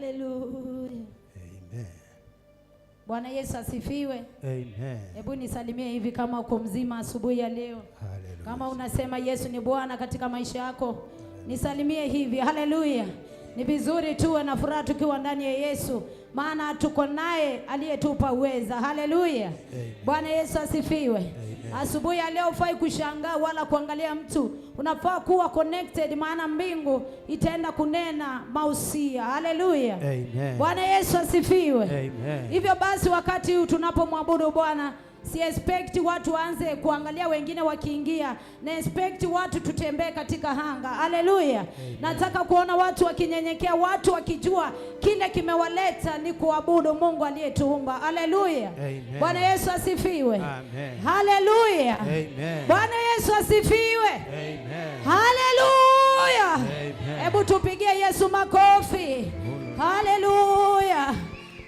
Haleluya. Amen. Bwana Yesu asifiwe. Amen. Hebu nisalimie hivi kama uko mzima asubuhi ya leo. Hallelujah. Kama unasema Yesu ni Bwana katika maisha yako, nisalimie hivi. Haleluya. Ni vizuri tuwe na furaha tukiwa ndani ya Yesu, maana tuko naye aliyetupa uweza. Haleluya. Bwana Yesu asifiwe. Amen. Asubuhi ya leo hufai kushangaa wala kuangalia mtu, unafaa kuwa connected, maana mbingu itaenda kunena mausia. Haleluya. Amen. Bwana Yesu asifiwe. Amen. Hivyo basi wakati huu tunapomwabudu Bwana, si expect watu waanze kuangalia wengine wakiingia, na expect watu tutembee katika anga. Haleluya. Nataka kuona watu wakinyenyekea, watu wakijua kile kimewaleta ni kuabudu Mungu aliyetuumba. Haleluya. Amen. Bwana Yesu asifiwe. Amen. Haleluya. Amen. Bwana Yesu asifiwe. Amen. Haleluya. Amen. Hebu tupigie Yesu makofi. Haleluya.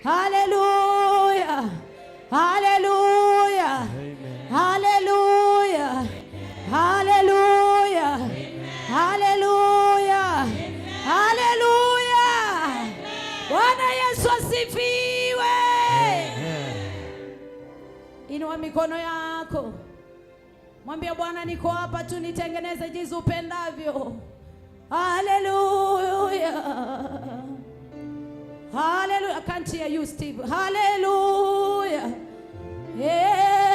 Haleluya. Haleluya. Amen. Haleluya. Haleluya. Haleluya. Haleluya. Bwana Yesu asifiwe. Amen. Inua mikono yako, mwambie Bwana, niko hapa tu, nitengeneze jinsi upendavyo. Haleluya, haleluya. I can't hear you, Steve. Haleluya. Yeah.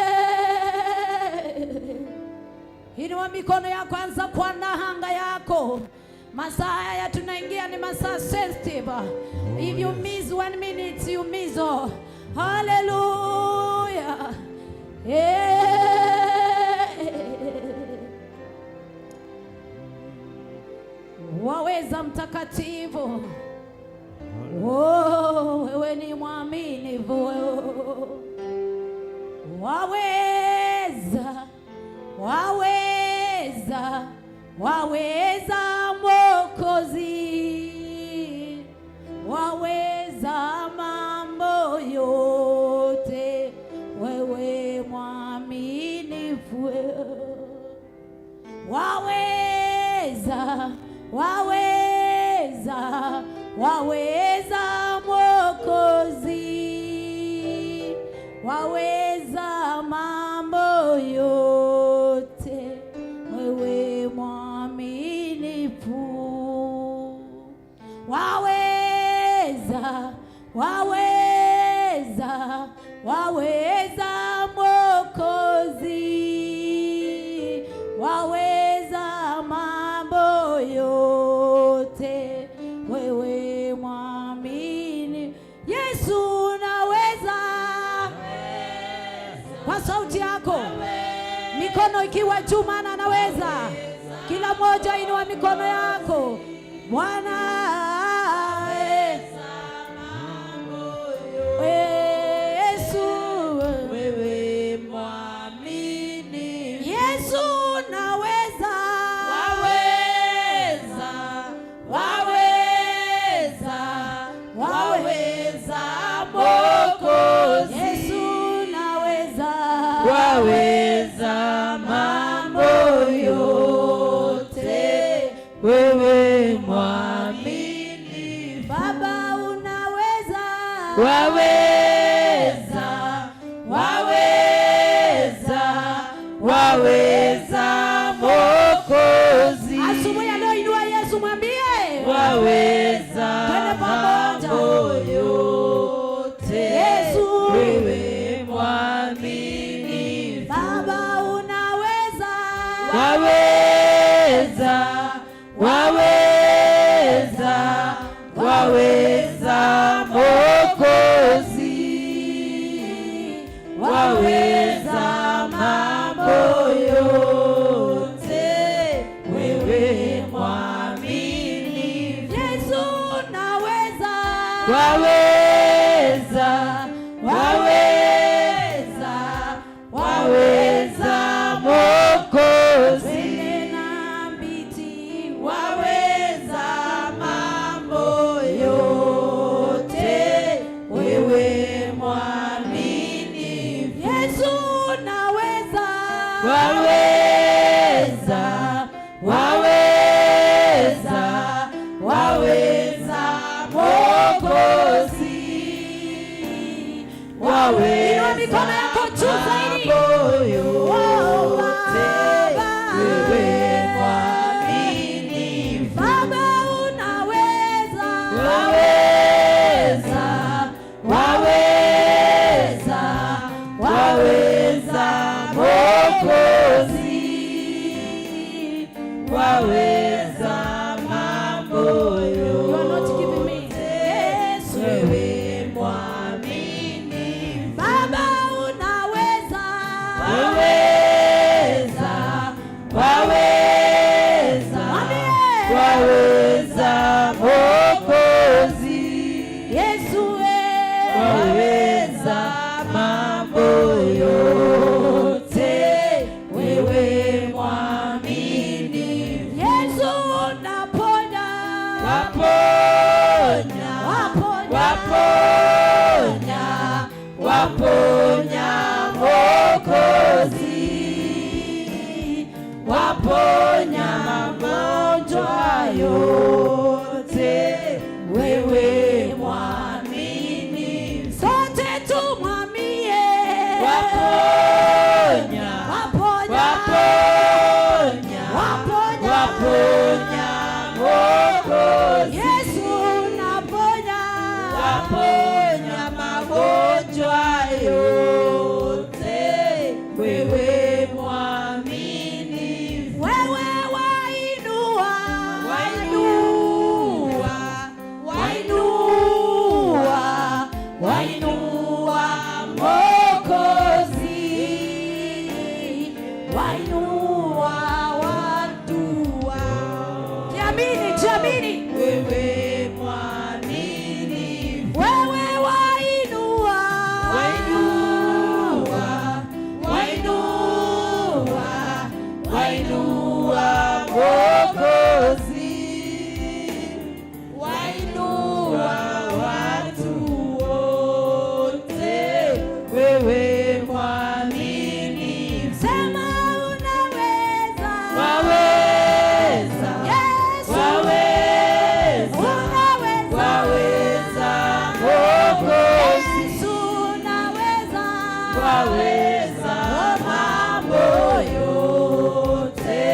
Inua mikono yako, anza kuandaa anga yako. Masaa haya tunaingia ni masaa sensitive. If you miss one minute, you miss all. Hallelujah. Yeah. Waweza mtakatifu. Oh, wewe ni mwaminifu. Waweza, waweza, waweza Mwokozi, waweza mambo yote, wewe mwaminifu. Waweza, waweza, waweza Mwokozi, waweza mambo yote, wewe mwaminifu. Waweza, waweza, waweza Mwokozi, waweza mambo yote, wewe mwamini. Yesu unaweza, kwa sauti yako, mikono ikiwa juu, maana anaweza. Kila mmoja inua mikono yako. Bwana Yesu, Wewe mwaminifu. Yesu naweza, Waweza, waweza, waweza Mwokozi. Yesu naweza, Waweza mambo yote, wewe mwaminifu. Baba unaweza, Waweza, waweza, waweza Mwokozi. Asubuhi ya leo inua Yesu, mwambie Waweza Twende pamoja. Mambo yote, Yesu. Wewe mwaminifu. Baba unaweza, Waweza, waweza, waweza Mwokozi. Waweza mambo yote, wewe mwaminifu. Yesu naweza, Waweza, waweza, waweza Mwokozi. Twende na mbiti, Waweza mambo yote, wewe mwaminifu. Yesu naweza, Waweza, waweza, waweza Mwokozi. Waweza mambo You are not giving me. yote. Yesu. Wewe mwaminifu. Baba unaweza. Waweza, waweza, Mwambie. Waweza Mwokozi. Yesu we. Waweza mambo yote, wewe mwaminifu. Yesu unaponya. Waponya, Waponya. Waponya, waponya Mwokozi, waponya magonjwa yote, wewe mwaminifu. Sote tumwambie. Waponya, Waponya. Waponya, Waponya. Waponya Mwokozi. Yesu unaponya. Waponya magonjwa yote, wewe mwaminifu. Wewe wainua. Wainua, wainua, wainua Mwokozi, wainua watu wako. Jiamini, jiamini. Wewe mwaminifu. Wewe wainua. Wainua, wainua, wainua Mwokozi, wainua watu wote, wewe mwaminifu. Sema unaweza. Waweza, Yesu. Waweza, Unaweza. Waweza Mwokozi. Yesu unaweza. Waweza mambo yote,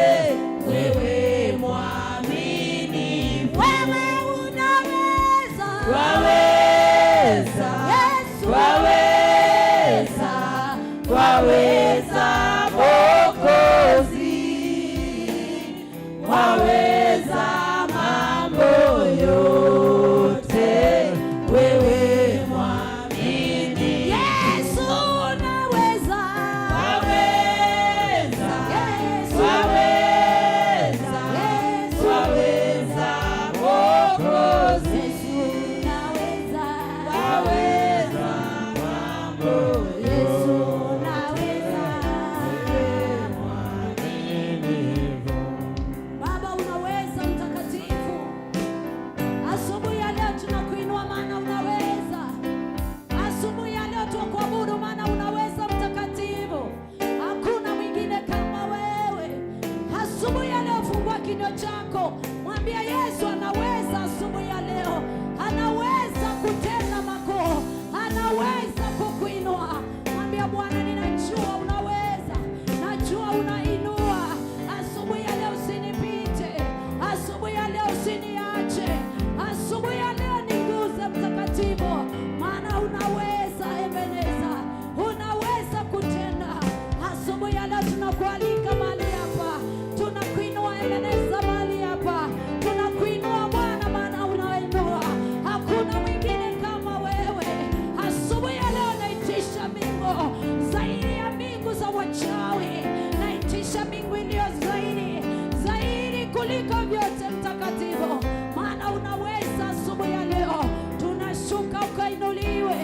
wewe mwaminifu. Wewe unaweza. Waweza, Yesu. Waweza, waweza Mwokozi, waweza mambo yote, wewe mwaminifu. Yesu unaweza. Waweza, Yesu. Waweza, Yesu. Waweza Mwokozi, Yesu unaweza. Waweza mambo Yesu unaweza. Baba unaweza, mtakatifu. Asubuhi ya leo tunakuinua maana unaweza. Asubuhi ya leo tunakuabudu maana unaweza, mtakatifu. Hakuna mwingine kama wewe. Asubuhi ya leo fungua kinywa chako, mwambie Yesu anaweza. Asubuhi ya leo anaweza kutenda makuu, anaweza kukuinua. Mwambie Bwana, ninajua unaweza, najua unainua. Asubuhi ya leo usinipite, asubuhi ya leo usiniache, asubuhi ya leo niguze mtakatifu, maana unaweza. Ebeneza, unaweza kutenda. Asubuhi ya leo tunakualika mahali hapa, tunakuinua Ebeneza mahali hapa, tunakuinua Bwana, maana unainua. Hakuna mwingine kama wewe. Asubuhi ya leo naitisha mbingu zaidi ya mbingu za wachawi, naitisha mbingu iliyo zaidi zaidi kuliko vyote, mtakatifu, maana unaweza. Asubuhi ya leo tunashuka ukainuliwe,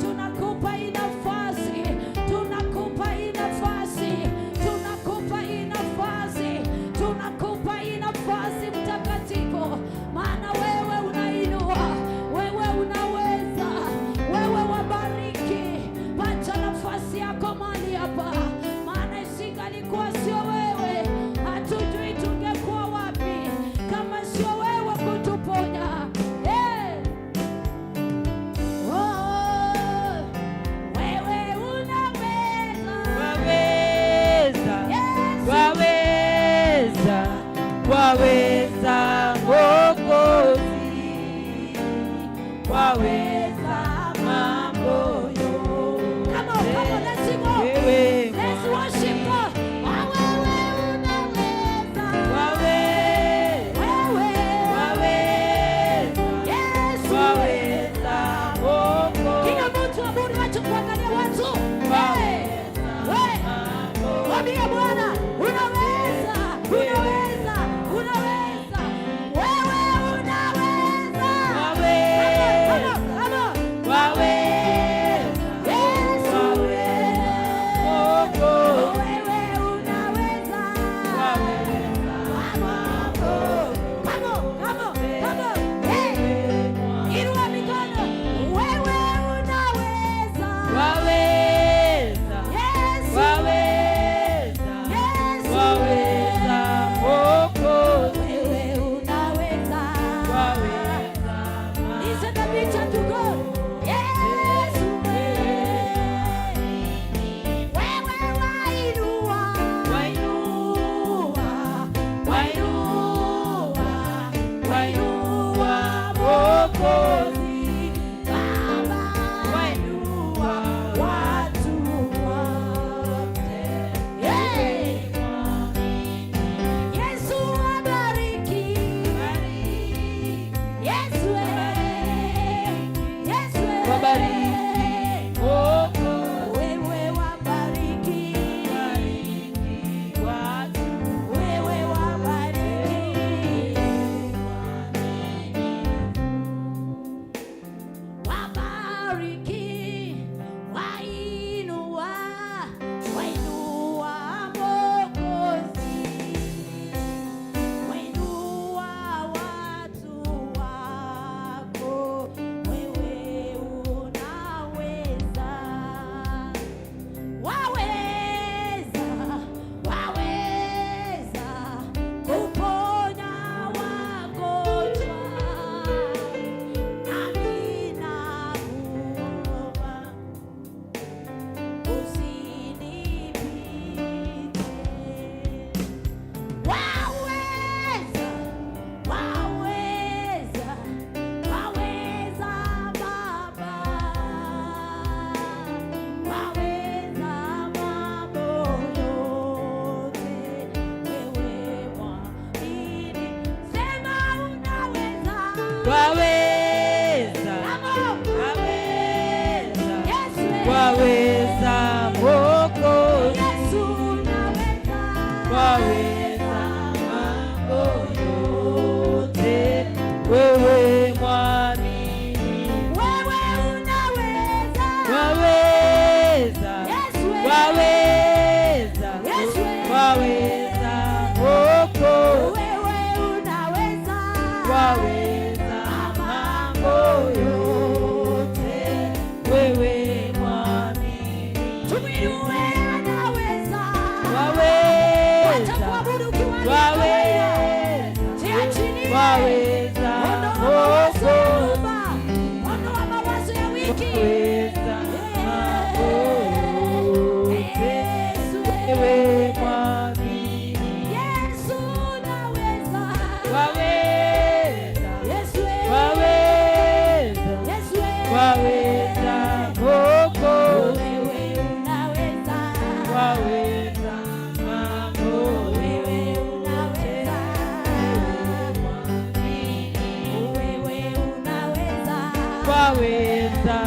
tunakupa hii nafasi, tunakupa hii nafasi, tunakupa hii nafasi, tunakupa hii nafasi mtakatifu, maana wewe unainua, wewe unaweza, wewe wabariki. Pacha nafasi yako mahali hapa, maana isingalikuwa sio wewe, hatujui tungekuwa wapi kama sio wewe kutuponya. Hey! Oh, wewe unaweza. Waweza, Yesu. Waweza, waweza Mwokozi, waweza mambo yote. Come on, come on, let's sing on. Wewe Let's worship God. Ah, wewe unaweza. Waweza, Mwambie Bwana, unaweza, unaweza, unaweza. Wewe unaweza. Come on, come on. Waweza. Yesu, Mwokozi. wewe unaweza. Waweza. Come on, come on, come on, come on. Hey, inua mikono. Wewe unaweza. Waweza. Yesu, Waweza. Yesu, Waweza. Mwokozi. wewe unaweza. Waweza. Listen the picture to God. Yesu, wewe wainua, Wainua. wainua, Wainua. Mwokozi. Baba, Wainua. watu wote. Yeah. Yesu wabariki. Yesu, Yesu, Wabariki. Mwokozi. wewe wabariki. Bariki watu. Wewe wabariki. Wabariki, wainua, wainua Mwokozi. Wainua watu wako, wewe unaweza. Waweza, waweza kuponya wagonjwa. Nami nakuomba usinipite. Waweza, waweza, waweza Baba, waweza mambo yote, wewe mwamini. Sema unaweza. Waweza. Come on. Waweza. Yesu, Waweza. Mwokozi. Yesu unaweza. Waweza mambo yote, wewe mwamini. Wewe unaweza. Waweza. Yesu, Waweza. Yesu, Waweza. Mwokozi. wewe unaweza. Waweza mambo yote, wewe mwamini. Tumwinue, anaweza. Waweza. Wacha kuabudu ukiwa ni kawaida. Waweza. Jiachilie. Waweza. Ondoa mawazo ya Mwokozi. nyumba. Ondoa mawazo ya wiki. Waweza mambo yote, Yesu, wewe mwamini. Yesu unaweza. Waweza. Yesu, Waweza. Yesu, Waweza. Mwokozi. wewe unaweza. Waweza mambo Wewe unaweza. Wewe unaweza. Waweza.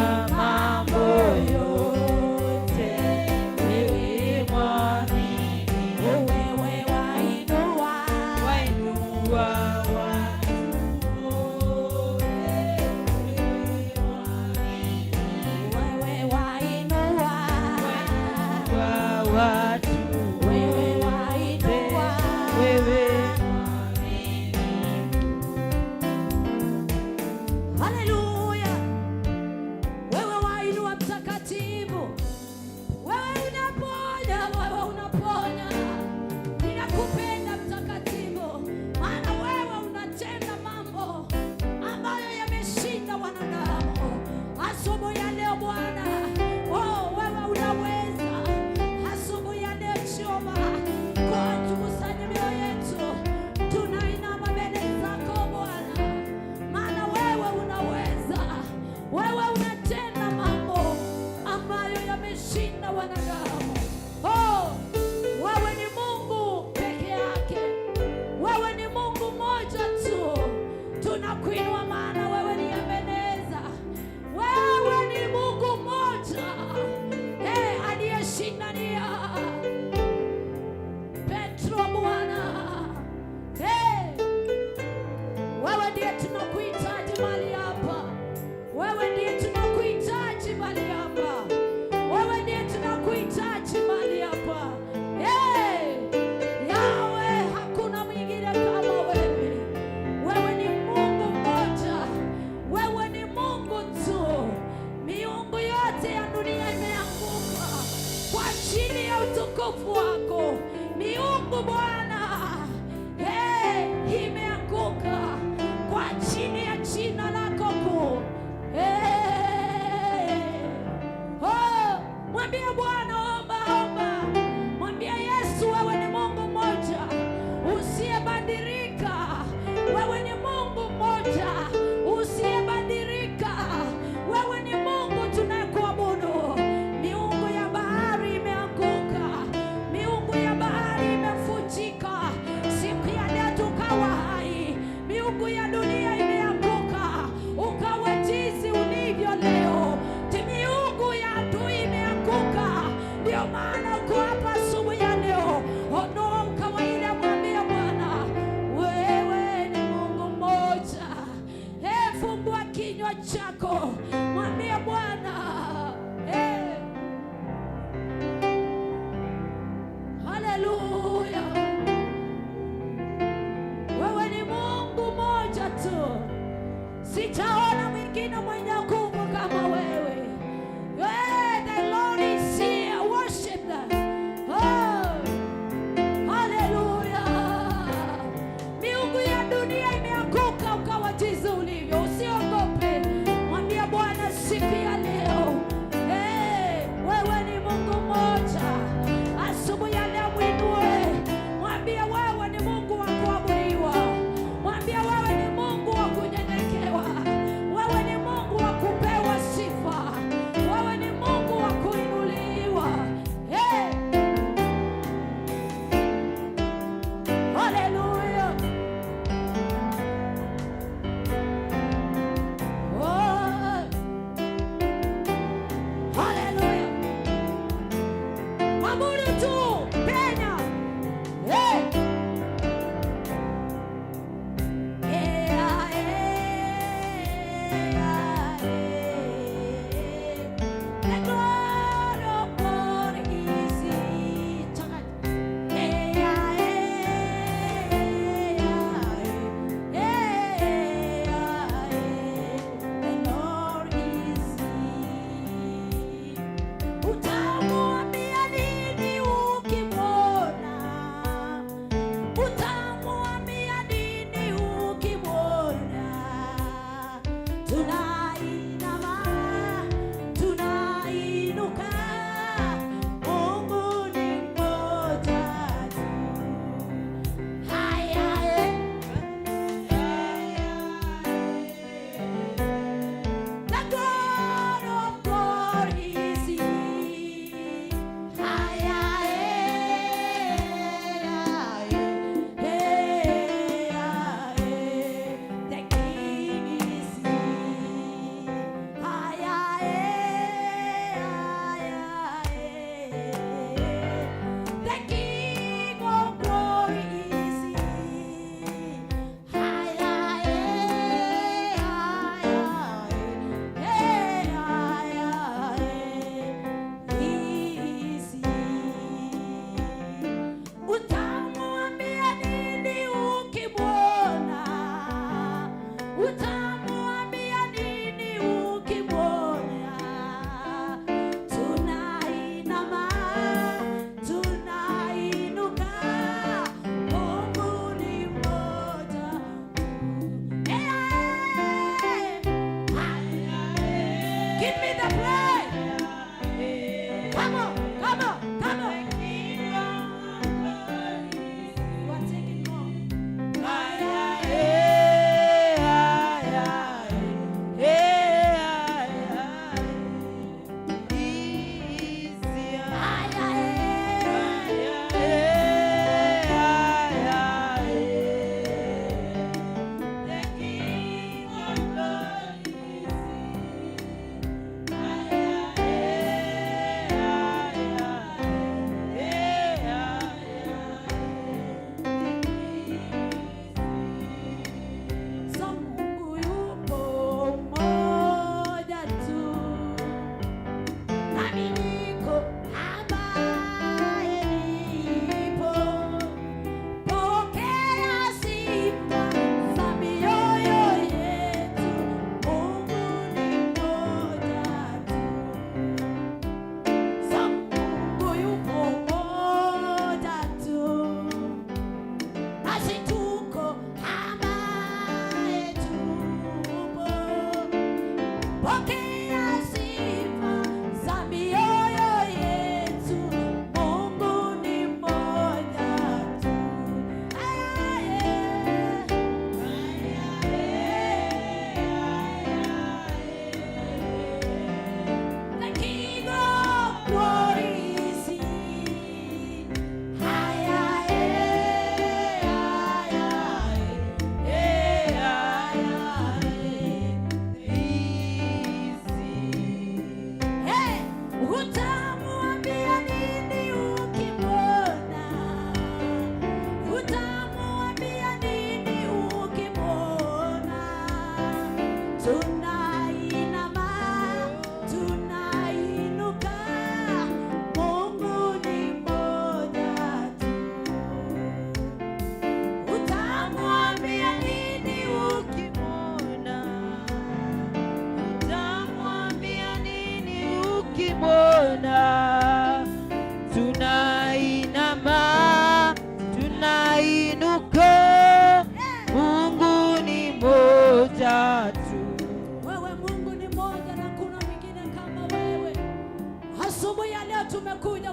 Miungu Bwana, hey, imeanguka kwa chini ya jina lako kuu. Hey. Oh, mwambie Bwana, omba, omba, mwambie Yesu, wewe ni Mungu mmoja usiyebadilika, wewe ni Mungu mmoja usiyebadilika, wewe ni Mungu tunayekuabudu. Miungu ya bahari imeanguka, miungu ya bahari imevunjika.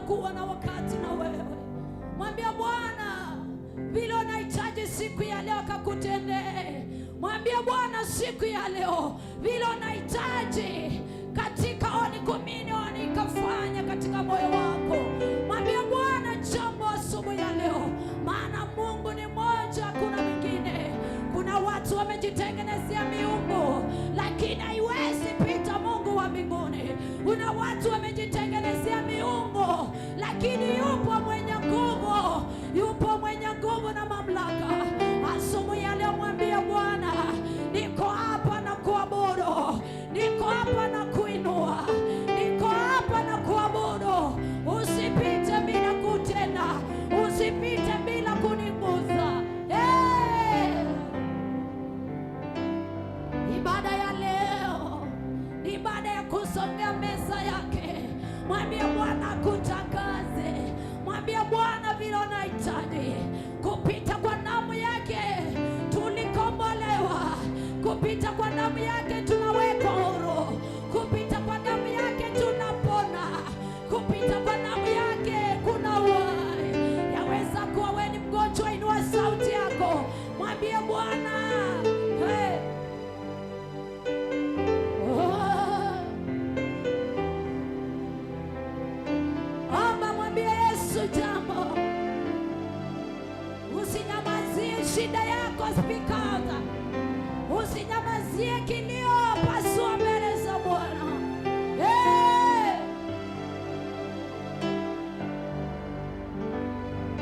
kuwa na wakati na wewe. Mwambie Bwana vile unahitaji siku ya leo akakutendee. Mwambie Bwana siku ya leo vile unahitaji katika Holy Communion ikafanya katika moyo wako. Mwambie Bwana jambo asubuhi ya leo, maana Mungu ni mmoja, hakuna mwingine. Kuna watu wamejitengenezea miungu, lakini haiwezi pita Mungu wa mbinguni. Kuna watu wamejitengenezea miungu, lakini yupo mwenye nguvu, yupo mwenye nguvu na mamlaka. Asubuhi ya leo mwambie Bwana, niko hapa na kuabudu, niko hapa na kuinua, niko hapa na kuabudu. Usipite bila kutenda, usipite bila kunigusa. Hey! Ibada ya leo ni ibada ya kusongea meza yake. Mwambie Bwana akutakaze, mwambie Bwana vile unahitaji. Kupita kwa damu yake tulikombolewa, kupita kwa damu yake tunawekwa huru, kupita kwa damu yake tunapona, kupita kwa damu yake kuna uhai. Yaweza kuwa wewe ni mgonjwa, inua sauti yako, mwambie Bwana hey. Oh. Omba, mwambie Yesu jambo. Usinyamazie shida yako, speak out. Usinyamazie kilio, pasua mbele za Bwana. Hey!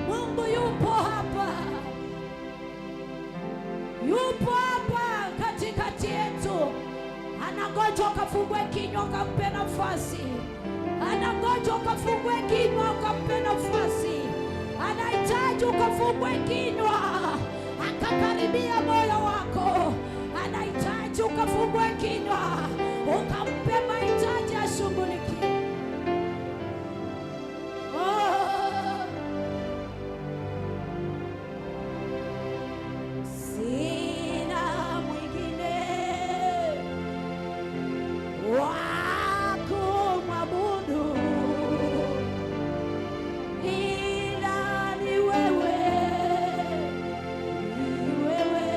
Mungu yupo hapa, yupo hapa katikati yetu. Anangoja ukafungue kinywa ukampe nafasi. Anangoja ukafungue kinywa ukampe nafasi. Anahitaji ukafungue kinywa akakaribia moyo wako. Anahitaji ukafungue kinywa ukampe mahitaji ashughulikie. Oh. Sina mwingine wa kumwabudu ila ni wewe, ni wewe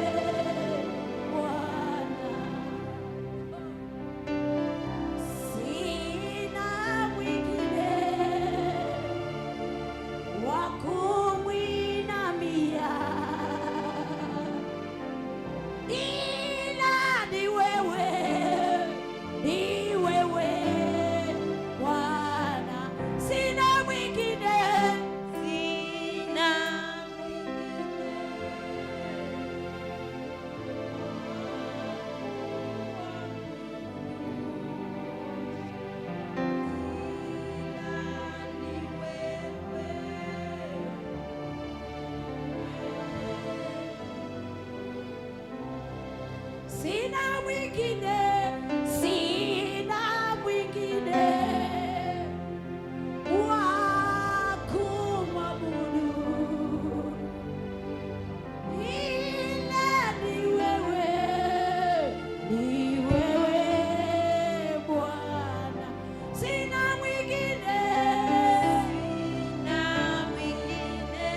Bwana. Sina mwingine wa kumwinamia ila ni wewe, ni wewe Bwana. Sina mwingine, Sina mwingine ila ni wewe. Sina mwingine, sina mwingine wa kumwabudu ila ni wewe Bwana. Sina mwingine, Sina mwingine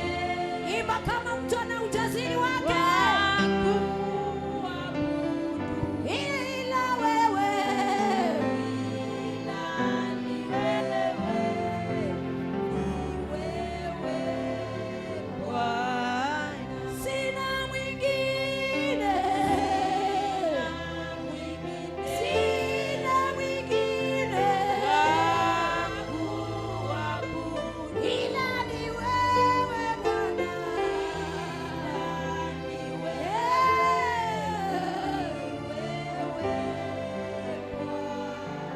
imba kama mtu ana ujasiri wake, wa kuabudu ila wewe. ila ni wewe, ni wewe Bwana. Sina mwingine, Sina mwingine sina mwingine wa kuabudu ila ni wewe Bwana. ila ni wewe, wewe Bwana.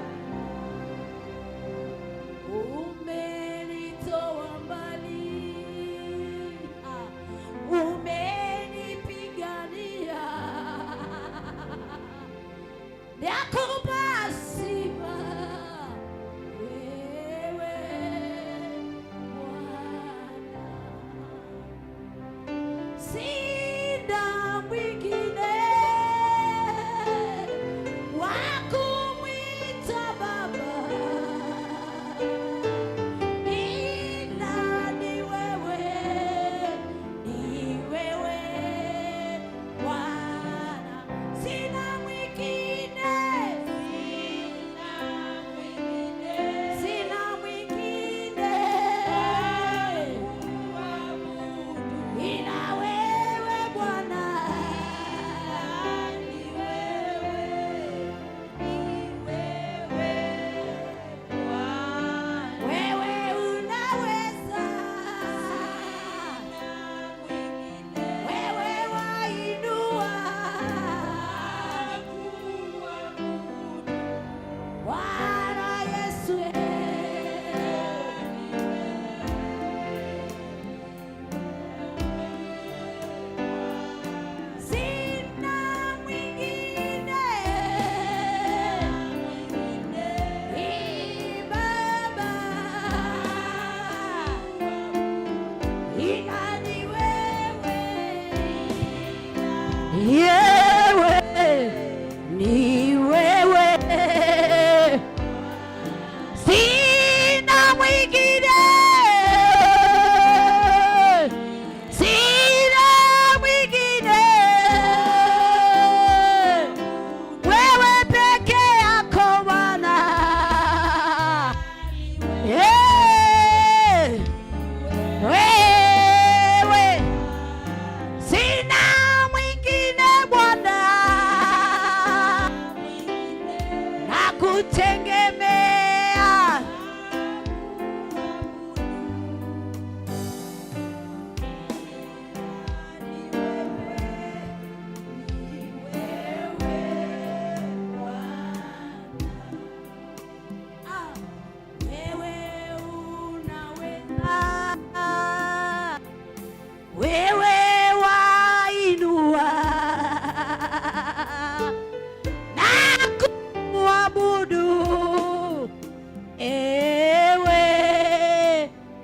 Umenitoa mbali, umenipigania, nakupa sifa wewe Bwana. Sina mwingine wa kumwita Baba. Wewe wainua na kuabudu, ewe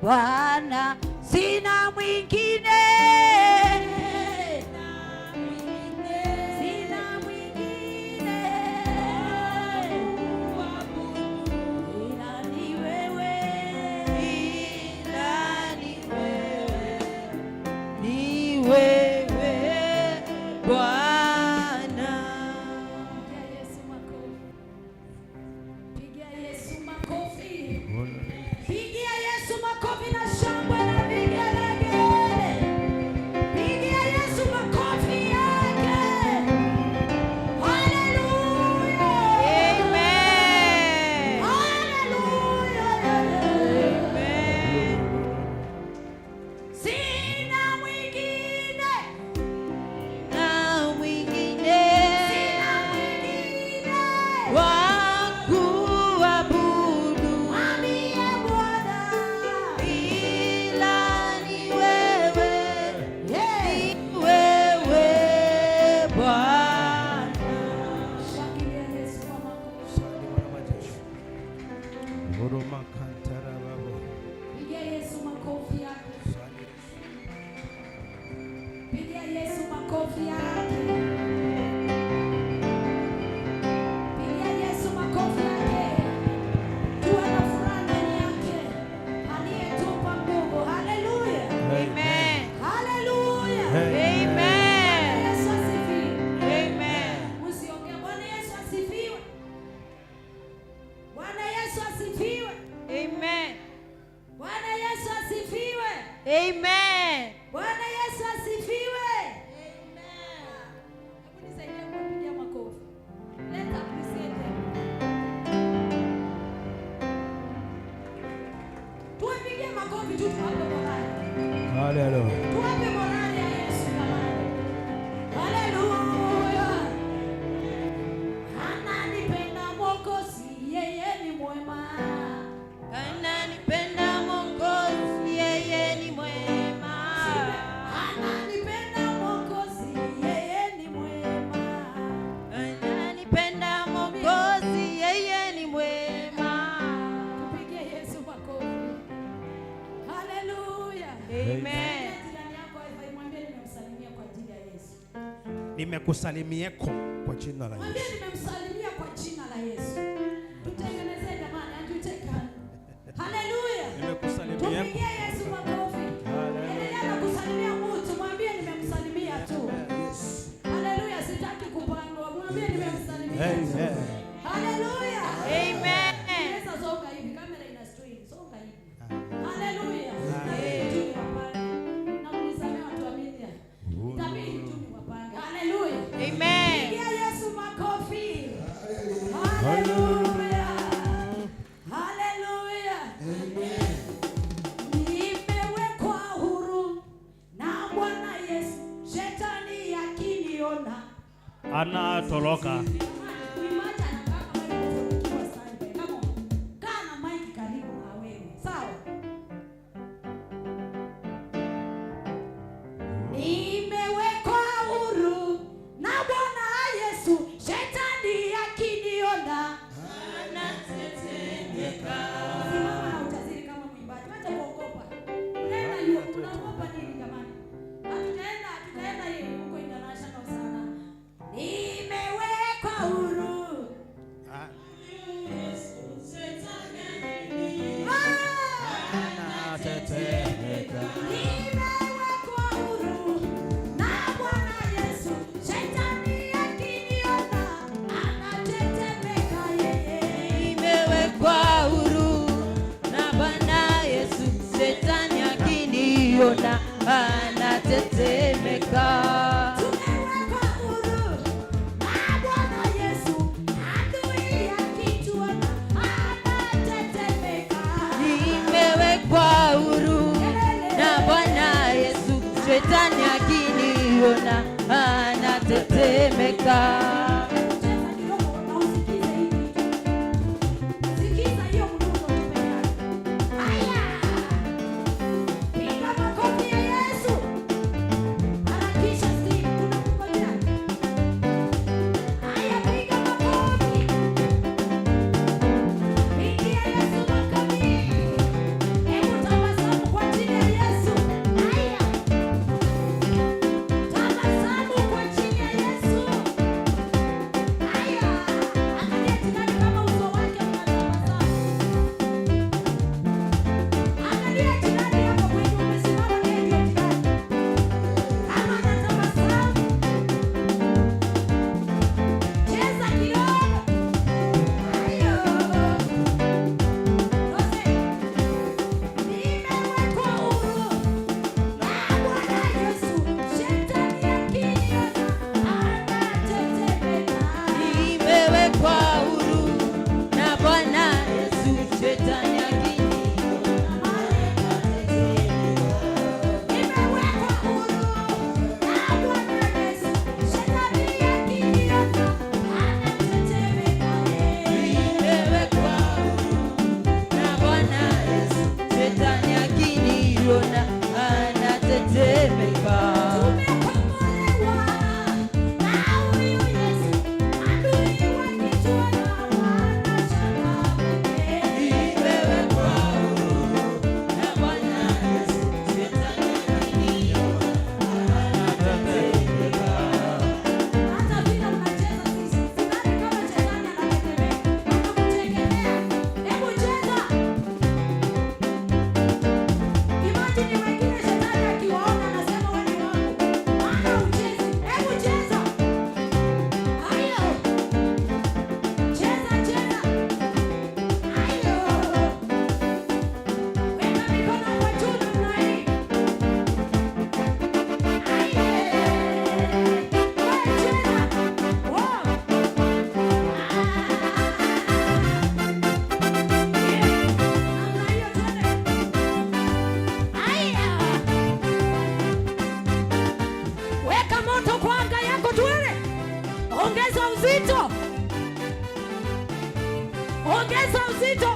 Bwana, sina mwingine, sina mwingine ila ni wewe, ila ni wewe, ni wewe Bwana. Pigia Yesu makofi. Pigia Yesu makofi. Pigia Yesu makofi na shangwe na vigelegele. Pigia Yesu makofi yake. Haleluya. Amen. Haleluya. Amen. Sina mwingine. Na mwingine Sina mwingine. wa kuabudu Mwambie Bwana. ila ni wewe, Yeah. ni wewe Bwana. Shangilia Yesu kwa makofi. Huruma kantara babo. Pigia Yesu makofi yake. Pigia Yesu makofi yake. Pigia Yesu makofi yake. Tuwe na furaha ndani yake. Aliyetupa nguvu. Haleluya. Amen. Haleluya. Amen. Yesu asifiwe. Amen. Usiongee. Bwana Yesu asifiwe. Bwana Yesu asifiwe. Amen. Bwana Yesu asifiwe. Amen. Bwana Yesu asifiwe. Hebu nisaidie kuwapigia makofi. Let's appreciate them. Tuwapigie makofi tu tuwape morali. Haleluya. Tuwape morali ya Yesu jamani. Haleluya. Ananipenda Mwokozi, yeye ni mwema. Ananipenda Mwokozi, yeye ni mwema. Ananipenda Mwokozi, yeye ni mwema. Ananipenda Mwokozi, yeye ni mwema. Tupigie Yesu makofi. Haleluya. Amen. Jirani yako mwambie nimemsalimia kwa ajili ya Yesu. Nimekusalimieko kwa jina la Mwambie Yesu. nimemsalimia kwa jina la Yesu. Tutengenezee jamani, hatucheka. Haleluya. Nimekusalimieko. Tupigie Yesu makofi. Haleluya. Endelea na kusalimia mtu, mwambie nimemsalimia tu. Yes. Haleluya, sitaki kupangwa. Mwambie nimemsalimia tu. Amen. Haleluya. Amen. Unaweza songa hivi, kamera ina stream. Songa hivi. Haleluya. Itabidi tu niwapange. Na mnisamehe watu wa media. Itabidi tu niwapange. Haleluya. Amen. Pigia Yesu makofi. Haleluya. Haleluya. Nimewekwa huru na Bwana Yesu. Shetani akiniona Anatoroka. Mwimbaji anakaa kama nimefunikiwa sana. Come on. Kaa na mic karibu na wewe. Sawa? Nimewekwa huru na Bwana Yesu, shetani akiniona Simama na ujasiri kama mwimbaji. Wacha kuogopa. Unaenda unaogopa nini jamani? Hatujaenda hiyo huko international sana. Nimewekwa huru. Ah. Ah! Anatetemeka. Nimewekwa huru na Bwana Yesu, shetani akiniona anatetemeka yeye. Nimewekwa huru na Bwana Yesu, shetani akiniona anatetemeka. Tumewekwa huru na Bwana Yesu, adui akituona anatetemeka. Nimewekwa huru na Bwana Yesu, shetani akiniona anatetemeka. Cheza kidogo na usikize hii kitu. Sikiza hiyo mdundo tu peke yake. Haya. Piga makofi ya Yesu. Ongeza uzito.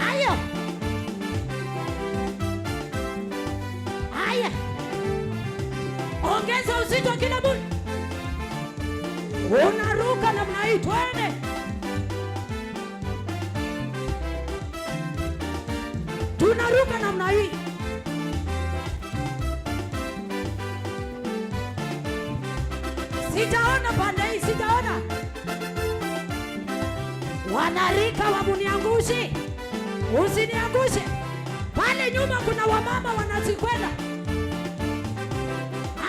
Ayo. Haya. Ongeza uzito kila mtu. Unaruka namna hii, twende. Tunaruka namna hii. Sijaona pande hii, sijaona. Wanarika wamuniangushi. Usiniangushe. Pale nyuma kuna wamama wanazikwenda.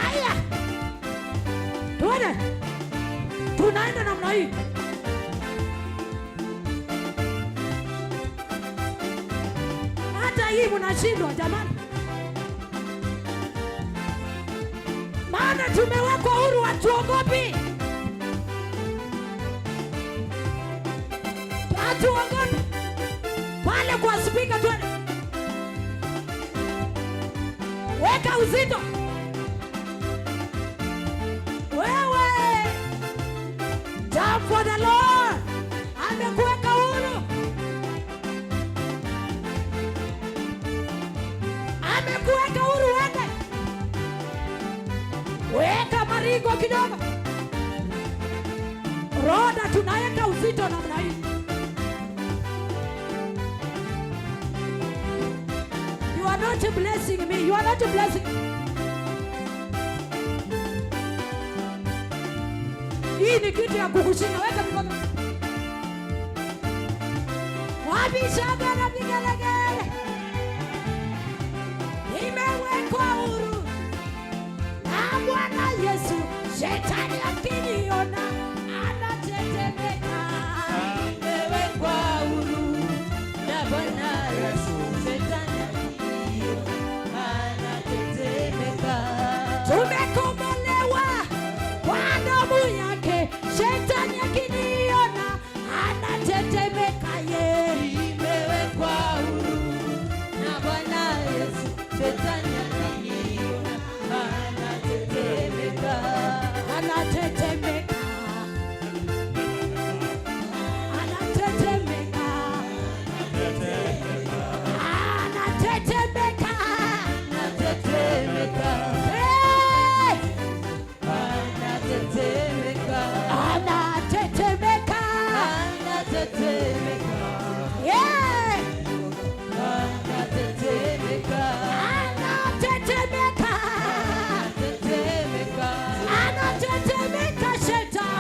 Haya. Tuone. Tunaenda namna hii. Hata hii mnashindwa jamani. Maana tumewekwa huru, hatuogopi. Hatuogopi. Pale kwa spika twende. Weka uzito. Wewe. Jump for the Lord. Amekuweka huru. Amekuweka huru, wende. Weka marigo kidogo. Roda tunaweka uzito namna hii. You are not blessing me. You are not blessing. Hii ni kitu ya kukushinda. Weka mikono. Wapi shangwe na vigelegele? Nimewekwa huru na Bwana Yesu. Shetani akiniona anatetemeka. Nimewekwa huru na Bwana Yesu. Shetani akiniona anatetemeka. Tumekombolewa kwa damu yake. Shetani akiniona anatetemeka. Ye. Nimewekwa huru na Bwana Yesu. Shetani akiniona anatetemeka. Anatetemeka. Anatetemeka. Anatetemeka. Anatetemeka. Hey! Anatetemeka. Anatetemeka. Anatetemeka. Yeah! Anatetemeka. Anatetemeka. Anatetemeka. Anatetemeka shetani.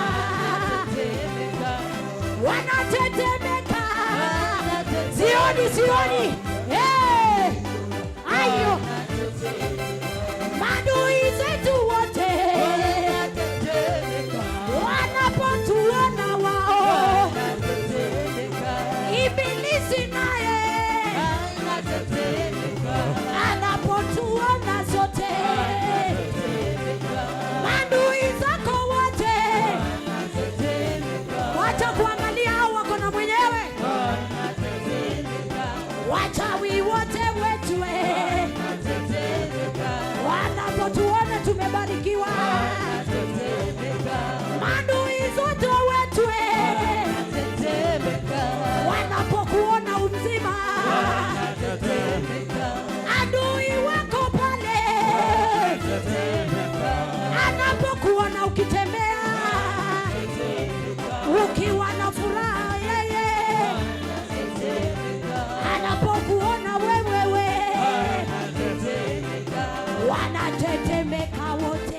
Anatetemeka. Wanatetemeka. Sioni, sioni. Hey! Ayo. Maadui zetu wote wanapotuona wao, Ibilisi naye anapotuona sote, maadui zako wote, wacha kuangalia hao wako na mwenyewe, wachawi wote wetu wanapotuona tumebarikiwa, maadui zote wetu wanapokuona umzima, adui wako pale anapokuona ukitembea ukiwa na furaha, yeye anapokuona wewewe, wanatetemeka wote.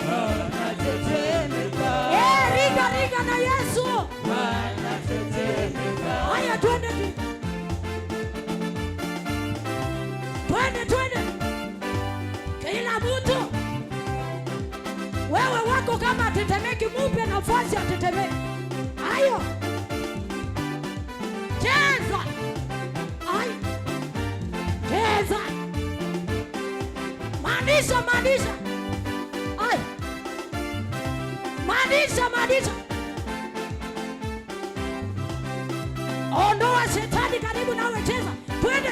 Eh, riga riga na Yesu. Haya, twende tu. Twende, twende, kila mtu. Wewe wako kama atetemeki, mupe nafasi atetemeke. Hayo, cheza, ay, cheza, maanisha, maanisha, ay, maanisha, maanisha. Ondoa shetani karibu nawe, cheza, twende,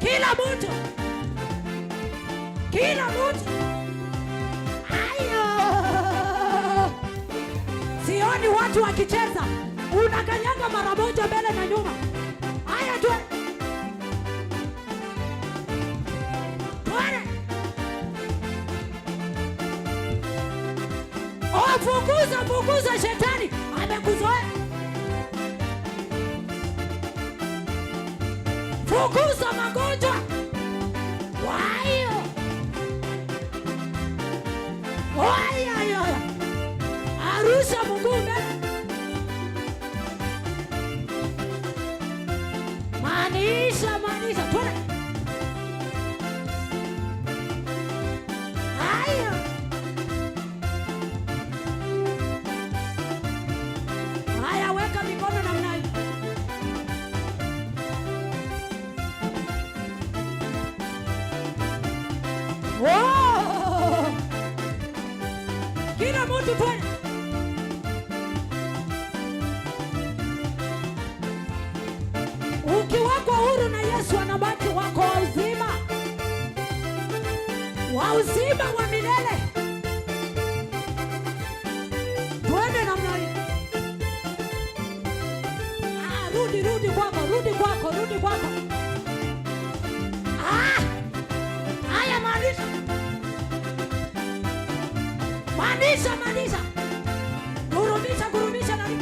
kila mtu, kila mtu. Ayo, sioni watu wakicheza. Tunakanyaga mara moja mbele na nyuma. Haya, twende. Twende. Oh, fukuza, fukuza shetani. Amekuzoea. Fukuza magonjwa. Wayo. Wayo. Arusha mguu mbele. Maanisha, maanisha. Twende. Haya. Haya, weka mikono namna hii. Oh! Kila mtu twende. Ukiwekwa huru na Yesu, anabaki wako wa uzima, wa uzima wa milele. Twende namna hii. Ah, rudi, rudi kwako, rudi kwako, rudi kwako. Ah! Haya, maanisha, maanisha, maanisha. Gurumisha, gurumisha nani?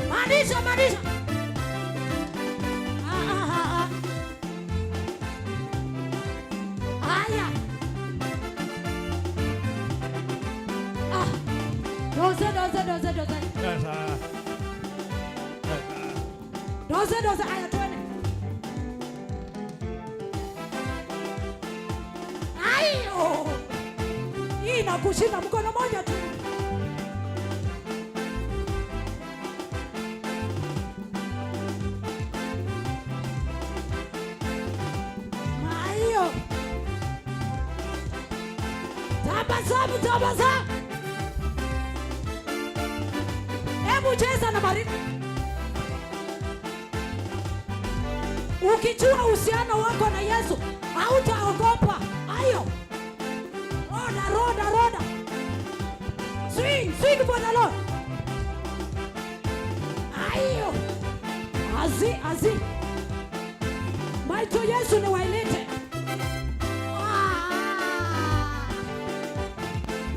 Maanisha, maanisha. Ah, ah, ah, ah. Haya. Ah. Doze, doze, doze, doze. Sasa. Doze, doze. Haya, twende. Ayo. Hii inakushinda mkono moja tu. Ayo. Tabasamu, tabasamu. Hebu cheza na baridi. Ukijua uhusiano wako na Yesu, hautaogopa. Ayo. Roda, roda, roda. Swing, swing for the Lord. Ayo. Azi, azi. Maito Yesu ni wailete. Ah.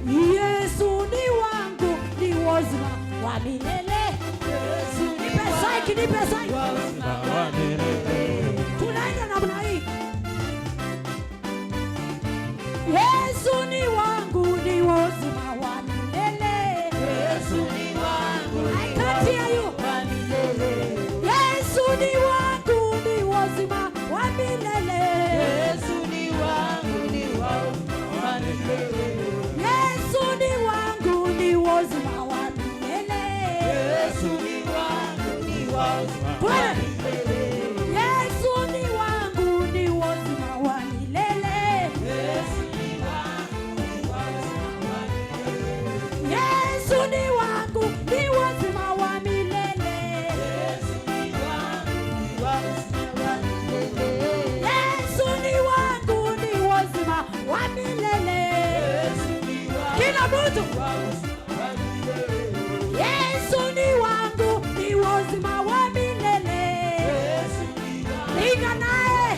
Yesu ni wangu, ni wazima wa milele. Nipe saiki, nipe saiki. Tunaenda namna hii. Yesu ni wangu, ni wazima wa milele. Yesu ni wangu, I can't hear you. wa milele. Yesu ni wangu, ni wazima wa milele. Yesu ni wangu, ni wa milele. Yesu ni wangu, ni wazima wa milele. Yesu ni wangu, ni wa Twende. milele. Yesu ni wangu, ni wazima wa milele. Yesu ni wangu, ni wa milele. Yesu ni wangu, ni wazima wa milele. Yesu ni wangu, ni wa milele. Yesu ni wangu, ni wazima wa milele. Yesu ni wangu, Kila mtu. wa milele. Yesu ni wangu, ni wazima wa milele. Yesu ni wangu, Linga naye.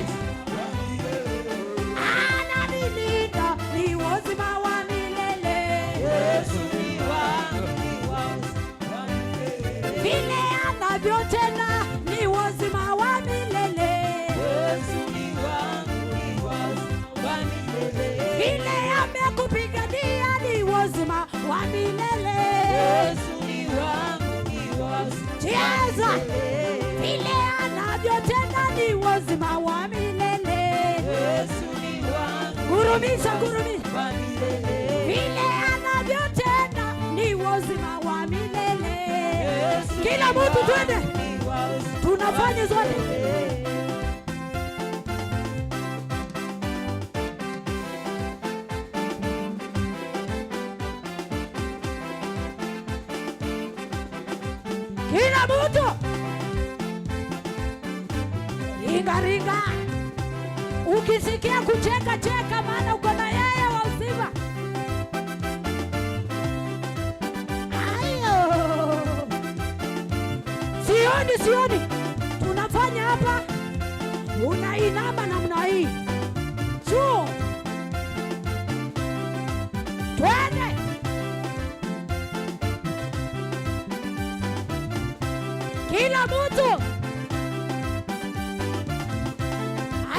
Ananilinda, ni wazima wa milele. Yesu ni wangu, ni wa milele. Vile anavyotenda ni wazima wa milele. Yesu ni wangu, ni wa milele. Vile amekupigania ni wazima wa milele. Yesu ni wangu, ni wa Cheza. milele. Vile anavyotenda ni wazima wa milele. Yesu ni wangu, Gurumisha, gurumisha. wa milele. Vile anavyotenda ni wazima wa milele. Yesu Kila ni mtu wangu, twende. ni wa Tunafanya zote. milele. Kila mtu ringa ringa. Ukisikia kucheka cheka, maana uko na yeye wa uzima. Ayo. Sioni, sioni. Tunafanya hapa, unainama namna hii juu, twende. Kila mtu,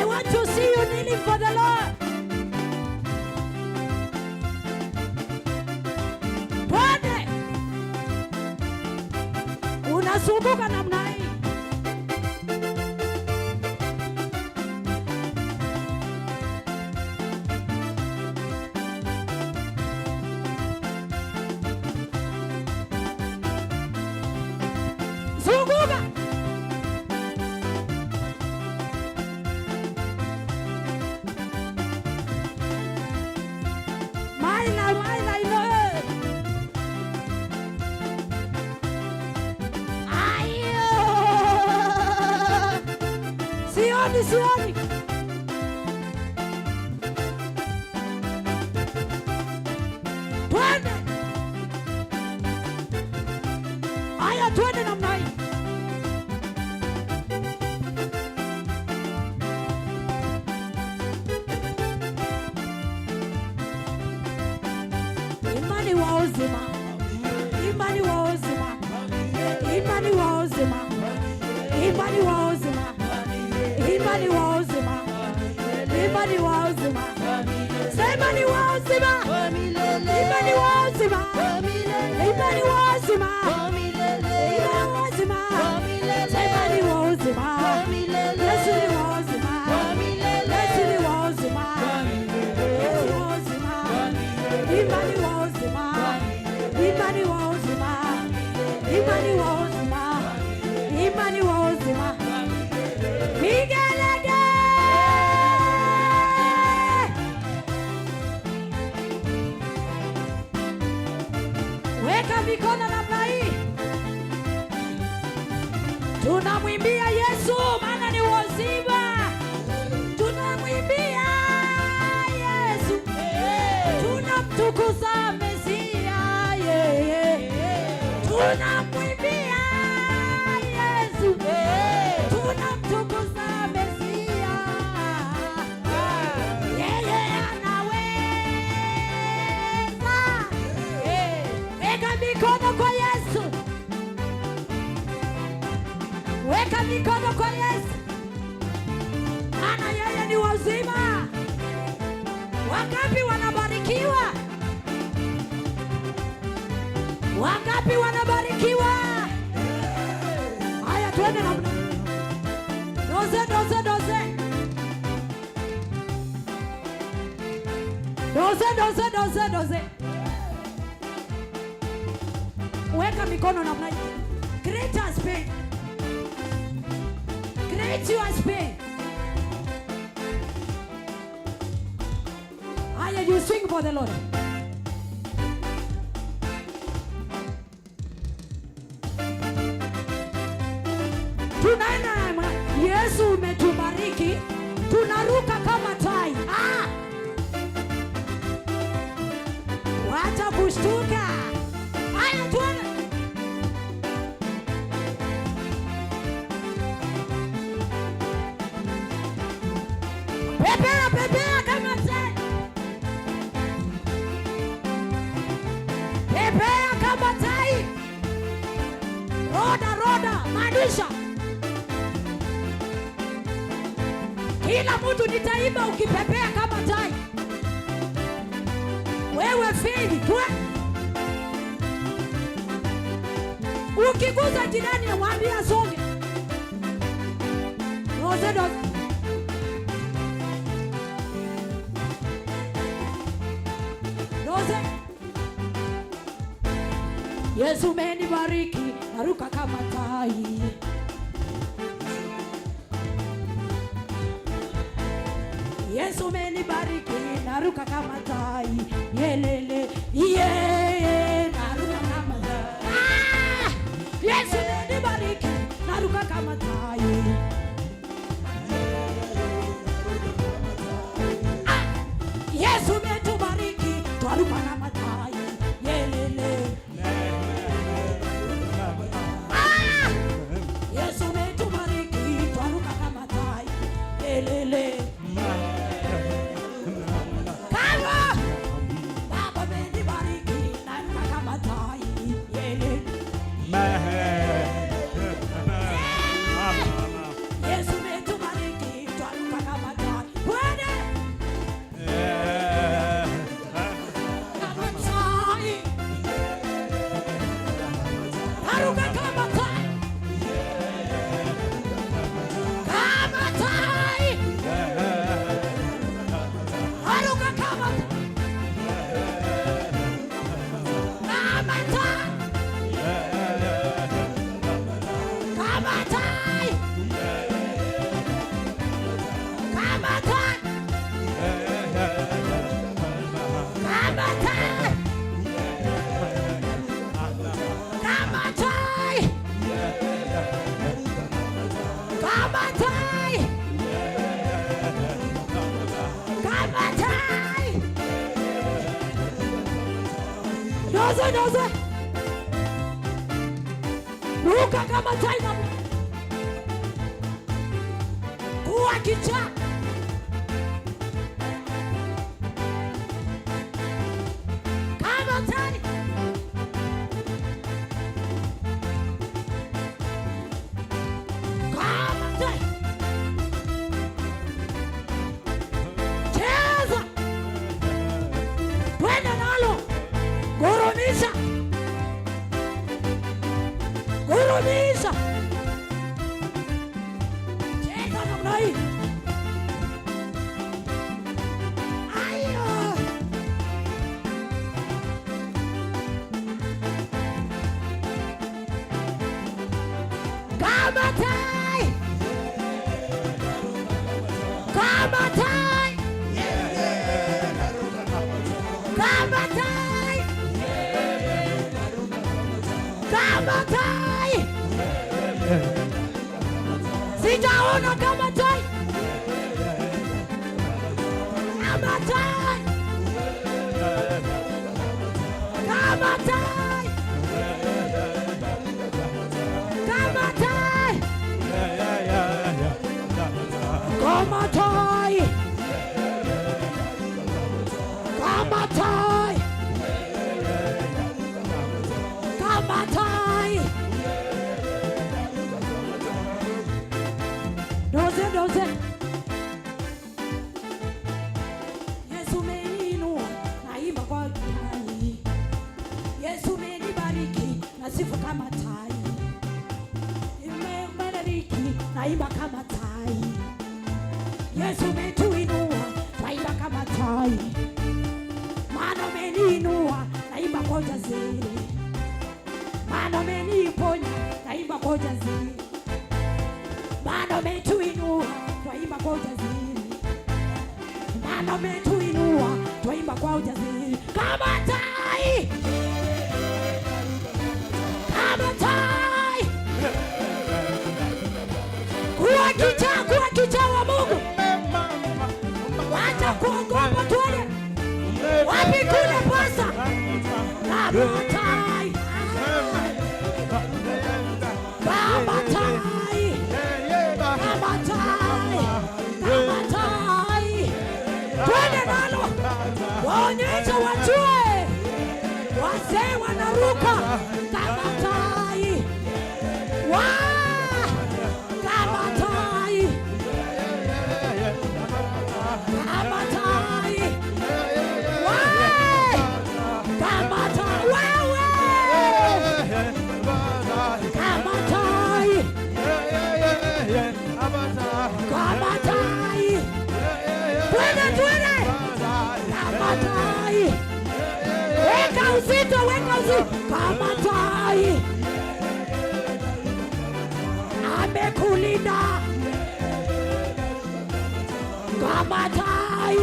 I want to see you kneeling for the Lord. Twende, unazunguka namna hii. Zunguka. Maila, maila, ino. Ayo. Sioni, sioni. Twende. Aya, twende namna hii. Imani wa uzima, imani wa uzima, imani wa uzima, imani wa uzima, imani wa uzima, imani wa uzima. Sema ni wa uzima, imani wa uzima, imani wa uzima, imani wa uzima. Sema ni wa uzima, Yesu ni wa uzima, Yesu ni wa uzima, Yesu wa uzima, imani wa uzima, imani wa uzima, imani wa uzima, imani wa uzima. Vigelegele. Weka mikono namna hii. Tunamwimbia Yesu maana ni uzima. Tunamwimbia Yesu. Tunamtukuza Mesia yeye. Tunamwimbia Yesu. Tunamtukuza Mesia. Yeye anaweza. Weka mikono kwa Yesu. Weka mikono kwa Yesu. Maana yeye ni wazima. Wangapi wanabarikiwa? Wangapi wanabarikiwa? Haya, twende namna. Doze, doze, doze. Doze, doze, doze, doze. Weka mikono namna hii. Create a space. Create your space. Haya, you sing for the Lord. Tunaenda na Yesu umetubariki, tunaruka kama tai. Ah! Wacha kushtuka. Haya, tuende. Pepea, pepea kama tai. Pepea kama tai. Roda, roda, maanisha. Kila mtu nitaimba ukipepea kama tai. Wewe fili tu. Ukiguza jirani mwambie asonge. Doze, doze. Doze. Yesu umenibariki, naruka kama tai. Yesu umenibariki, naruka kama tai. Yelele, ye, naruka kama tai. Ah! Yesu umenibariki, naruka kama tai. Ah! Yesu umetubariki, twaruka kama tai. Yelele. Ah! Doze doze. Ruka kama tai na kuwa kichaa. Kama tai. Kama tai. Cheza. Twende nalo. Gurumisha. Gurumisha. Cheza namna hii. Ayo. Kama tai. Kama tai. Kama tai. Kama tai. Sijaona kama tai. Kama tai. Kama tai. Kama tai. Kama tai. Kama tai. Kama tai. Doze doze. Yesu umeniinua, naimba kwa tai. Yesu umenibariki, nasifu kama tai. Umenibariki, naimba kama tai. Yesu umetuinua, twaimba kama tai. Maana umeniinua, naimba kwa ujasiri. Maana umeniponya, naimba kwa ujasiri. Maana umetuinua, twaimba kwa ujasiri. Maana umetuinua, twaimba kwa ujasiri. Kama tai. Kama tai. Kuwa kichaa, kuwa kichaa wa Mungu. Wacha kuogopa, twende. Wapi kule pasa? Kama tai. Kama tai. Kama tai. Kama tai. Twende nalo. Waonyeshe wajue. Wazee wanaruka kama tai. Wa! Kama tai. Kama tai. Wa! Kama tai. Wewe! Kama tai. Kama tai. Twende, twende. Kama tai. Weka uzito, weka uzito. Kama tai. Amekulinda. Kama tai.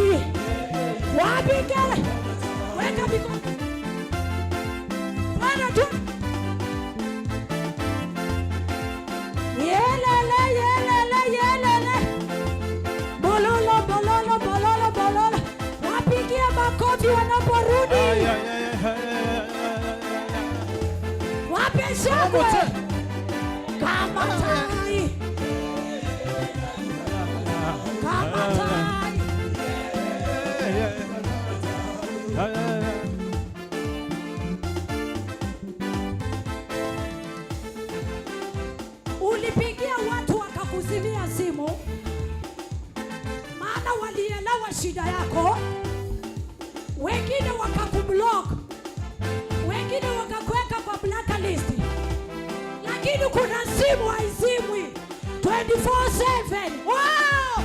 Wapi kele? Weka mikono. Twende tu. Yelele, yelele, yelele. Bololo, bololo, bololo, bololo. Wapigie makofi wanaporudi. Wape shangwe. Kama tai. Kama tai. Ulipigia watu wakakuzimia simu, maana walielewa shida yako. Wengine wakakublock, wengine wakakuweka kwa blacklist, lakini kuna simu haizimwi 24/7. Wow!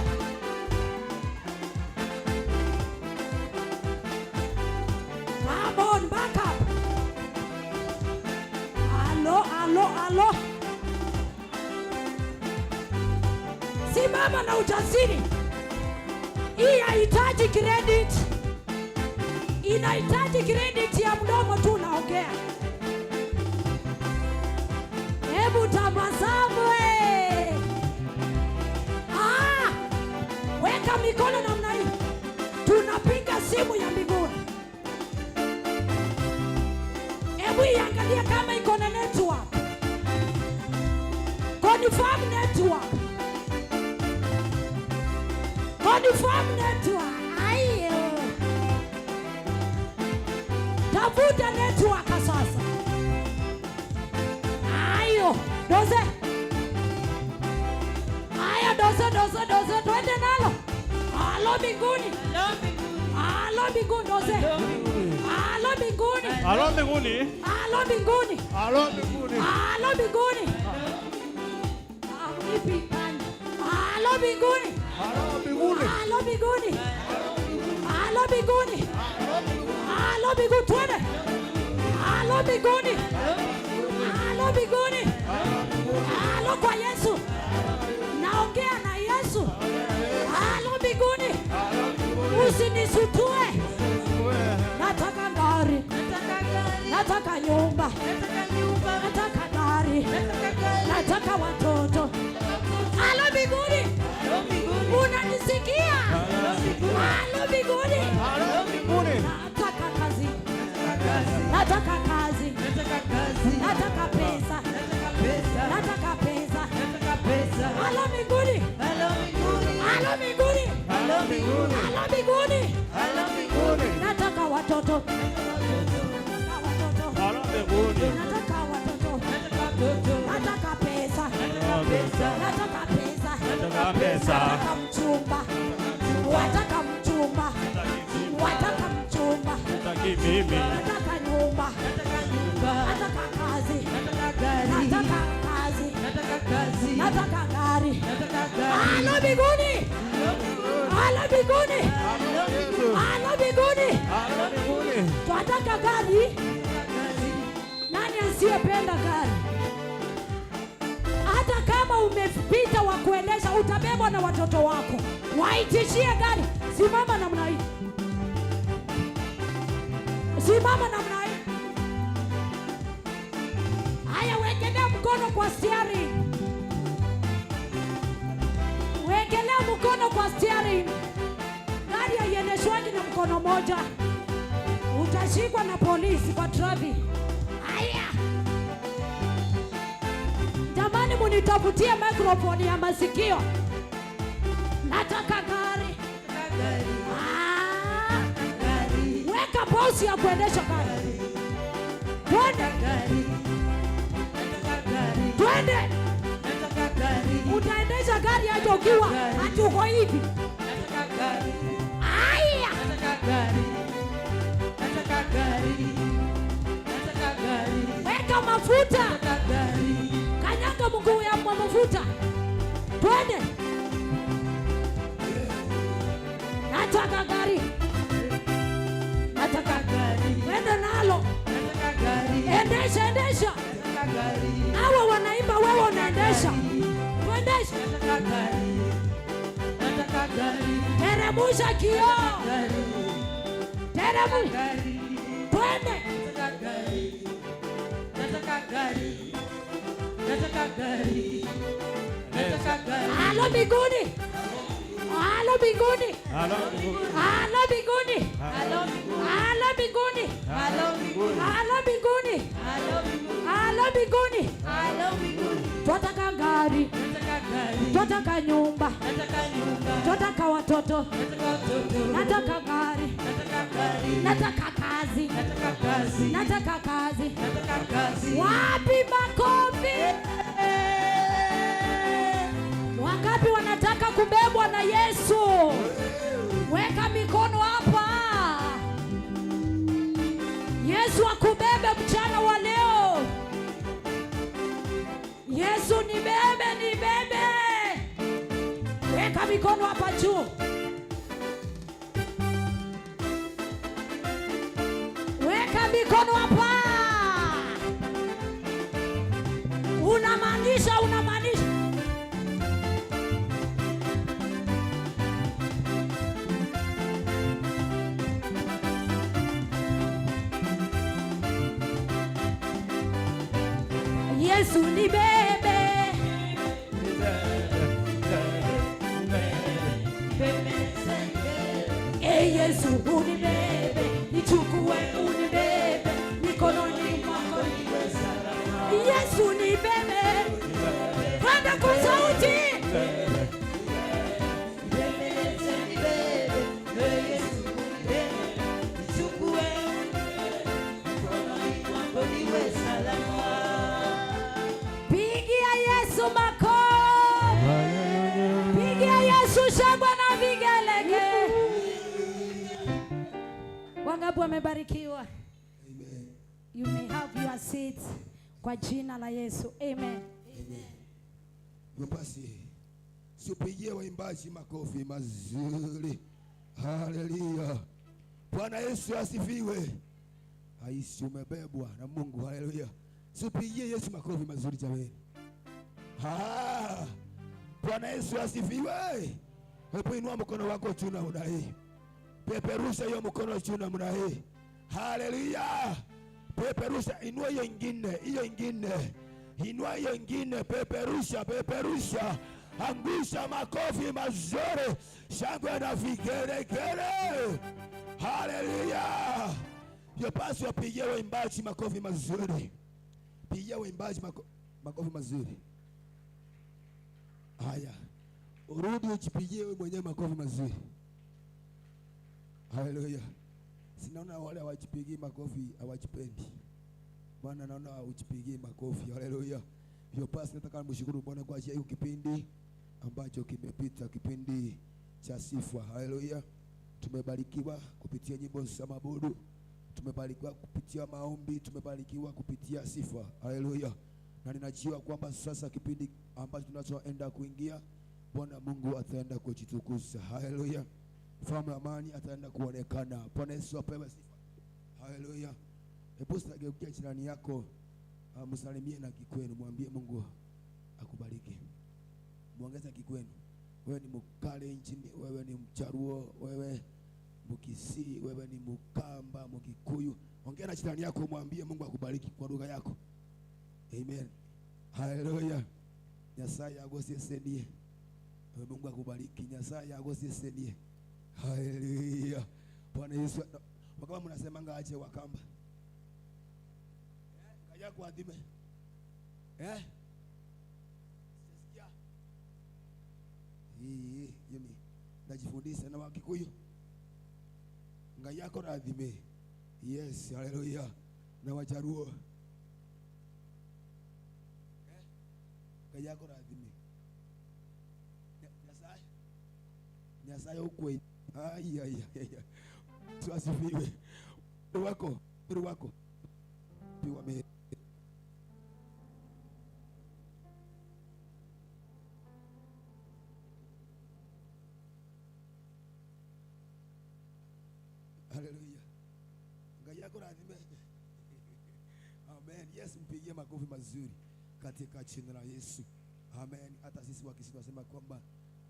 Come on, back up. Alo, alo, alo. Simama na ujasiri. Hii haihitaji credit, inahitaji credit ya mdomo tu unaongea. Hebu tabasamu. Eh. Ah, weka mikono namna hii, tunapiga simu ya mbinguni. Angalia kama iko na network. Confirm network. Confirm network. Ayo. Tafuta network sasa. Ayo, doze. Aya, doze, doze, doze, twende nalo. Alo mbinguni. Alo mbinguni, doze. Alo mbinguni. Alo mbinguni. Alo mbinguni. Alo mbinguni. Alo mbinguni. Ah, ipi kani? Alo mbinguni. Alo mbinguni. Alo mbinguni. Alo mbinguni. Alo mbinguni, twende. Alo mbinguni. Alo mbinguni. Alo kwa Yesu. Naongea na Yesu. Alo mbinguni. Usinisutue. Nataka gari. Nataka gari. Nataka nyumba. Nataka nyumba. Nataka gari. Nataka gari. Nataka watoto. Alo mbinguni. Alo mbinguni. Unanisikia? Alo mbinguni. Alo mbinguni. Alo mbinguni. Nataka kazi. Nataka kazi. Nataka kazi. Nataka kazi. Nataka pesa. Nataka pesa. Nataka pesa. Nataka pesa. Alo mbinguni. Alo mbinguni. Alo mbinguni. Alo mbinguni. Alo mbinguni. Alo mbinguni. Nataka watoto. Nataka watoto. Alo mbinguni. Nataka watoto. Nataka watoto. Nataka pesa. Nataka pesa. Nataka pesa. Nataka pesa. Nataka mchumba. Wataka mchumba. Wataka mchumba. Nataki mimi. Nataka nyumba. Nataka nyumba. Nataka kazi. Nataka gari. Nataka kazi. Nataka kazi. Nataka gari. Nataka gari. Alo mbinguni. Alo mbinguni. Alo mbinguni. Alo mbinguni. Alo mbinguni. Alo mbinguni. Twataka gari. Kazi. Nani asiyependa gari? Hata kama umepita wa kuendesha, utabebwa na watoto wako, waitishie gari. Simama namna hii, simama namna hii. Haya, wekelea mkono kwa steering, wekelea mkono kwa steering. Gari haiendeshwangi na mkono moja, utashikwa na polisi kwa traffic. Haya. Jamani, munitafutie microphone ya masikio. Nataka gari. Nataka gari. Ah, Gari. weka pause ya kuendesha gari. Twende, Gari. Nataka gari. twende. Nataka gari. Utaendesha gari aje ukiwa ati uko hivi? Nataka gari. Aya, Nataka gari. Nataka gari. Nataka gari. Weka mafuta, Nataka gari. Kanyaga mguu ya mafuta. Twende. Nataka gari. Nataka Gari. twende nalo. Nataka gari. Endesha, endesha. Nataka gari. Hawa wanaimba, wewe unaendesha. Tuendeshe. Nataka gari. Nataka gari. Teremusha kioo. Gari. Teremusha. Gari. Twende. Nataka gari. Nataka gari. Nataka gari. Nataka gari. Alo mbinguni. Alo mbinguni. Alo mbinguni. Alo mbinguni. Alo mbinguni. Alo mbinguni. Alo mbinguni. Alo mbinguni. Alo mbinguni. Alo mbinguni. Alo mbinguni. Twataka gari. Nataka gari. Twataka nyumba. Nataka nyumba. Twataka watoto. Nataka watoto. Nataka gari. Nataka gari. Nataka kazi. Nataka kazi. Nataka kazi. Nataka kazi. Wapi makofi? Wangapi wanataka kubebwa na Yesu? Weka mikono hapa. Yesu akubebe mchana wa leo. Yesu nibebe, nibebe. Weka mikono hapa juu. Weka mikono hapa. Unamaanisha, unamaanisha. Yesu nibebe. Ee Yesu unibebe, nichukue unibebe, mikononi mwako. Wangapi wamebarikiwa? Amen. You may have your seat kwa jina la Yesu. Amen. Amen. Basi sipigie waimbaji makofi mazuri. Haleluya. Bwana Yesu asifiwe. Haisi umebebwa na Mungu. Haleluya. Sipigie Yesu makofi mazuri jamani. Ha! Bwana Yesu asifiwe. Hebu inua mkono wako juu namna hii. Peperusha hiyo mkono juu namna hii. Haleluya. Peperusha, inua hiyo ingine, hiyo ingine. Inua hiyo ingine, peperusha, peperusha. Angusha makofi mazuri, shangwe na vigelegele. Haleluya. Yapaswa wapigie waimbaji makofi mazuri. Pigia waimbaji makofi mazuri. Haya. Urudi ujipigie wewe mwenyewe makofi mazuri. Haleluya. Sinaona wale hawajipigii makofi hawajipendi. Bwana naona hujipigii makofi. Haleluya. Hivyo basi nataka nimshukuru Bwana kwa ajili ya kipindi ambacho kimepita, kipindi cha sifa. Haleluya. Tumebarikiwa kupitia nyimbo za mabudu, tumebarikiwa kupitia maombi, tumebarikiwa kupitia sifa. Haleluya. Na ninajua kwamba sasa kipindi ambacho tunachoenda kuingia, Bwana Mungu ataenda kujitukuza. Haleluya. Mfalme amani ataenda kuonekana. Bwana Yesu apewe sifa. Haleluya. Hebu geukia jirani yako, msalimie na kikwenu, mwambie Mungu akubariki. Muongeze kikwenu. Wewe ni Mkalenjin, wewe ni Mcharuo, wewe Mkisii, wewe ni Mkamba, Mkikuyu. Ongea na jirani yako, mwambie Mungu akubariki kwa lugha yako. Amen. Haleluya. Nyasaye agosesenie. Mungu akubariki. Nyasaye agosesenie. Haleluya. Bwana Yesu. Wakama mnasemanga aje Wakamba? Kaja kuadhime. Eh? Sisikia. Hii yemi najifundisha na Wakikuyu. Ngai yako rathime. Yes, haleluya. Na Wajaruo. Eh? Ngai yako rathime. Nyasaye. Nyasaye ukwe. Ai ai ai. Tuasifiwe. Wako, wako. Piwa me. Haleluya. Ngai yako rathime. Amen. Yes, mpigie makofi mazuri katika jina la Yesu. Amen. Hata sisi wa Kisii tunasema kwamba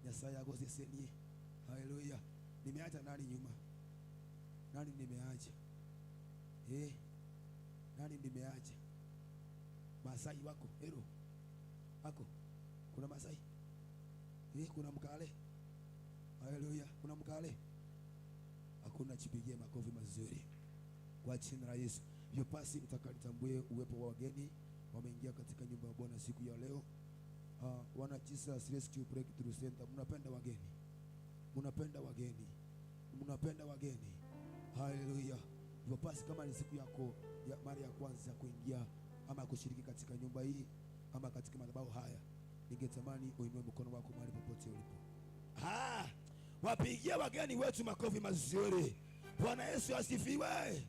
Nyasaye agosesenie. Haleluya. Nimeacha nani nyuma? Nani nimeacha? Nani nimeacha? Masai wako, hero. Wako. Kuna Masai? Kuna Mkale? Haleluya. Kuna Mkale? Hakuna. Jipigie makofi mazuri kwa jina la Yesu. Hivyo basi nitakalitambue uwepo wa wageni wameingia katika nyumba ya Bwana siku ya leo. Wana Jesus Rescue Breakthrough Center, mnapenda wageni. Mnapenda wageni. Mnapenda wageni. Haleluya. Hivyo basi kama ni siku yako ya mara ya kwanza kuingia ama kushiriki katika nyumba hii ama katika madhabahu haya, ningetamani uinue mkono wako mahali popote ulipo. Wapigie wageni wetu makofi mazuri. Bwana Yesu asifiwe.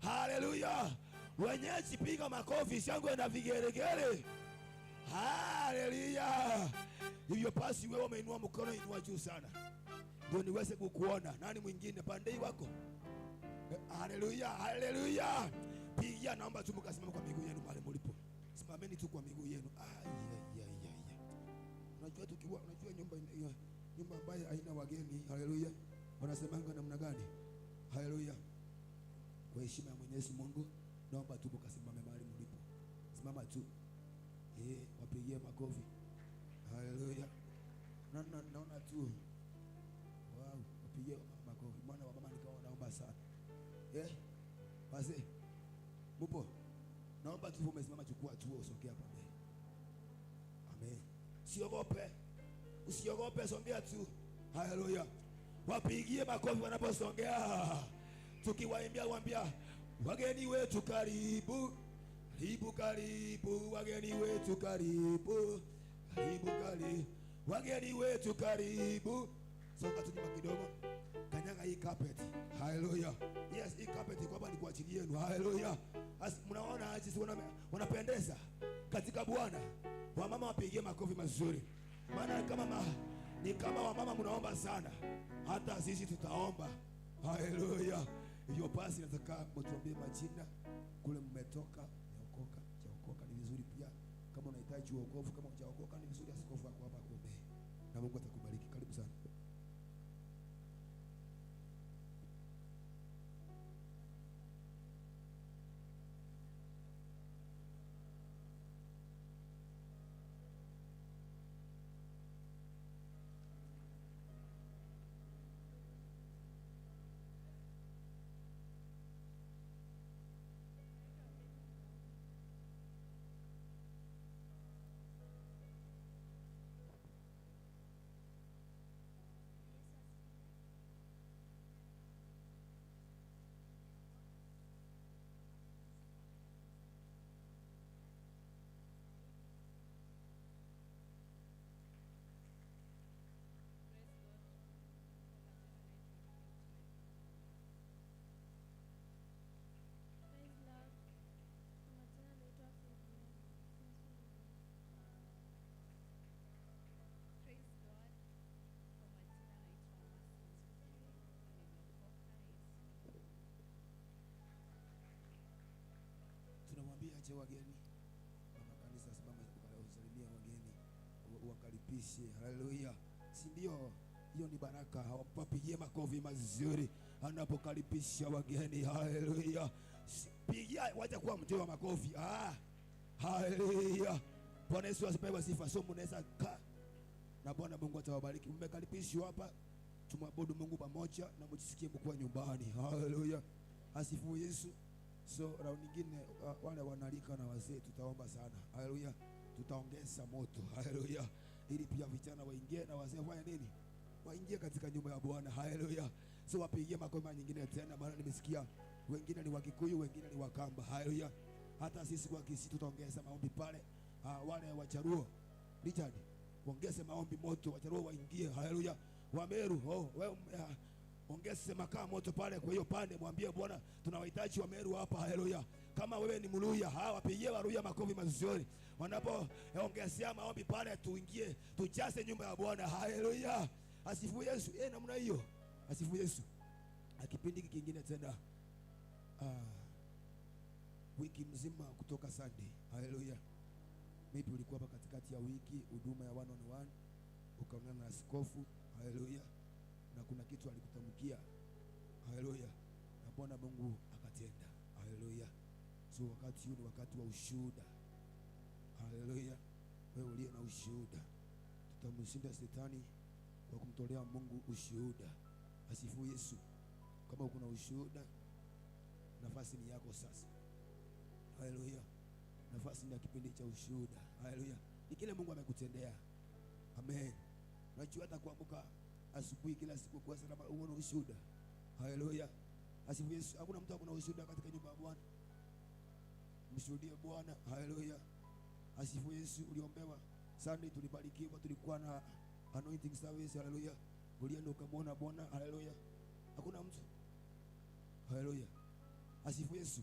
Haleluya. Wenyeji piga makofi, shangwe na vigelegele. Haleluya. Hivyo basi wewe umeinua mkono, inua juu sana ndio niweze kukuona. Nani mwingine pande wako? Haleluya, haleluya. Pigia, naomba tu mkasimame kwa miguu yenu mahali mlipo. Simameni tu kwa miguu yenu. Unajua tukiwa, unajua nyumba ambayo haina wageni, haleluya, wanasemanga namna gani? Haleluya. Kwa heshima ya Mwenyezi Mungu, naomba tu mkasimame mahali mlipo. Simama tu. Wapigie makofi. Haleluya. Naona tu. Wow, wapigie makofi. Mwana wa mama nikawa naomba sana. Basi. Mupo. Naomba tu umesimama, chukua tu usongee hapa mbele. Amen. Usiogope. Usiogope, songea tu. Haleluya. Wapigie makofi wanaposongea. Tukiwaimbia waambia wageni wetu karibu. Karibu karibu wageni wetu karibu. Karibu karibu. Wageni wetu karibu. Songa tu nyuma kidogo. Kanyaga hii carpet. Haleluya. Yes, hii carpet kwamba ni kwa ajili yenu. Haleluya. Mnaona aje, si wanapendeza katika Bwana. Wamama wapigie makofi mazuri. Maana kama ni kama wamama mnaomba sana, hata sisi tutaomba. Haleluya. Hiyo basi nataka mtuambie majina, kule mmetoka, mmeokoka, mjaokoka ni vizuri pia. Kama unahitaji wokovu, kama hujaokoka ni vizuri askofu wako hapa kuombea. Na Mungu atakubariki. Karibu sana. Tunamwambia aje wageni, mama kanisa simama usalimia wageni, wakaribishe. Haleluya, si ndio? Hiyo ni baraka. Wapigie makofi mazuri anapokaribisha wageni. Haleluya, pigia, wacha kuwa mtu wa makofi. Haleluya, Bwana Yesu asipewe sifa. So mnaweza kaa na Bwana Mungu atawabariki. Mmekaribishwa hapa, tumwabudu Mungu pamoja na mjisikie mkiwa nyumbani. Haleluya, asifiwe Yesu. So round nyingine wale wanalika na wazee tutaomba sana. Haleluya. Tutaongeza moto. Haleluya. Ili pia vijana waingie na wazee wafanye nini? Waingie katika nyumba ya Bwana. Haleluya. So wapigie makofi nyingine tena, maana nimesikia wengine ni Wakikuyu, wengine ni Wakamba. Haleluya. Hata sisi kwa Kisii tutaongeza maombi pale. Wale Wacharuo, Richard, ongeze maombi moto, Wacharuo waingie. Haleluya. Wameru, wewe ongeze makaa moto pale kwa hiyo pande, mwambie Bwana tunawahitaji Wameru hapa. Haleluya. Kama wewe ni Mluya, wapigie Waluya makofi mazuri. Wanapoongezea maombi pale, tuingie, tujaze nyumba ya Bwana. Haleluya. Asifiwe Yesu. Namna hiyo. Asifiwe Yesu. Kipindi kingine tena, wiki mzima kutoka Sunday. Haleluya. Maybe ulikuwa hapa katikati ya wiki, huduma ya 1 on 1, ukaonana na askofu. Haleluya. Na kuna kitu alikutamkia. Haleluya. Na Bwana Mungu akatenda. Haleluya. So wakati huu ni wakati wa ushuhuda. Haleluya. Wewe uliye na ushuhuda, tutamshinda shetani kwa kumtolea Mungu ushuhuda. Asifiwe Yesu. Kama uko na ushuhuda, nafasi ni yako sasa. Haleluya. Nafasi ni ya kipindi cha ushuhuda. Haleluya. Ni kile Mungu amekutendea. Amen. Unajua hata kuamka asubuhi kila siku kwa salama uone ushuhuda. Haleluya. Asifiwe Yesu. Hakuna mtu akona ushuhuda katika nyumba ya Bwana. Mshuhudie Bwana. Haleluya. Asifiwe Yesu. Uliombewa Sunday, tulibarikiwa, tulikuwa na anointing service. Haleluya. Ulienda ukamwona Bwana. Haleluya. Hakuna mtu. Haleluya. Asifiwe Yesu.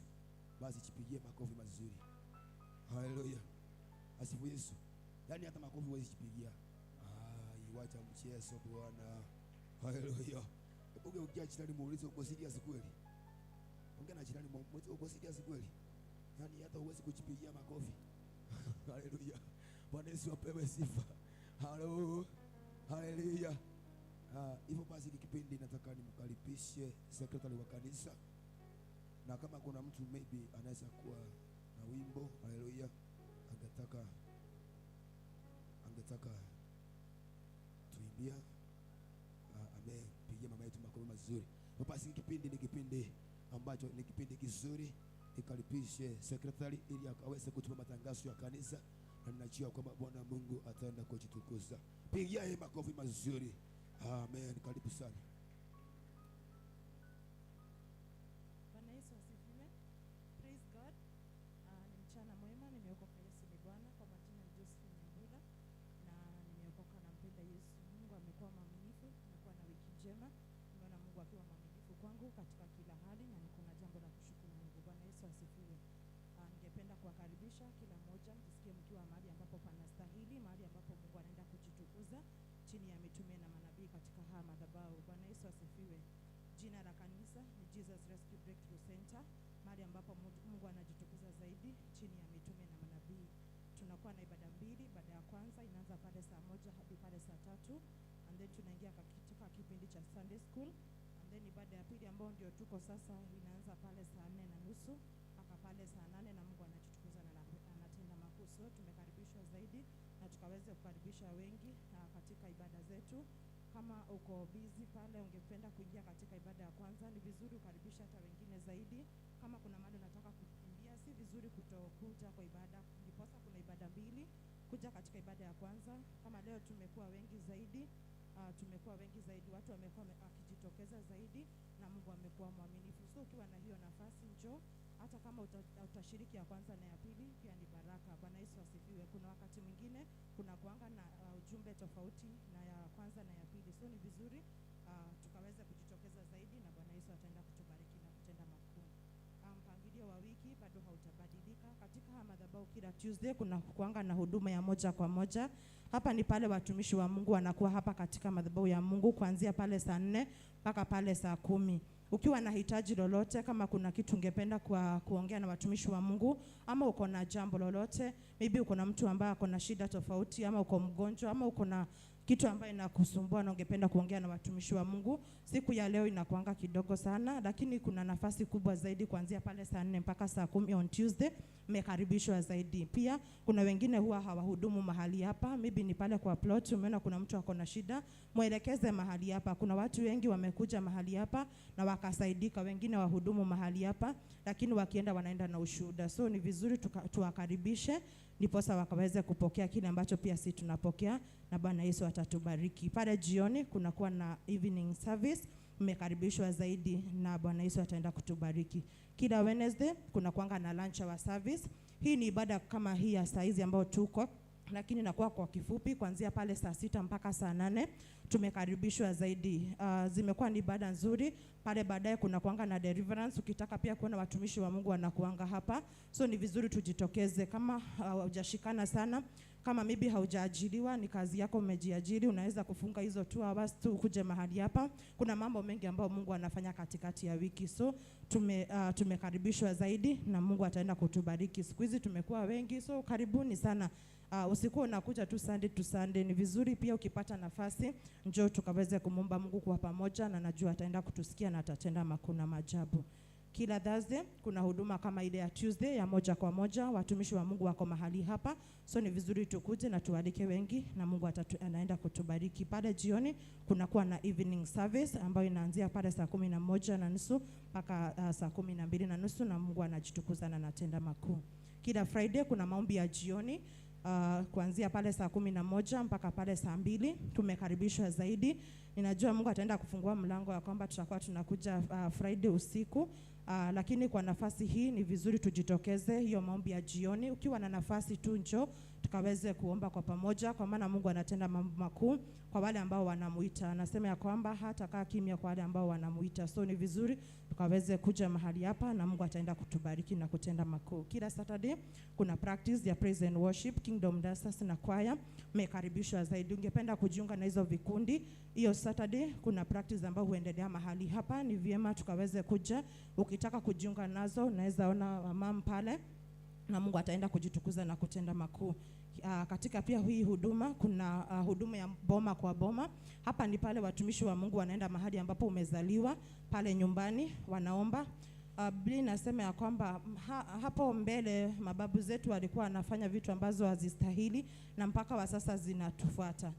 Basi jipigie makofi mazuri. Haleluya. Asifiwe Yesu. Yaani hata makofi huwezi jipigia. Wacha mchezo Bwana. Haleluya. Ugeukia jirani muulize uko serious kweli? Ongea na jirani muulize uko serious kweli? Yaani hata huwezi kujipigia makofi. Haleluya. Bwana Yesu apewe sifa. Haleluya. Haleluya. Hivyo basi kipindi nataka nimkaribishe secretary wa kanisa. Na kama kuna mtu maybe anaweza kuwa na wimbo, haleluya, angetaka tuimbia. Amen. Pigia mama yetu makofi mazuri. Basi kipindi ni kipindi ambacho ni kipindi kizuri. Ikaribishe secretary ili akaweze kutuma matangazo ya kanisa, na ninajua kwamba Bwana Mungu ataenda kujitukuza. Pigia yeye makofi mazuri. Amen. Karibu sana. Bwana Yesu asifiwe. Praise God. Ni mchana mwema, nimeokoka. Yesu ni Bwana. Kwa majina ni Josephine Nyambura na nimeokoka na mpenda Yesu. Mungu amekuwa mwaminifu, nimekuwa na wiki njema. Nimeona Mungu akiwa mwaminifu. wangu katika kila hali na niko na jambo la kushukuru Mungu. Bwana Yesu asifiwe. Ningependa kuwakaribisha kila mmoja mjisikie mkiwa mahali ambapo panastahili, mahali ambapo Mungu anaenda kujitukuza chini ya mitume na manabii katika haya madhabahu. Bwana Yesu asifiwe. Jina la kanisa ni Jesus Rescue Breakthrough Center, mahali ambapo Mungu anajitukuza zaidi chini ya mitume na manabii. Tunakuwa na ibada mbili. Ibada ya kwanza inaanza pale saa 1 hadi pale saa 3, and then tunaingia katika kipindi cha Sunday School, and then ibada ya pili ambayo ndio tuko sasa inaanza pale saa 4:30 mpaka pale saa 8, na Mungu anajitukuza na anatenda makuu. So tumekaribishwa zaidi na tukaweze kukaribisha wengi katika ibada zetu. Kama uko busy pale ungependa kuingia katika ibada ya kwanza, ni vizuri ukaribisha hata wengine zaidi. Kama kuna mahali unataka kukimbia, si vizuri kutokuja kwa ibada. Ndiposa kuna ibada mbili, kuja katika ibada ya kwanza. Kama leo tumekuwa wengi zaidi, watu wamekuwa wakijitokeza zaidi na Mungu amekuwa mwaminifu. So ukiwa na hiyo nafasi njoo, hata kama utashiriki ya kwanza na ya pili pia ni baraka. Bwana Yesu asifiwe. Kuna wakati mwingine kuna kuanga na ujumbe tofauti na ya kwanza na ya pili. So ni vizuri tukaweza kujitokeza zaidi na Bwana Yesu ataenda kutubariki na kutenda makuu. Mpangilio wa wiki bado hautabadilika. Katika haya madhabahu kila Tuesday kuna kuanga na huduma ya moja kwa moja. Hapa ni pale watumishi wa Mungu wanakuwa hapa katika madhabahu ya Mungu kuanzia pale saa 4 mpaka pale saa 10. Ukiwa na hitaji lolote, kama kuna kitu ungependa kuongea na watumishi wa Mungu, ama uko na jambo lolote, maybe uko na mtu ambaye ako na shida tofauti, ama uko mgonjwa, ama uko na kitu ambayo inakusumbua na ungependa kuongea na watumishi wa Mungu, siku ya leo inakuanga kidogo sana, lakini kuna nafasi kubwa zaidi kuanzia pale saa 4 mpaka saa 10 on Tuesday. Mmekaribishwa zaidi. Pia kuna wengine huwa hawahudumu mahali hapa, maybe ni pale kwa plot, umeona kuna mtu ako na shida, mwelekeze mahali hapa. Kuna watu wengi wamekuja mahali hapa na wakasaidika, wengine wahudumu mahali hapa, lakini wakienda wanaenda na ushuhuda. So ni vizuri tuwakaribishe ndiposa wakaweze kupokea kile ambacho pia sisi tunapokea, na Bwana Yesu atatubariki. Pale jioni kunakuwa na evening service, mmekaribishwa zaidi na Bwana Yesu ataenda kutubariki. Kila Wednesday kuna kuanga na lunch hour service. Hii ni ibada kama hii ya saa hizi ambayo tuko, lakini inakuwa kwa kifupi kuanzia pale saa 6 mpaka saa 8. Tumekaribishwa zaidi. Zimekuwa ni ibada nzuri. Pale baadaye kuna kuanga na deliverance. Ukitaka pia kuona watumishi wa Mungu wanakuanga hapa. So ni vizuri tujitokeze. Kama hujashikana sana, kama maybe haujaajiriwa, ni kazi yako umejiajiri, unaweza kufunga hizo 2 hours tu ukuje mahali hapa. Kuna mambo mengi ambayo Mungu anafanya katikati ya wiki. So tumekaribishwa zaidi na Mungu ataenda kutubariki. Siku hizi tumekuwa wengi, so karibuni sana. Usikuwa unakuja tu Sunday to Sunday. Ni vizuri pia ukipata nafasi njoo tukaweze kumomba Mungu kwa pamoja, na najua ataenda kutusikia na atatenda makuu na maajabu. Kila Thursday kuna huduma kama ile ya Tuesday ya moja kwa moja, watumishi wa Mungu wako mahali hapa. So ni vizuri tukuje na tualike wengi na Mungu anaenda kutubariki. Pale jioni kuna kuwa na evening service ambayo inaanzia pale saa 11:30 mpaka saa 12:30, na Mungu anajitukuza na anatenda makuu. Kila Friday kuna maombi ya jioni kuanzia pale saa 11 mpaka pale saa 2. Tumekaribishwa zaidi. Ninajua Mungu ataenda kufungua mlango ya kwamba tutakuwa tunakuja Friday usiku. Lakini kwa nafasi hii ni vizuri tujitokeze hiyo maombi ya jioni. Ukiwa na nafasi tu njoo tukaweze kuomba kwa pamoja, kwa maana Mungu anatenda mambo makuu kwa wale ambao wanamuita. Anasema ya kwamba hatakaa kimya kwa wale ambao wanamuita. So ni vizuri tukaweze kuja mahali hapa na Mungu ataenda kutubariki na kutenda makuu. Kila Saturday kuna practice ya praise and worship, Kingdom Dancers na choir. Mmekaribishwa zaidi. Ungependa kujiunga na hizo vikundi, hiyo Saturday kuna practice ambayo huendelea mahali hapa, ni vyema tukaweze kuja. Ukitaka kujiunga nazo unaweza ona mam pale, na Mungu ataenda kujitukuza na kutenda makuu. Katika pia hii huduma kuna huduma ya boma kwa boma. Hapa ni pale watumishi wa Mungu wanaenda mahali ambapo umezaliwa, pale nyumbani wanaomba. Biblia inasema ya kwamba hapo mbele mababu zetu walikuwa wanafanya vitu ambazo hazistahili na mpaka wa sasa zinatufuata.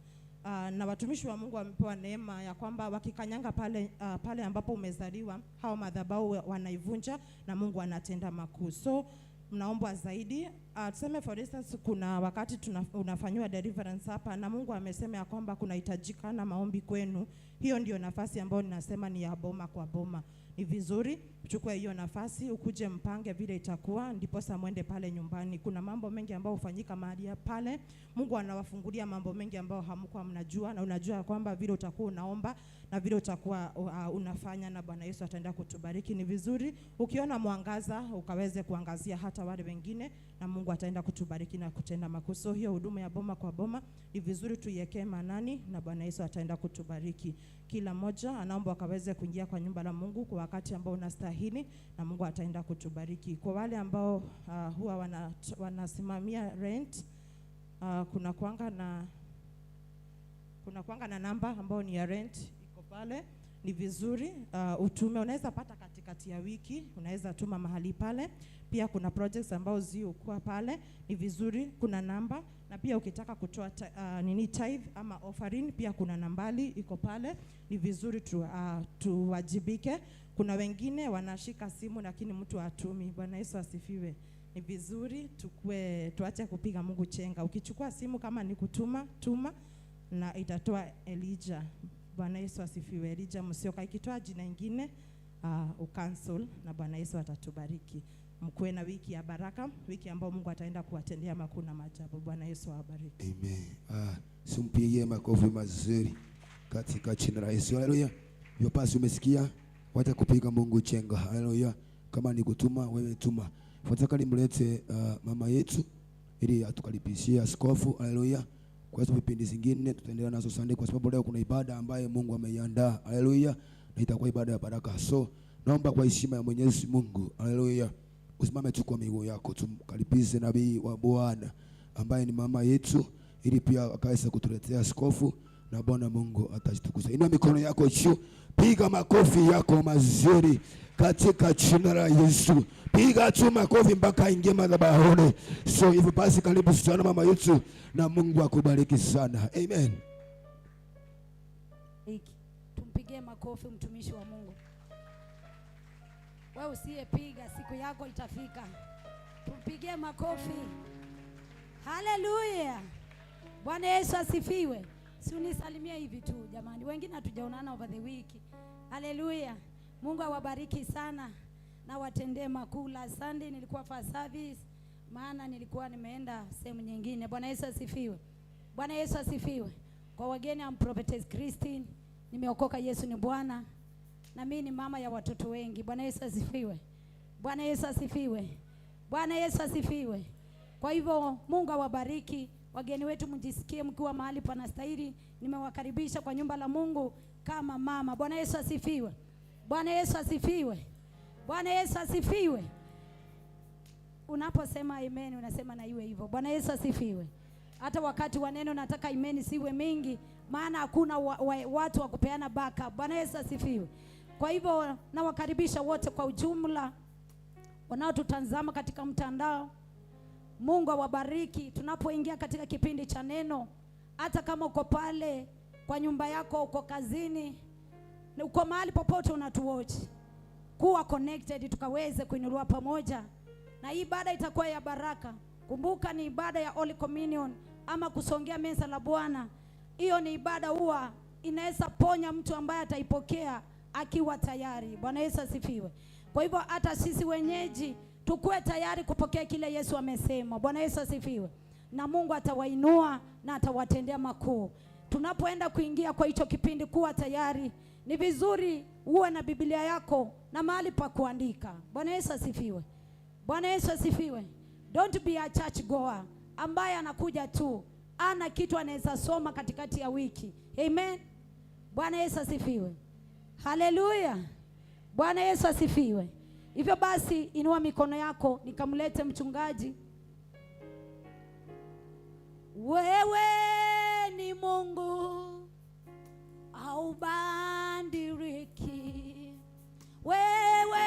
Na watumishi wa Mungu wamepewa neema ya kwamba wakikanyanga pale, pale ambapo umezaliwa, hao madhabahu wanaivunja na Mungu anatenda makuu. So mnaombwa zaidi. Tuseme for instance kuna wakati unafanywa deliverance hapa na Mungu amesema ya kwamba kunahitajika na maombi kwenu. Hiyo ndio nafasi ambayo ninasema ni ya boma kwa boma. Ni vizuri uchukue hiyo nafasi, ukuje mpange vile itakuwa, ndiposa mwende pale nyumbani. Kuna mambo mengi ambayo hufanyika mahali pale. Mungu anawafungulia mambo mengi ambayo hamkuwa mnajua, na unajua kwamba vile utakuwa unaomba na vile utakuwa unafanya, na Bwana Yesu ataenda kutubariki. Ni vizuri ukiona mwangaza ukaweze kuangazia hata wale wengine, na Mungu ataenda kutubariki na kutenda makuu. So hiyo huduma ya boma kwa boma ni vizuri tuiwekee maanani, na Bwana Yesu ataenda kutubariki. Kila mmoja anaomba akaweze kuingia kwa nyumba la Mungu kwa wakati ambao unastahili, na Mungu ataenda kutubariki. Kwa wale ambao huwa wanasimamia rent, kuna kwanga na namba ambayo ni ya rent iko pale. Ni vizuri utume, unaweza pata katikati ya wiki, unaweza tuma mahali pale. Pia kuna projects ambao zikuwa pale, ni vizuri, kuna namba. Na pia ukitaka kutoa nini, tithe ama offering, pia kuna nambari iko pale. Ni vizuri tuwajibike. Kuna wengine wanashika simu lakini mtu hatumi. Bwana Yesu asifiwe. Ni vizuri tukue, tuache kupiga Mungu chenga. Ukichukua simu kama ni kutuma, tuma na itatoa Elijah. Bwana Yesu asifiwe. Elijah Musyoka. Ikitoa jina ingine, ucancel, na Bwana Yesu atatubariki. Mkuwe na wiki ya baraka, wiki ambayo Mungu ataenda kuwatendea makuu na maajabu. Bwana Yesu awabariki. Amen. Ah, simpigie makofi mazuri katika jina la Yesu. Haleluya. Hiyo pasi umesikia? Wacha kupiga Mungu chenga. Haleluya. Kama ni kutuma wewe tuma. Nataka nimlete mama yetu ili atukaribishie askofu. Haleluya. Kwa hizo vipindi zingine tutaendelea nazo Sunday, kwa sababu leo kuna ibada ambayo Mungu ameiandaa. Haleluya. Na itakuwa ibada ya baraka. So naomba kwa heshima ya Mwenyezi Mungu. Haleluya. Usimame tu kwa miguu yako, tumkaribishe nabii wa Bwana ambaye ni mama yetu, ili pia akaweza kutuletea askofu na Bwana Mungu atajitukuza. Inua mikono yako juu, piga makofi yako mazuri katika jina la Yesu. Piga tu makofi mpaka ingie madhabahuni. So hivyo basi, karibu sana mama yetu, na Mungu akubariki sana. Amen. Hiki. Tumpigie makofi mtumishi wa Mungu. Wewe usiyepiga, siku yako itafika. Tumpigie makofi. Haleluya. Bwana Yesu asifiwe. Si unisalimie hivi tu jamani, wengine hatujaonana over the week. Haleluya. Mungu awabariki sana na watendee makuu. Last Sunday nilikuwa first service, maana nilikuwa nimeenda sehemu nyingine. Bwana Yesu asifiwe. Bwana Yesu asifiwe. Kwa wageni, I'm Prophetess Christine. Nimeokoka, Yesu ni Bwana. Na mimi ni mama ya watoto wengi. Bwana Yesu asifiwe. Bwana Yesu asifiwe. Bwana Yesu asifiwe. Kwa hivyo Mungu awabariki wageni wetu, mjisikie mkiwa mahali panastahili. Nimewakaribisha kwa nyumba la Mungu kama mama. Bwana Yesu asifiwe. Bwana Yesu asifiwe. Bwana Yesu asifiwe. Unaposema amen, unasema na iwe hivyo. Bwana Yesu asifiwe. Hata wakati wa neno nataka amen siwe mingi, maana hakuna watu wa kupeana backup. Bwana Yesu asifiwe. Kwa hivyo nawakaribisha wote kwa ujumla wanaotutazama katika mtandao. Mungu awabariki tunapoingia katika kipindi cha neno. Hata kama uko pale kwa nyumba yako, uko kazini, uko mahali popote unatuwatch, kuwa connected tukaweze kuinuliwa pamoja, na hii ibada itakuwa ya baraka. Kumbuka ni ibada ya Holy Communion ama kusongea meza la Bwana. Hiyo ni ibada huwa inaweza ponya mtu ambaye ataipokea akiwa tayari. Bwana Yesu asifiwe. Kwa hivyo hata sisi wenyeji tukue tayari kupokea kile Yesu amesema. Bwana Yesu asifiwe. Na Mungu atawainua na atawatendea makuu. Tunapoenda kuingia kwa hicho kipindi, kuwa tayari. Ni vizuri uwe na Biblia yako na mahali pa kuandika. Bwana Yesu asifiwe. Bwana Yesu asifiwe. Don't be a church goer ambaye anakuja tu, ana kitu anaweza soma katikati ya wiki. Amen. Bwana Yesu asifiwe. Haleluya. Bwana Yesu asifiwe. Hivyo basi inua mikono yako nikamlete mchungaji. Wewe ni Mungu haubadiliki. Wewe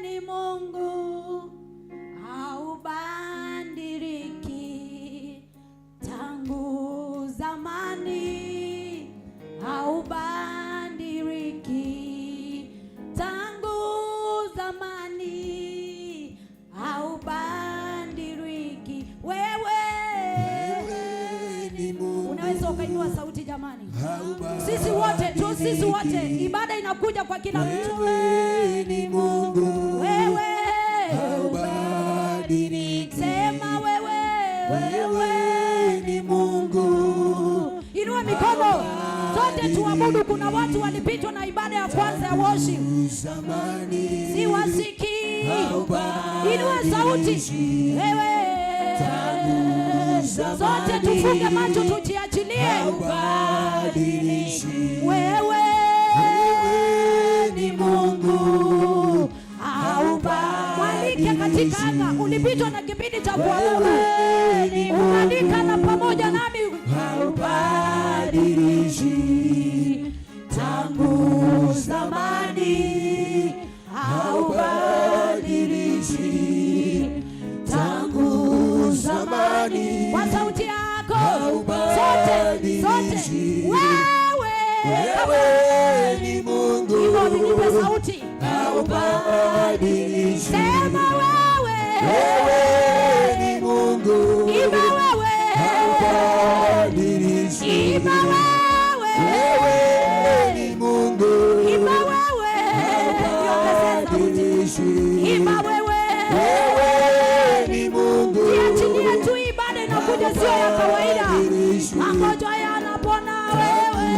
ni Mungu haubadiliki. Tangu zamani haubadiliki. Tangu zamani haubadiliki. Wewe Wewe ni Mungu. Unaweza ukainua sauti jamani. Sisi wote tu, sisi wote, ibada inakuja kwa kila mtu. Wewe ni Mungu. Wewe Haubadiliki. sema wewe, Wewe ni Mungu. Inua mikono sote tuabudu. tunapoabudu kuna watu walipitwa na ibada ya kwanza ya worship. Zamani Siwasikii. Inua sauti. Wewe. Sote tufunge macho tujiachilie. Haubadilishi. Wewe Wewe ni Mungu. Mwalike katika anga. Ulipitwa na kipindi cha kuabudu. Wewe ni Unganika na pamoja nami. Haubadilishi. Tangu zamani haubadilishi. Tangu zamani Kwa sauti yako. Sote, sote. Wewe. Wewe ni Mungu. Hivyo nipe sauti. Haubadilishi. Sema wewe. Wewe ni Mungu. Imba wewe. Haubadilishi. Imba wewe. Wewe ni Mungu. Imba wewe. Niongezee sauti. Haubadilishi. Imba wewe. Wewe ni Mungu. Jiachilie tu, ibada inakuja sio ya kawaida. Magonjwa yanapona wewe.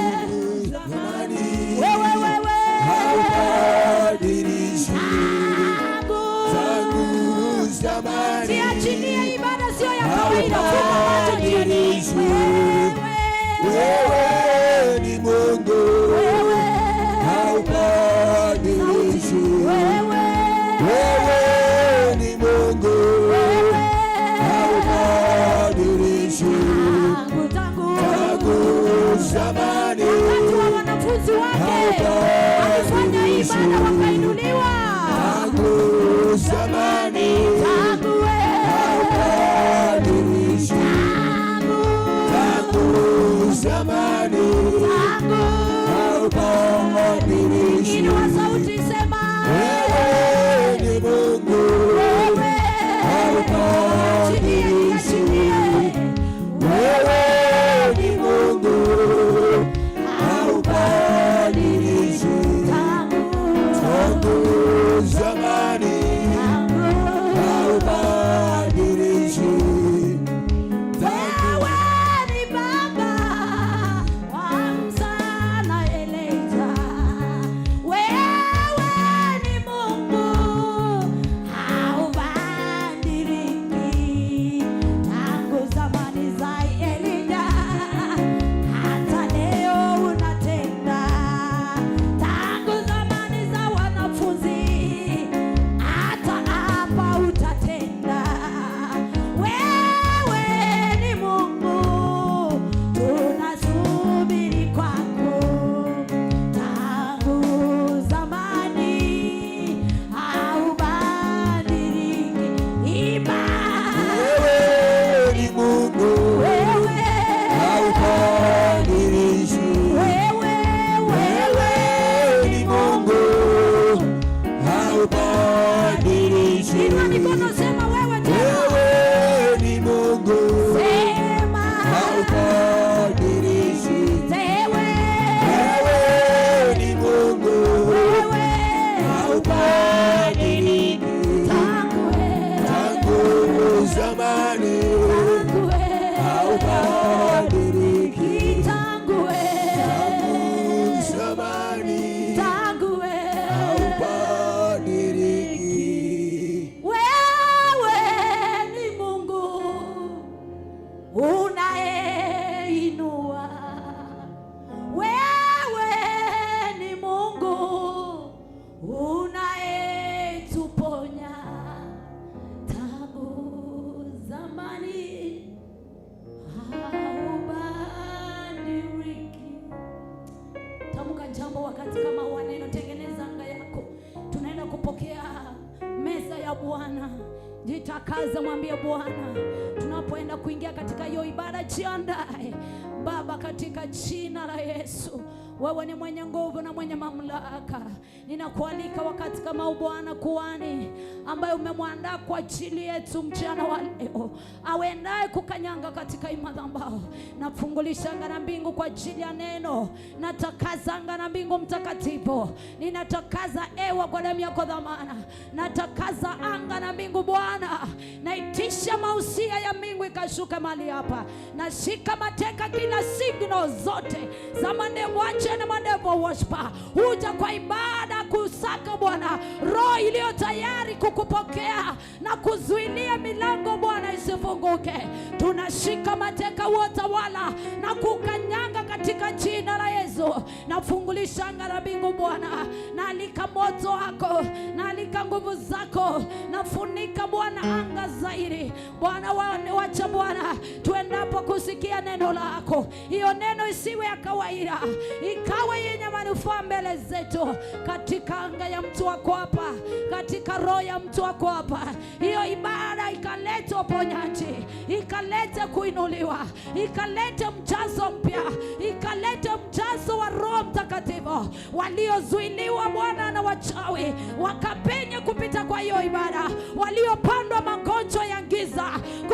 Zamani Wewe wewe. haubadilishi. Tangu. Tangu zamani Jiachilie, ibada sio ya kawaida. Funga macho jioni. Wewe. Wewe ni Mungu. Wewe. Haubadilishi. Wewe. Wewe ni Mungu. Wewe. Haubadilishi. Tangu tangu. Tangu zamani Wakati wa wanafunzi wake alifanya ibada wakainuliwa. Tangu zamani Tangu wewe. Haubadilishi. Tangu. Tangu zamani Tangu. haubadilishi. Inua sauti sema. Wewe ni Mungu. Wewe. Achilie, achilie. Wewe ni Mungu. Haubadilishi. Tangu. Tangu zamani haubadilishi. Wewe ni Baba wa Musa na Elijah. Wewe ni Mungu haubadiliki. Tangu zamani za Elijah hata leo unatenda. Tangu zamani za wanafunzi hata hapa utatenda. Wewe ni Mungu, tunasubiri kwako. Tangu zamani haubadiliki. Imba Wewe ni Mungu. wewe, Haubadilishi. wewe, Wewe ni Mungu. Haubadilishi. Inua mikono, sema wewe tena. Wewe ni Mungu. Sema Haubadilishi. wewe, Wewe ni Mungu. wewe, Haubadiliki. tangu Tangu zamani tangu haubadiliki. tangu Tangu zamani tangu haubadiliki. wewe ni Mungu unaeinua, wewe ni Mungu unayetuponya. Tangu zamani haubadiliki. Tamka jambo wakati kama wa neno, tengeneza anga yako. Tunaenda kupokea meza ya Bwana. Jitakaze, mwambie Bwana, tunapoenda kuingia katika hiyo ibada, jiandae Baba, katika jina la Yesu. Wewe ni mwenye nguvu na mwenye mamlaka. Ninakualika wakati kama huu Bwana kuhani ambaye umemwandaa kwa ajili yetu mchana wa leo, awendaye kukanyanga katika hii madhabahu. Nafungulisha anga na mbingu kwa ajili ya neno, natakaza anga na mbingu mtakatifu, ninatakaza ewa kwa damu yako dhamana, natakaza anga na mbingu Bwana, naitisha Wacha mausia ya mbingu ikashuka mahali hapa. Nashika mateka kila signal zote za mandevu na mandevu worshiper. Huja kwa ibada kusaka Bwana roho iliyo tayari kukupokea na kuzuilia milango Bwana isifunguke. Tunashika mateka utawala na kukanyanga katika jina la Yesu. Nafungulisha anga la mbingu Bwana, naalika moto wako, naalika nguvu zako, nafunika Bwana anga zaidi Bwana. Wacha Bwana tuendapo kusikia neno lako, hiyo neno isiwe ya kawaida, ikawe yenye manufaa mbele zetu, katika anga ya mtu wako hapa, katika roho ya mtu wako hapa. Hiyo ibada ikalete uponyaji, ikalete kuinuliwa, ikalete mjazo mpya, ikalete mjazo wa Roho Mtakatifu. Waliozuiliwa Bwana na wachawi wakapenye kupita kwa hiyo ibada, waliopandwa magonjwa ya giza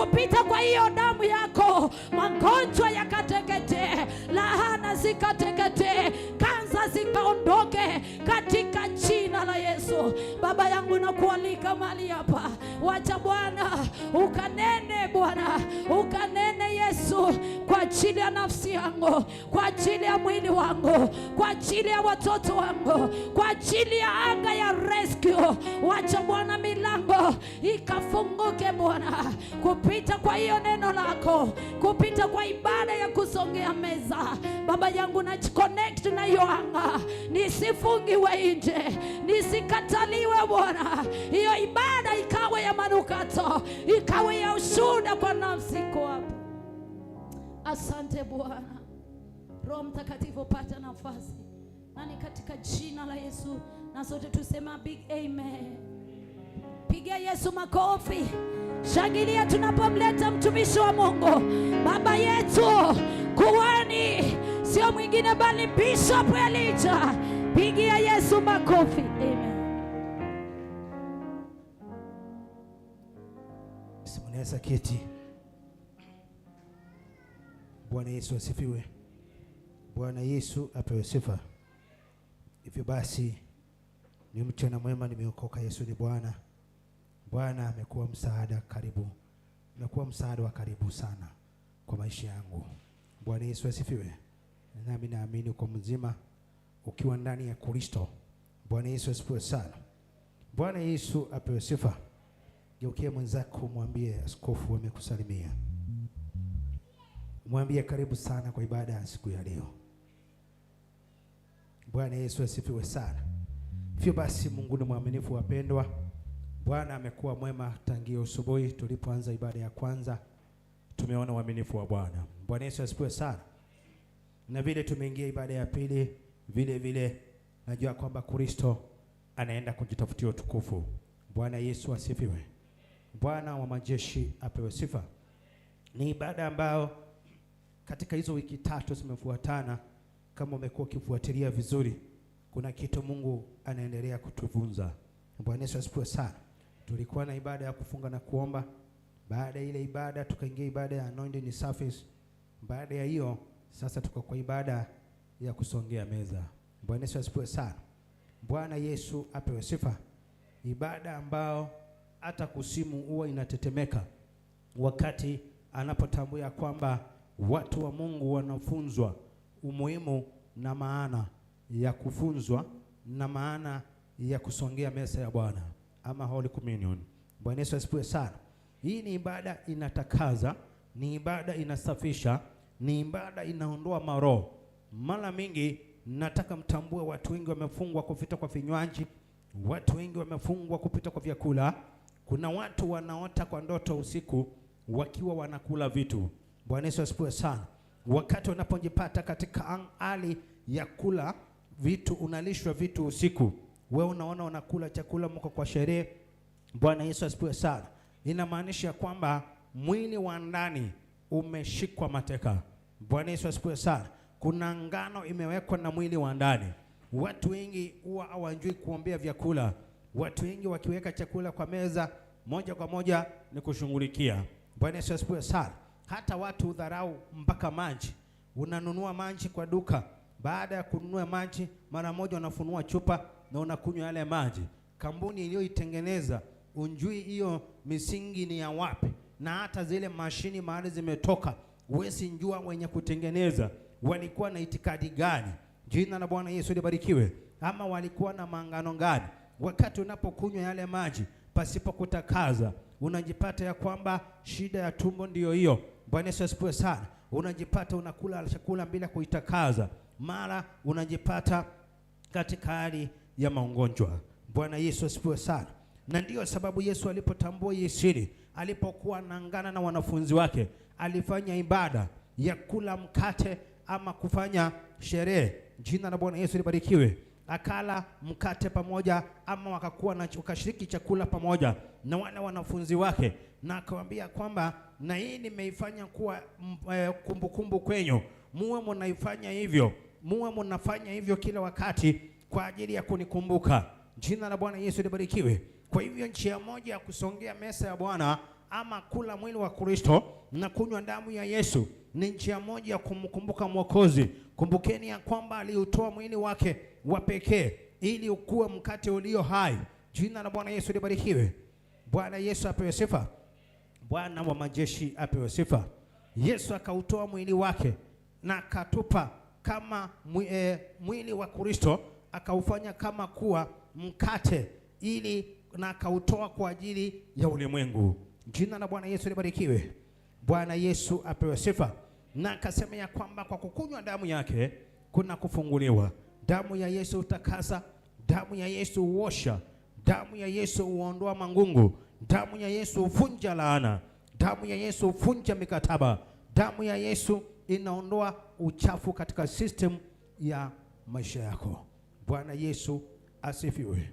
kupita kwa hiyo damu yako, magonjwa yakateketee, laana zikateketee, kansa zikaondoke katika jina la Yesu. Baba yangu, nakualika mahali hapa, wacha Bwana ukanene, Bwana ukanene Yesu, kwa ajili ya nafsi yangu, kwa ajili ya mwili wangu, kwa ajili ya watoto wangu, kwa ajili ya anga ya rescue. Wacha Bwana milango ikafunguke Bwana, kupita kwa hiyo neno lako, kupita kwa ibada ya kusongea meza. Baba yangu, najiconnect na hiyo anga, nisifungiwe nje, nisikataliwe Bwana. Hiyo ibada ikawe ya manukato, ikawe ya ushuhuda kwa nafsi iko hapa. Asante Bwana. Roho Mtakatifu, pata nafasi, na ni katika jina la Yesu, na sote tusema big amen. Pigia Yesu makofi, shangilia tunapomleta mtumishi wa Mungu, baba yetu kuhani, sio mwingine bali Bishop Elijah. Pigia Yesu makofi. Amen. Mnaweza keti. Bwana Yesu asifiwe. Bwana Yesu apewe sifa. Hivyo basi ni mchana mwema, nimeokoka. Yesu ni Bwana. Bwana amekuwa msaada karibu, amekuwa msaada wa karibu sana kwa maisha yangu. Bwana Yesu asifiwe. Nami naamini kwa mzima ukiwa ndani ya Kristo. Bwana Yesu asifiwe sana. Bwana Yesu apewe sifa. Geukie mwenzako mwambie askofu amekusalimia. Mwambie karibu sana kwa ibada ya siku ya leo. Bwana Yesu asifiwe sana. Hivyo basi Mungu ni mwaminifu wapendwa. Bwana amekuwa mwema tangia asubuhi tulipoanza ibada ya kwanza. Tumeona uaminifu wa Bwana. Bwana Yesu asifiwe sana. Na vile tumeingia ibada ya pili, vile vile najua kwamba Kristo anaenda kujitafutia utukufu. Bwana Yesu asifiwe. Bwana wa majeshi apewe sifa. Ni ibada ambayo katika hizo wiki tatu zimefuatana, kama umekuwa ukifuatilia vizuri, kuna kitu Mungu anaendelea kutufunza. Bwana Yesu asifiwe sana. Tulikuwa na ibada ya kufunga na kuomba. Baada ya ile ibada tukaingia ibada ya anointing service. Baada ya hiyo sasa tuko kwa ibada ya kusongea meza. Bwana Yesu asifiwe sana. Bwana Yesu apewe sifa. Ibada ambao hata kusimu huwa inatetemeka wakati anapotambua kwamba watu wa Mungu wanafunzwa umuhimu na maana ya kufunzwa na maana ya kusongea meza ya Bwana ama Holy Communion. Bwana Yesu asifiwe sana. Hii ni ibada inatakaza, ni ibada inasafisha, ni ibada inaondoa maroho. Mara mingi nataka mtambue, watu wengi wamefungwa kupita kwa vinywaji, watu wengi wamefungwa kupita kwa vyakula. Kuna watu wanaota kwa ndoto usiku wakiwa wanakula vitu. Bwana Yesu asifiwe sana. Wakati unapojipata katika hali ya kula vitu, unalishwa vitu usiku, wewe unaona unakula chakula, mko kwa sherehe. Bwana Yesu asifiwe sana. Inamaanisha kwamba mwili wa ndani umeshikwa mateka. Bwana Yesu asifiwe sana. Kuna ngano imewekwa na mwili wa ndani. Watu wengi huwa hawajui kuombea vyakula. Watu wengi wakiweka chakula kwa meza, moja kwa moja ni kushughulikia. Bwana Yesu asifiwe sana. Hata watu udharau mpaka maji. Unanunua maji kwa duka, baada ya kununua maji mara moja unafunua chupa na unakunywa yale maji. Kampuni iliyoitengeneza unjui hiyo misingi ni ya wapi. Na hata zile mashini mahali zimetoka, huwezi njua wenye kutengeneza walikuwa na itikadi gani. Jina la Bwana Yesu libarikiwe. Ama walikuwa na maangano gani? Wakati unapokunywa yale maji pasipo kutakaza, unajipata ya kwamba shida ya tumbo ndiyo hiyo. Bwana Yesu asifiwe sana. Unajipata unakula chakula bila kuitakaza, mara unajipata katika hali ya magonjwa. Bwana Yesu asifiwe sana. Na ndiyo sababu Yesu alipotambua hii siri, alipokuwa anaangana na wanafunzi wake, alifanya ibada ya kula mkate ama kufanya sherehe. Jina la Bwana Yesu libarikiwe. Akala mkate pamoja, ama wakakuwa na wakashiriki chakula pamoja na wale wanafunzi wake, na akawaambia kwamba na hii nimeifanya kuwa kumbukumbu kwenyu, muwe mnaifanya hivyo, muwe mnafanya hivyo kila wakati kwa ajili ya kunikumbuka. Jina la Bwana Yesu libarikiwe. Kwa hivyo njia moja ya kusongea meza ya Bwana ama kula mwili wa Kristo na kunywa damu ya Yesu ni njia moja ya kumkumbuka Mwokozi. Kumbukeni ya kwamba aliutoa mwili wake wa pekee ili ukuwe mkate ulio hai. Jina la Bwana Yesu libarikiwe. Bwana Yesu apewe sifa. Bwana wa majeshi apewe sifa. Yesu akautoa mwili wake na akatupa kama mwili wa Kristo, akaufanya kama kuwa mkate ili na akautoa kwa ajili ya ulimwengu. Jina la Bwana Yesu libarikiwe. Bwana Yesu apewe sifa. Na akasema ya kwamba kwa kukunywa damu yake kuna kufunguliwa. Damu ya Yesu utakasa, damu ya Yesu uosha, damu ya Yesu huondoa mangungu, damu ya Yesu hufunja laana, damu ya Yesu hufunja mikataba, damu ya Yesu inaondoa uchafu katika system ya maisha yako. Bwana Yesu asifiwe.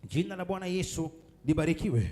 Jina la Bwana Yesu libarikiwe.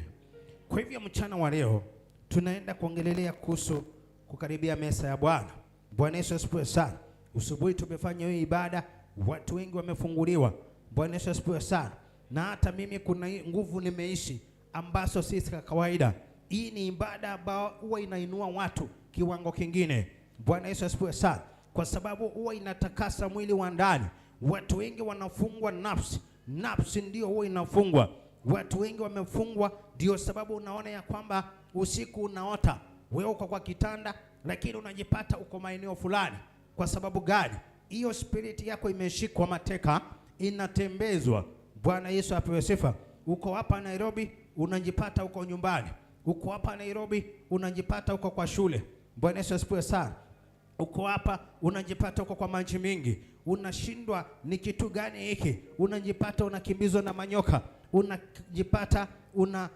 Kwa hivyo mchana wa leo tunaenda kuongelelea kuhusu kukaribia meza ya Bwana. Bwana Yesu asifiwe sana. Usubuhi tumefanya hiyo ibada, watu wengi wamefunguliwa. Bwana Yesu asifiwe sana. Na hata mimi kuna nguvu nimeishi ambazo si za kawaida. Hii ni ibada ambayo huwa inainua watu kiwango kingine. Bwana Yesu asifiwe sana. Kwa sababu huwa inatakasa mwili wa ndani. Watu wengi wanafungwa nafsi. Nafsi ndio huwa inafungwa. Watu wengi wamefungwa, ndio sababu unaona ya kwamba usiku unaota wewe uko kwa kitanda, lakini unajipata uko maeneo fulani. Kwa sababu gani? Hiyo spirit yako imeshikwa mateka, inatembezwa. Bwana Yesu apewe sifa. Uko hapa Nairobi, unajipata uko nyumbani. Uko hapa Nairobi, unajipata uko kwa shule. Bwana Yesu asifiwe sana. Uko hapa unajipata uko kwa maji mingi, unashindwa ni kitu gani hiki, unajipata unakimbizwa na manyoka, unajipata una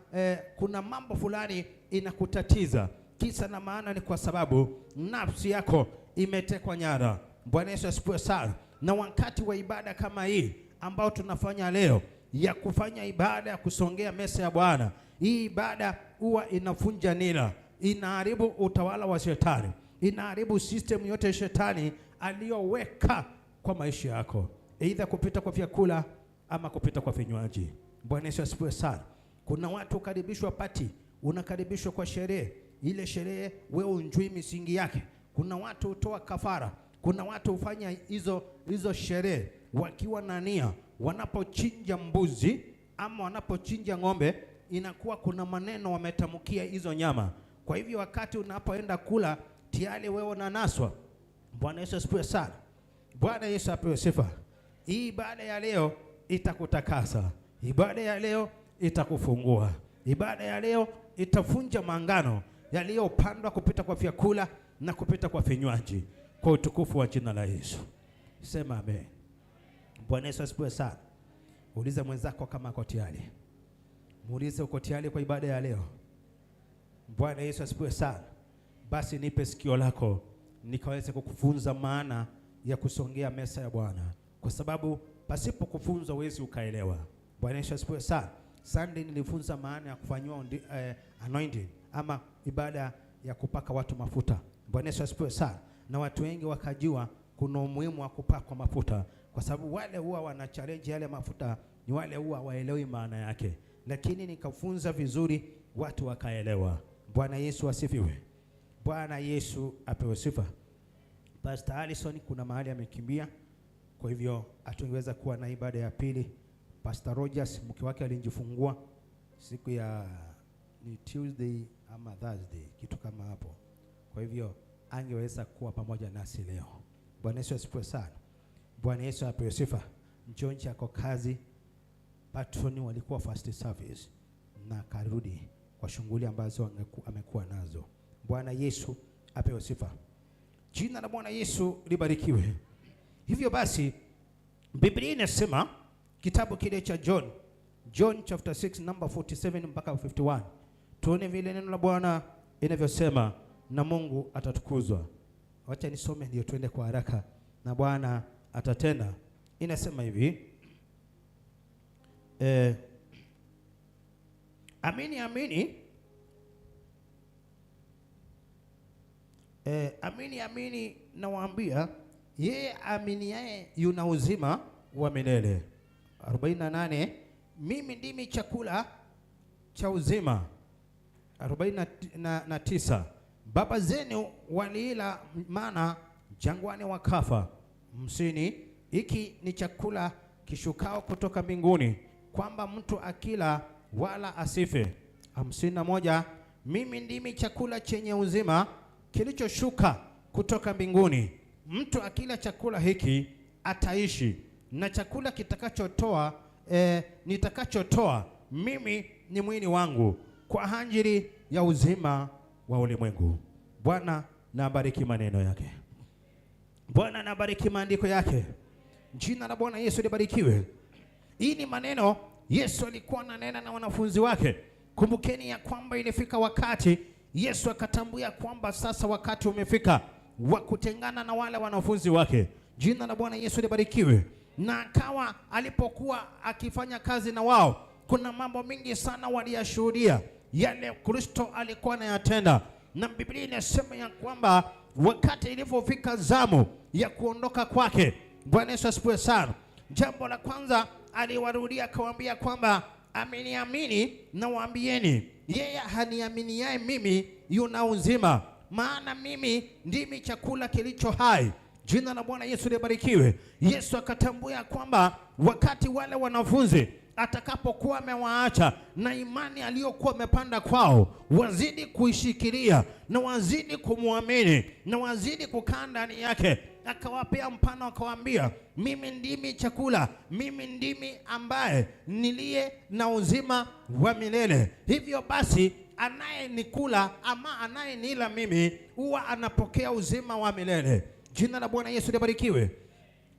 kuna mambo fulani inakutatiza. Kisa na maana ni kwa sababu nafsi yako imetekwa nyara. Bwana Yesu asifiwe sana. Na wakati wa ibada kama hii ambao tunafanya leo ya kufanya ibada ya kusongea meza ya Bwana, hii ibada huwa inafunja nira, inaharibu utawala wa shetani, inaharibu system yote ya shetani aliyoweka kwa maisha yako, aidha kupita kwa vyakula ama kupita kwa vinywaji. Bwana Yesu asifiwe sana. Kuna watu ukaribishwa pati, unakaribishwa kwa sherehe, ile sherehe wewe unjui misingi yake. Kuna watu hutoa kafara, kuna watu hufanya hizo sherehe wakiwa na nia, wanapochinja mbuzi ama wanapochinja ng'ombe, inakuwa kuna maneno wametamkia hizo nyama. Kwa hivyo wakati unapoenda kula tayari wewe unanaswa. Bwana Yesu asifiwe sana. Bwana Yesu apewe sifa. Hii ibada ya leo itakutakasa. Ibada ya leo itakufungua. Ibada ya leo itavunja maangano yaliyopandwa kupita kwa vyakula na kupita kwa vinywaji, kwa utukufu wa jina la Yesu. Sema amen. Bwana Yesu asifiwe sana. Uliza mwenzako kama ako tayari. Muulize uko tayari kwa ibada ya leo. Bwana Yesu asifiwe sana. Basi nipe sikio lako nikaweze kukufunza maana ya kusongea meza ya Bwana, kwa sababu pasipo kufunzwa huwezi ukaelewa. Bwana Yesu asifiwe sana. Sunday nilifunza maana ya kufanyiwa anointing ama ibada ya kupaka watu mafuta. Bwana Yesu asifiwe sana. Na watu wengi wakajua kuna umuhimu wa kupakwa mafuta, kwa sababu wale huwa wana challenge yale mafuta ni wale huwa waelewi maana yake, lakini nikafunza vizuri watu wakaelewa. Bwana Yesu asifiwe. Bwana Yesu apewe sifa. Pastor Allison kuna mahali amekimbia, kwa hivyo hatungeweza kuwa na ibada ya pili. Pastor Rogers mke wake alijifungua siku ya ni Tuesday ama Thursday, kitu kama hapo. Kwa hivyo angeweza kuwa pamoja nasi leo. Bwana Yesu asifiwe sana. Bwana Yesu apewe sifa. Njonji ako kazi, patroni walikuwa first service na karudi kwa shughuli ambazo amekuwa nazo. Bwana Yesu apewe sifa. Jina la Bwana Yesu libarikiwe. Hivyo basi Biblia inasema kitabu kile cha John, John chapter 6 number 47 mpaka 51. Tuone vile neno la Bwana inavyosema na Mungu atatukuzwa. Wacha nisome ndio tuende kwa haraka na Bwana atatenda. Inasema hivi amini amini amini amini nawaambia, yeye aminiaye yuna uzima wa milele. 48 mimi ndimi chakula cha uzima. 49 baba zenu waliila mana jangwani wakafa. 50 hiki ni chakula kishukao kutoka mbinguni, kwamba mtu akila wala asife. 51 mimi ndimi chakula chenye uzima kilichoshuka kutoka mbinguni. Mtu akila chakula hiki ataishi, na chakula kitakachotoa nitakachotoa mimi ni mwili wangu kwa ajili ya uzima wa ulimwengu. Bwana na abariki maneno yake. Bwana na abariki maandiko yake. Jina la Bwana Yesu libarikiwe. Hii ni maneno Yesu alikuwa ananena na wanafunzi wake. Kumbukeni ya kwamba ilifika wakati Yesu akatambua kwamba sasa wakati umefika wa kutengana na wale wanafunzi wake. Jina la Bwana Yesu libarikiwe. Na akawa alipokuwa akifanya kazi na wao, kuna mambo mengi sana waliyashuhudia yale Kristo alikuwa anayatenda, na Biblia inasema ya kwamba wakati ilipofika zamu ya kuondoka kwake, Bwana Yesu asifiwe sana. Jambo la kwanza aliwarudia akawaambia kwamba amini amini nawaambieni, yeye haniaminiaye mimi yuna uzima, maana mimi ndimi chakula kilicho hai. Jina la Bwana Yesu libarikiwe. Yesu akatambua kwamba wakati wale wanafunzi atakapokuwa amewaacha na imani aliyokuwa amepanda kwao, wazidi kuishikilia na wazidi kumwamini na wazidi kukaa ndani yake. Akawapea mfano, akawaambia, mimi ndimi chakula, mimi ndimi ambaye niliye na uzima wa milele. Hivyo basi anayenikula ama anayenila mimi huwa anapokea uzima wa milele. Jina la Bwana Yesu libarikiwe.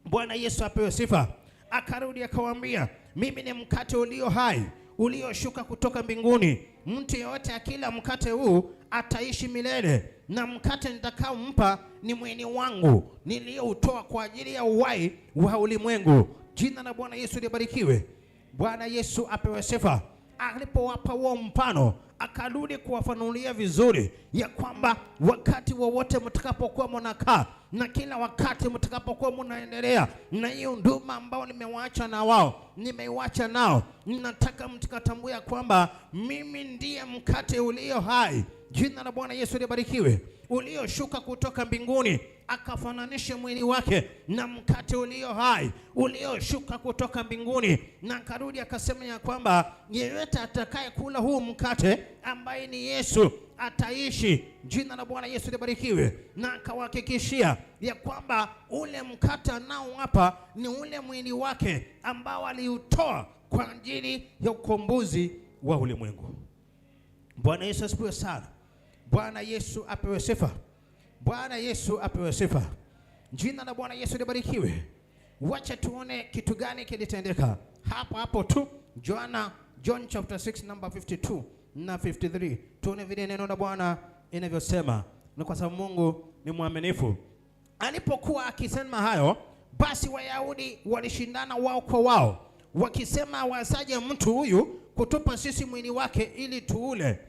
Bwana Yesu apewe sifa. Akarudi akawaambia, mimi ni mkate ulio hai ulioshuka kutoka mbinguni. Mtu yeyote akila mkate huu ataishi milele, na mkate nitakaompa ni mwili wangu niliyoutoa kwa ajili ya uhai wa ulimwengu. Jina la Bwana Yesu libarikiwe. Bwana Yesu apewe sifa. Alipowapa huo mfano, akarudi kuwafanulia vizuri ya kwamba wakati wowote mtakapokuwa mnakaa na kila wakati mtakapokuwa mnaendelea na hiyo nduma ambao nimewaacha na wao, nimeiacha nao, ninataka mtakatambua kwamba mimi ndiye mkate ulio hai. Jina la Bwana Yesu libarikiwe, ulioshuka kutoka mbinguni. Akafananisha mwili wake na mkate ulio hai ulioshuka kutoka mbinguni, na akarudi akasema ya kwamba yeyote atakaye kula huu mkate ambaye ni Yesu ataishi. Jina la Bwana Yesu libarikiwe. Na akawahakikishia ya kwamba ule mkate anaowapa ni ule mwili wake ambao aliutoa kwa ajili ya ukombozi wa ulimwengu. Bwana Yesu asifiwe sana. Bwana Yesu apewe sifa. Bwana Yesu apewe sifa. Jina la Bwana Yesu libarikiwe. Wacha tuone kitu gani kilitendeka hapo hapo tu, Joana, John chapter 6 number 52 na 53. Tuone vile neno la Bwana inavyosema, na kwa sababu Mungu ni mwaminifu. Alipokuwa akisema hayo, basi Wayahudi walishindana wao kwa wao, wakisema, wasaje mtu huyu kutupa sisi mwili wake ili tuule?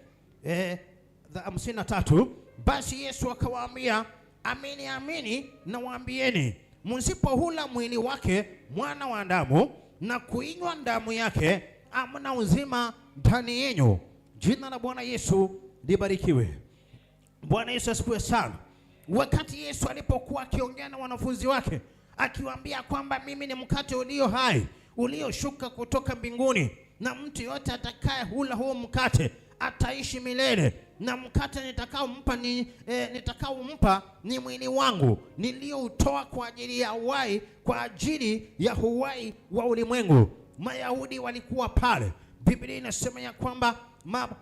53 Basi Yesu akawaambia, amini amini nawaambieni, msipohula mwili wake mwana wa Adamu na kuinywa damu yake, hamna uzima ndani yenu. Jina la Bwana Yesu libarikiwe. Bwana Yesu asifiwe sana. Wakati Yesu alipokuwa akiongea na wanafunzi wake akiwaambia kwamba mimi ni mkate ulio hai ulioshuka kutoka mbinguni, na mtu yote atakaye hula huo mkate ataishi milele, na mkate nitakaompa ni mwili wangu niliyoutoa kwa ajili ya uhai, kwa ajili ya uhai wa ulimwengu. Mayahudi walikuwa pale. Biblia inasema ya kwamba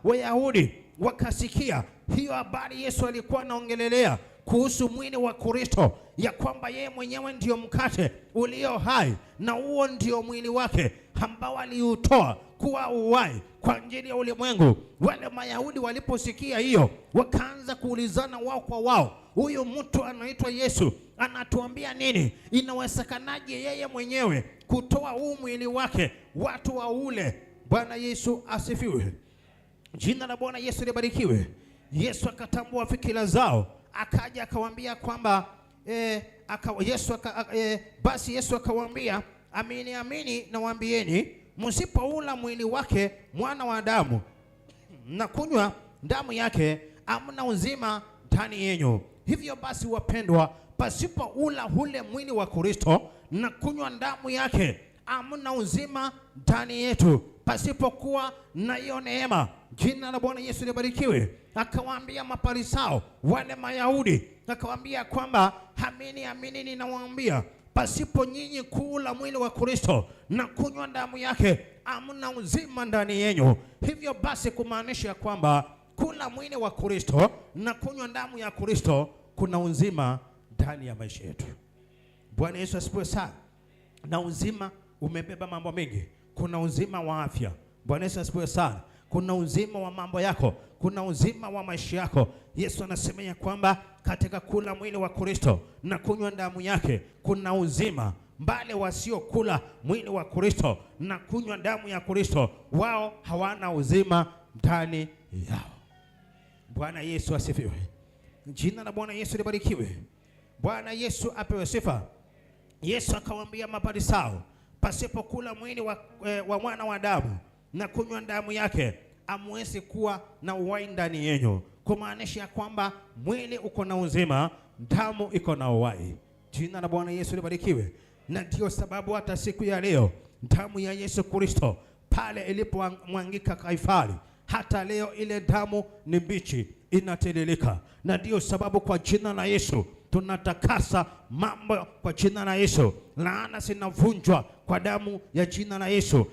Wayahudi wakasikia hiyo habari Yesu alikuwa anaongelelea kuhusu mwili wa Kristo, ya kwamba yeye mwenyewe ndio mkate ulio hai na huo ndio mwili wake ambao aliutoa kuwa uhai kwa ajili ya ulimwengu. Wale Mayahudi waliposikia hiyo, wakaanza kuulizana wao kwa wao, huyu mtu anaitwa Yesu anatuambia nini? Inawezekanaje yeye mwenyewe kutoa huu mwili wake watu waule? Bwana Yesu asifiwe. Jina la Bwana Yesu libarikiwe. Yesu akatambua fikira zao, akaja akawaambia kwamba basi Yesu akawaambia, amini amini nawaambieni, msipoula mwili wake mwana wa Adamu na kunywa damu yake, hamna uzima ndani yenu. Hivyo basi wapendwa, pasipo ula ule mwili wa Kristo na kunywa damu yake, hamna uzima ndani yetu, pasipokuwa na hiyo neema. Jina la Bwana Yesu libarikiwe. Akawaambia Mafarisayo wale Mayahudi, akawaambia kwamba amini amini ninawaambia, pasipo nyinyi kula mwili wa Kristo na kunywa damu yake, hamna uzima ndani yenu. Hivyo basi kumaanisha kwamba kula mwili wa Kristo na kunywa damu ya Kristo kuna uzima ndani ya maisha yetu. Bwana Yesu asifiwe sana. Na uzima umebeba mambo mengi. Kuna uzima wa afya. Bwana Yesu asifiwe sana. Kuna uzima wa mambo yako, kuna uzima wa maisha yako. Yesu anasema ya kwamba katika kula mwili wa Kristo na kunywa damu yake kuna uzima. Mbali wasiokula mwili wa Kristo na kunywa damu ya Kristo, wao hawana uzima ndani yao. Bwana Yesu asifiwe. Jina la Bwana Yesu libarikiwe. Bwana Yesu apewe sifa. Yesu akawaambia Mafarisayo, pasipo kula mwili wa mwana wa Adamu na kunywa damu yake, hamwezi kuwa na uhai ndani yenu. Kumaanisha kwamba mwili uko na uzima, damu iko na uhai. Jina la Bwana Yesu libarikiwe. Na ndio sababu hata siku ya leo damu ya Yesu Kristo pale ilipomwangika Kaifari, hata leo ile damu ni mbichi, inatiririka. Na ndio sababu kwa jina la Yesu tunatakasa mambo kwa jina la Yesu. Laana zinavunjwa kwa damu ya jina la Yesu.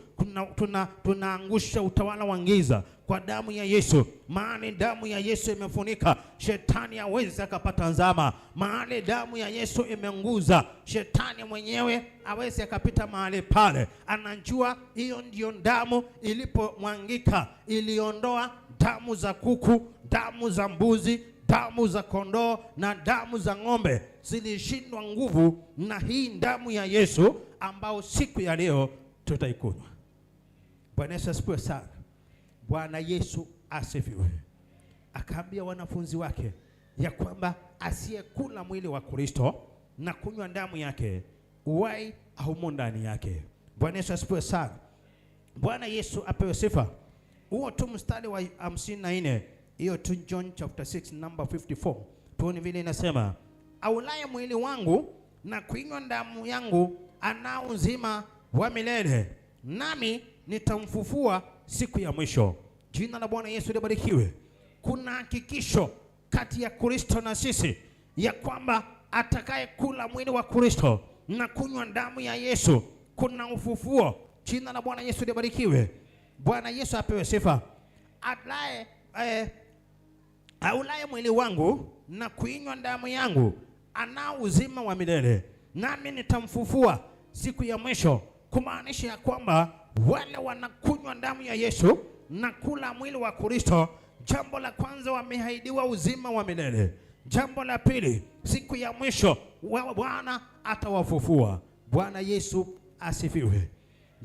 Tunaangusha utawala wa giza kwa damu ya Yesu. Maana damu ya Yesu imefunika, shetani hawezi akapata nzama. Maana damu ya Yesu imenguza, shetani mwenyewe hawezi akapita mahali pale. Anajua hiyo ndio damu ilipomwangika, iliondoa damu za kuku, damu za mbuzi, damu za kondoo na damu za ng'ombe zilishindwa nguvu na hii damu ya Yesu ambao siku ya leo tutaikunywa. Bwana Yesu asifiwe sana. Bwana Yesu asifiwe. Akaambia wanafunzi wake ya kwamba asiyekula mwili wa Kristo na kunywa damu yake, uhai haumo ndani yake. Bwana Yesu asifiwe sana. Bwana Yesu apewe sifa. Huo tu mstari wa 54, hiyo tu John chapter 6 number 54. Tuone vile inasema, aulaye mwili wangu na kuinywa damu yangu anao uzima wa milele, nami nitamfufua siku ya mwisho. Jina la Bwana Yesu libarikiwe. Kuna hakikisho kati ya Kristo na sisi ya kwamba atakayekula mwili wa Kristo na kunywa damu ya Yesu kuna ufufuo. Jina la Bwana Yesu libarikiwe. Bwana Yesu apewe sifa. Aulaye mwili wangu na kuinywa damu yangu anao uzima wa milele, nami nitamfufua siku ya mwisho. Kumaanisha ya kwamba wale wanakunywa damu ya Yesu na kula mwili wa Kristo, jambo la kwanza wameahidiwa uzima wa milele. Jambo la pili, siku ya mwisho Bwana atawafufua. Bwana Yesu asifiwe.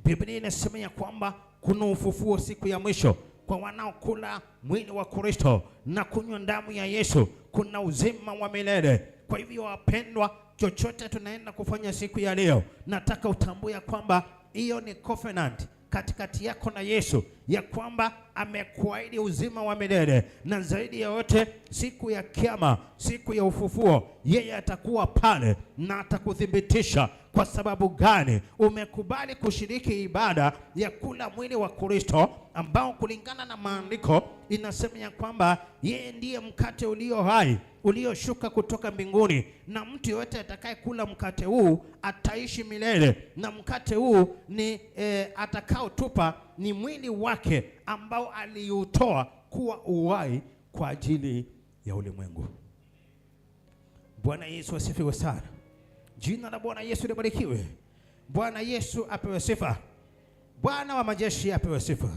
Biblia inasema ya kwamba kuna ufufuo siku ya mwisho kwa wanaokula mwili wa Kristo na kunywa damu ya Yesu, kuna uzima wa milele. Kwa hivyo wapendwa, chochote tunaenda kufanya siku ya leo, nataka utambue ya kwamba hiyo ni covenant katikati yako na Yesu, ya kwamba amekuahidi uzima wa milele, na zaidi ya yote siku ya Kiyama, siku ya ufufuo, yeye atakuwa pale na atakuthibitisha. Kwa sababu gani? Umekubali kushiriki ibada ya kula mwili wa Kristo, ambao kulingana na maandiko inasema ya kwamba yeye ndiye mkate ulio hai ulioshuka kutoka mbinguni, na mtu yeyote atakayekula mkate huu ataishi milele, na mkate huu ni atakaotupa ni mwili wake ambao aliutoa kuwa uhai kwa ajili ya ulimwengu. Bwana Yesu asifiwe sana. Jina la Bwana Yesu libarikiwe. Bwana Yesu apewe sifa. Bwana wa majeshi apewe sifa.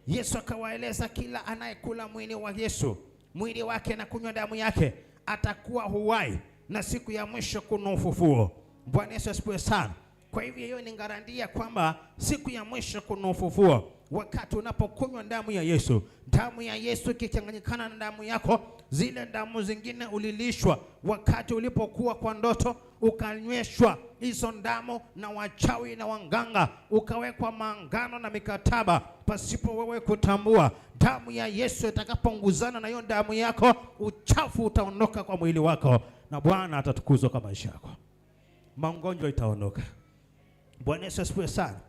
Yesu akawaeleza kila anayekula mwili wa Yesu, mwili wake na kunywa damu yake, atakuwa uhai, na siku ya mwisho kuna ufufuo. Bwana Yesu asifiwe sana. Kwa hivyo hiyo ni garantia kwamba siku ya mwisho kuna ufufuo. Wakati unapokunywa damu ya Yesu, damu ya Yesu ikichanganyikana na damu yako, zile damu zingine ulilishwa wakati ulipokuwa kwa ndoto, ukanyweshwa hizo damu na wachawi na wanganga, ukawekwa maangano na mikataba pasipo wewe kutambua. Damu ya Yesu itakaponguzana na hiyo damu yako, uchafu utaondoka kwa mwili wako, na Bwana atatukuzwa kwa maisha yako, magonjwa itaondoka. Bwana Yesu asifiwe sana.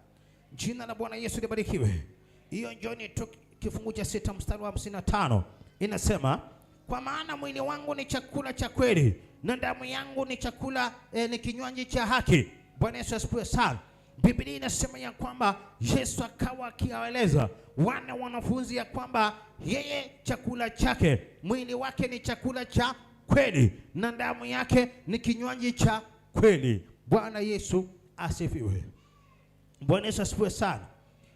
Jina la Bwana Yesu libarikiwe. Hiyo Njoni tu kifungu cha 6 mstari wa 55 inasema, kwa maana mwili wangu ni chakula cha kweli na damu yangu ni chakula ni kinywaji cha haki. Bwana Yesu asifiwe sana. Biblia inasema ya kwamba Yesu akawa akiwaeleza wana wanafunzi ya kwamba yeye chakula chake, mwili wake ni chakula cha kweli na damu yake ni kinywaji cha kweli. Bwana Yesu asifiwe. Bwana Yesu asifiwe sana.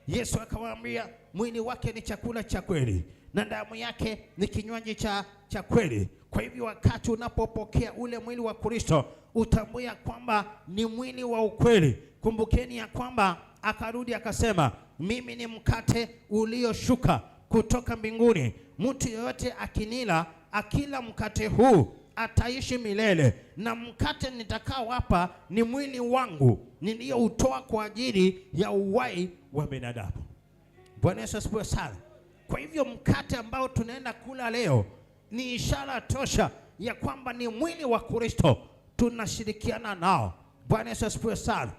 Yesu akawaambia mwili wake ni chakula cha kweli na damu yake ni kinywaji cha kweli. Kwa hivyo wakati unapopokea ule mwili wa Kristo, utambue ya kwamba ni mwili wa ukweli. Kumbukeni ya kwamba akarudi akasema, mimi ni mkate ulioshuka kutoka mbinguni, mtu yeyote akinila, akila mkate huu ataishi milele, na mkate nitakaowapa ni mwili wangu niliyoutoa kwa ajili ya uhai wa binadamu. Bwana Yesu asifiwe sana. Kwa hivyo mkate ambao tunaenda kula leo ni ishara tosha ya kwamba ni mwili wa Kristo, tunashirikiana nao. Bwana Yesu asifiwe sana.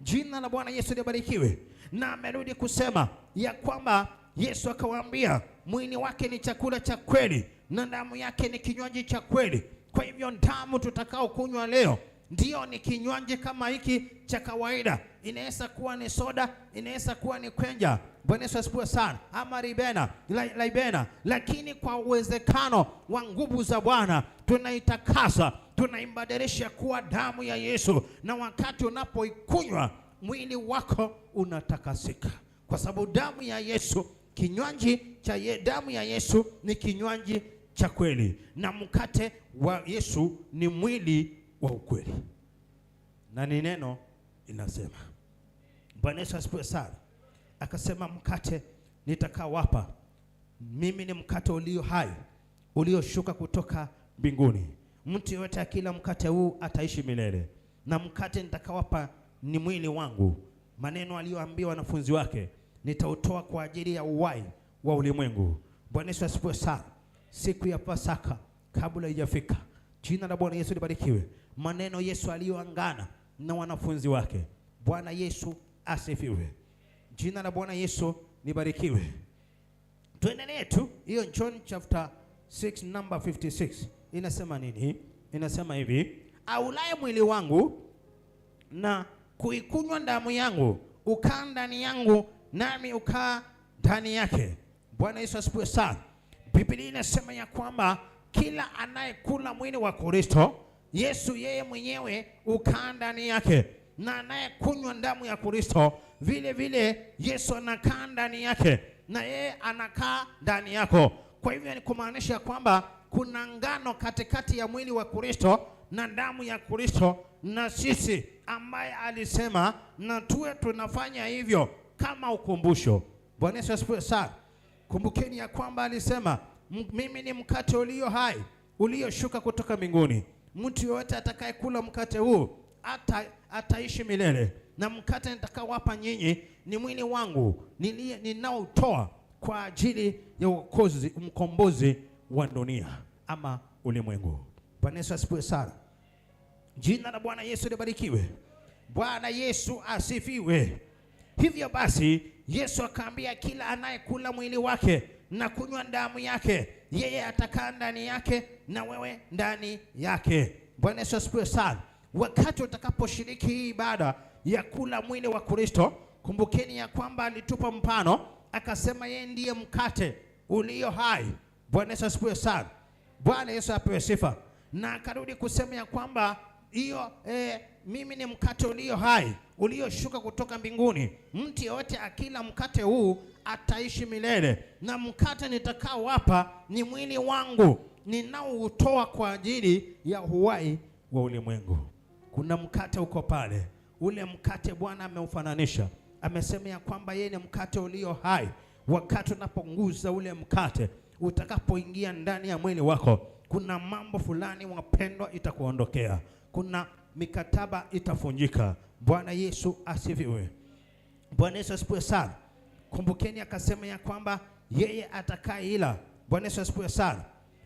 Jina la Bwana Yesu libarikiwe. Na amerudi kusema ya kwamba Yesu akawaambia mwili wake ni chakula cha kweli na damu yake ni kinywaji cha kweli. Kwa hivyo damu tutakao kunywa leo ndio ni kinywaji kama hiki cha kawaida. Inaweza kuwa ni soda, inaweza kuwa ni kwenja. Bwana Yesu asifiwe sana, ama ribena, laibena, lakini kwa uwezekano wa nguvu za Bwana tunaitakasa, tunaibadilisha kuwa damu ya Yesu, na wakati unapoikunywa mwili wako unatakasika, kwa sababu damu ya Yesu, kinywaji cha damu ya Yesu ni kinywaji cha kweli, na mkate wa Yesu ni mwili wa ukweli, na ni neno inasema. Bwana Yesu asifiwe sana. Akasema mkate nitakaowapa mimi ni mkate ulio hai ulioshuka kutoka mbinguni, mtu yeyote akila mkate huu ataishi milele, na mkate nitakawapa ni mwili wangu. Maneno aliyoambiwa wanafunzi wake, nitautoa kwa ajili ya uhai wa ulimwengu. Bwana Yesu asifiwe sana. Siku ya Pasaka kabla haijafika, jina la Bwana Yesu libarikiwe. Maneno Yesu aliyoangana na wanafunzi wake. Bwana Yesu asifiwe. Jina la Bwana Yesu libarikiwe. Tuendelee tu hiyo John chapter 6 number 56 inasema nini? Inasema hivi, aulaye mwili wangu na kuikunywa damu yangu, ukaa ndani yangu nami ukaa ndani yake. Bwana Yesu asifiwe sana. Biblia inasema ya kwamba kila anayekula mwili wa Kristo Yesu yeye mwenyewe ukaa ndani yake, na anayekunywa damu ya Kristo vile vile Yesu anakaa ndani yake na yeye anakaa ndani yako. Kwa hivyo ni kumaanisha kwamba kuna ngano katikati ya mwili wa Kristo na damu ya Kristo na sisi, ambaye alisema na tuwe tunafanya hivyo kama ukumbusho. Bwana Yesu asifiwe sana. Kumbukeni ya kwamba alisema mimi ni mkate ulio hai ulioshuka kutoka mbinguni, mtu yeyote atakayekula mkate huu ataishi milele. Na mkate nitakaowapa nyinyi ni mwili wangu ninaotoa kwa ajili ya uokozi, mkombozi wa dunia ama ulimwengu. Bwana Yesu asifiwe sana. Jina la Bwana Yesu libarikiwe. Bwana Yesu asifiwe. Hivyo basi Yesu akaambia, kila anayekula mwili wake na kunywa damu yake, yeye atakaa ndani yake na wewe ndani yake. Bwana Yesu asifiwe sana. Wakati utakaposhiriki hii ibada ya kula mwili wa Kristo, kumbukeni ya kwamba alitupa mfano, akasema yeye ndiye mkate ulio hai. Bwana Yesu asifiwe sana. Bwana Yesu apewe sifa. Na akarudi kusema ya kwamba hiyo mimi ni mkate ulio hai ulioshuka kutoka mbinguni. Mtu yeyote akila mkate huu ataishi milele, na mkate nitakaowapa ni mwili wangu ninaoutoa kwa ajili ya uhai wa ulimwengu. Kuna mkate uko pale, ule mkate Bwana ameufananisha, amesema ya kwamba yeye ni mkate ulio hai. Wakati unapogusa ule mkate, utakapoingia ndani ya mwili wako, kuna mambo fulani wapendwa, itakuondokea. Kuna mikataba itafunjika. Bwana Yesu asifiwe. Bwana Yesu asifiwe sana. Kumbukeni akasema ya kwamba yeye atakayeila. Bwana Yesu asifiwe sana.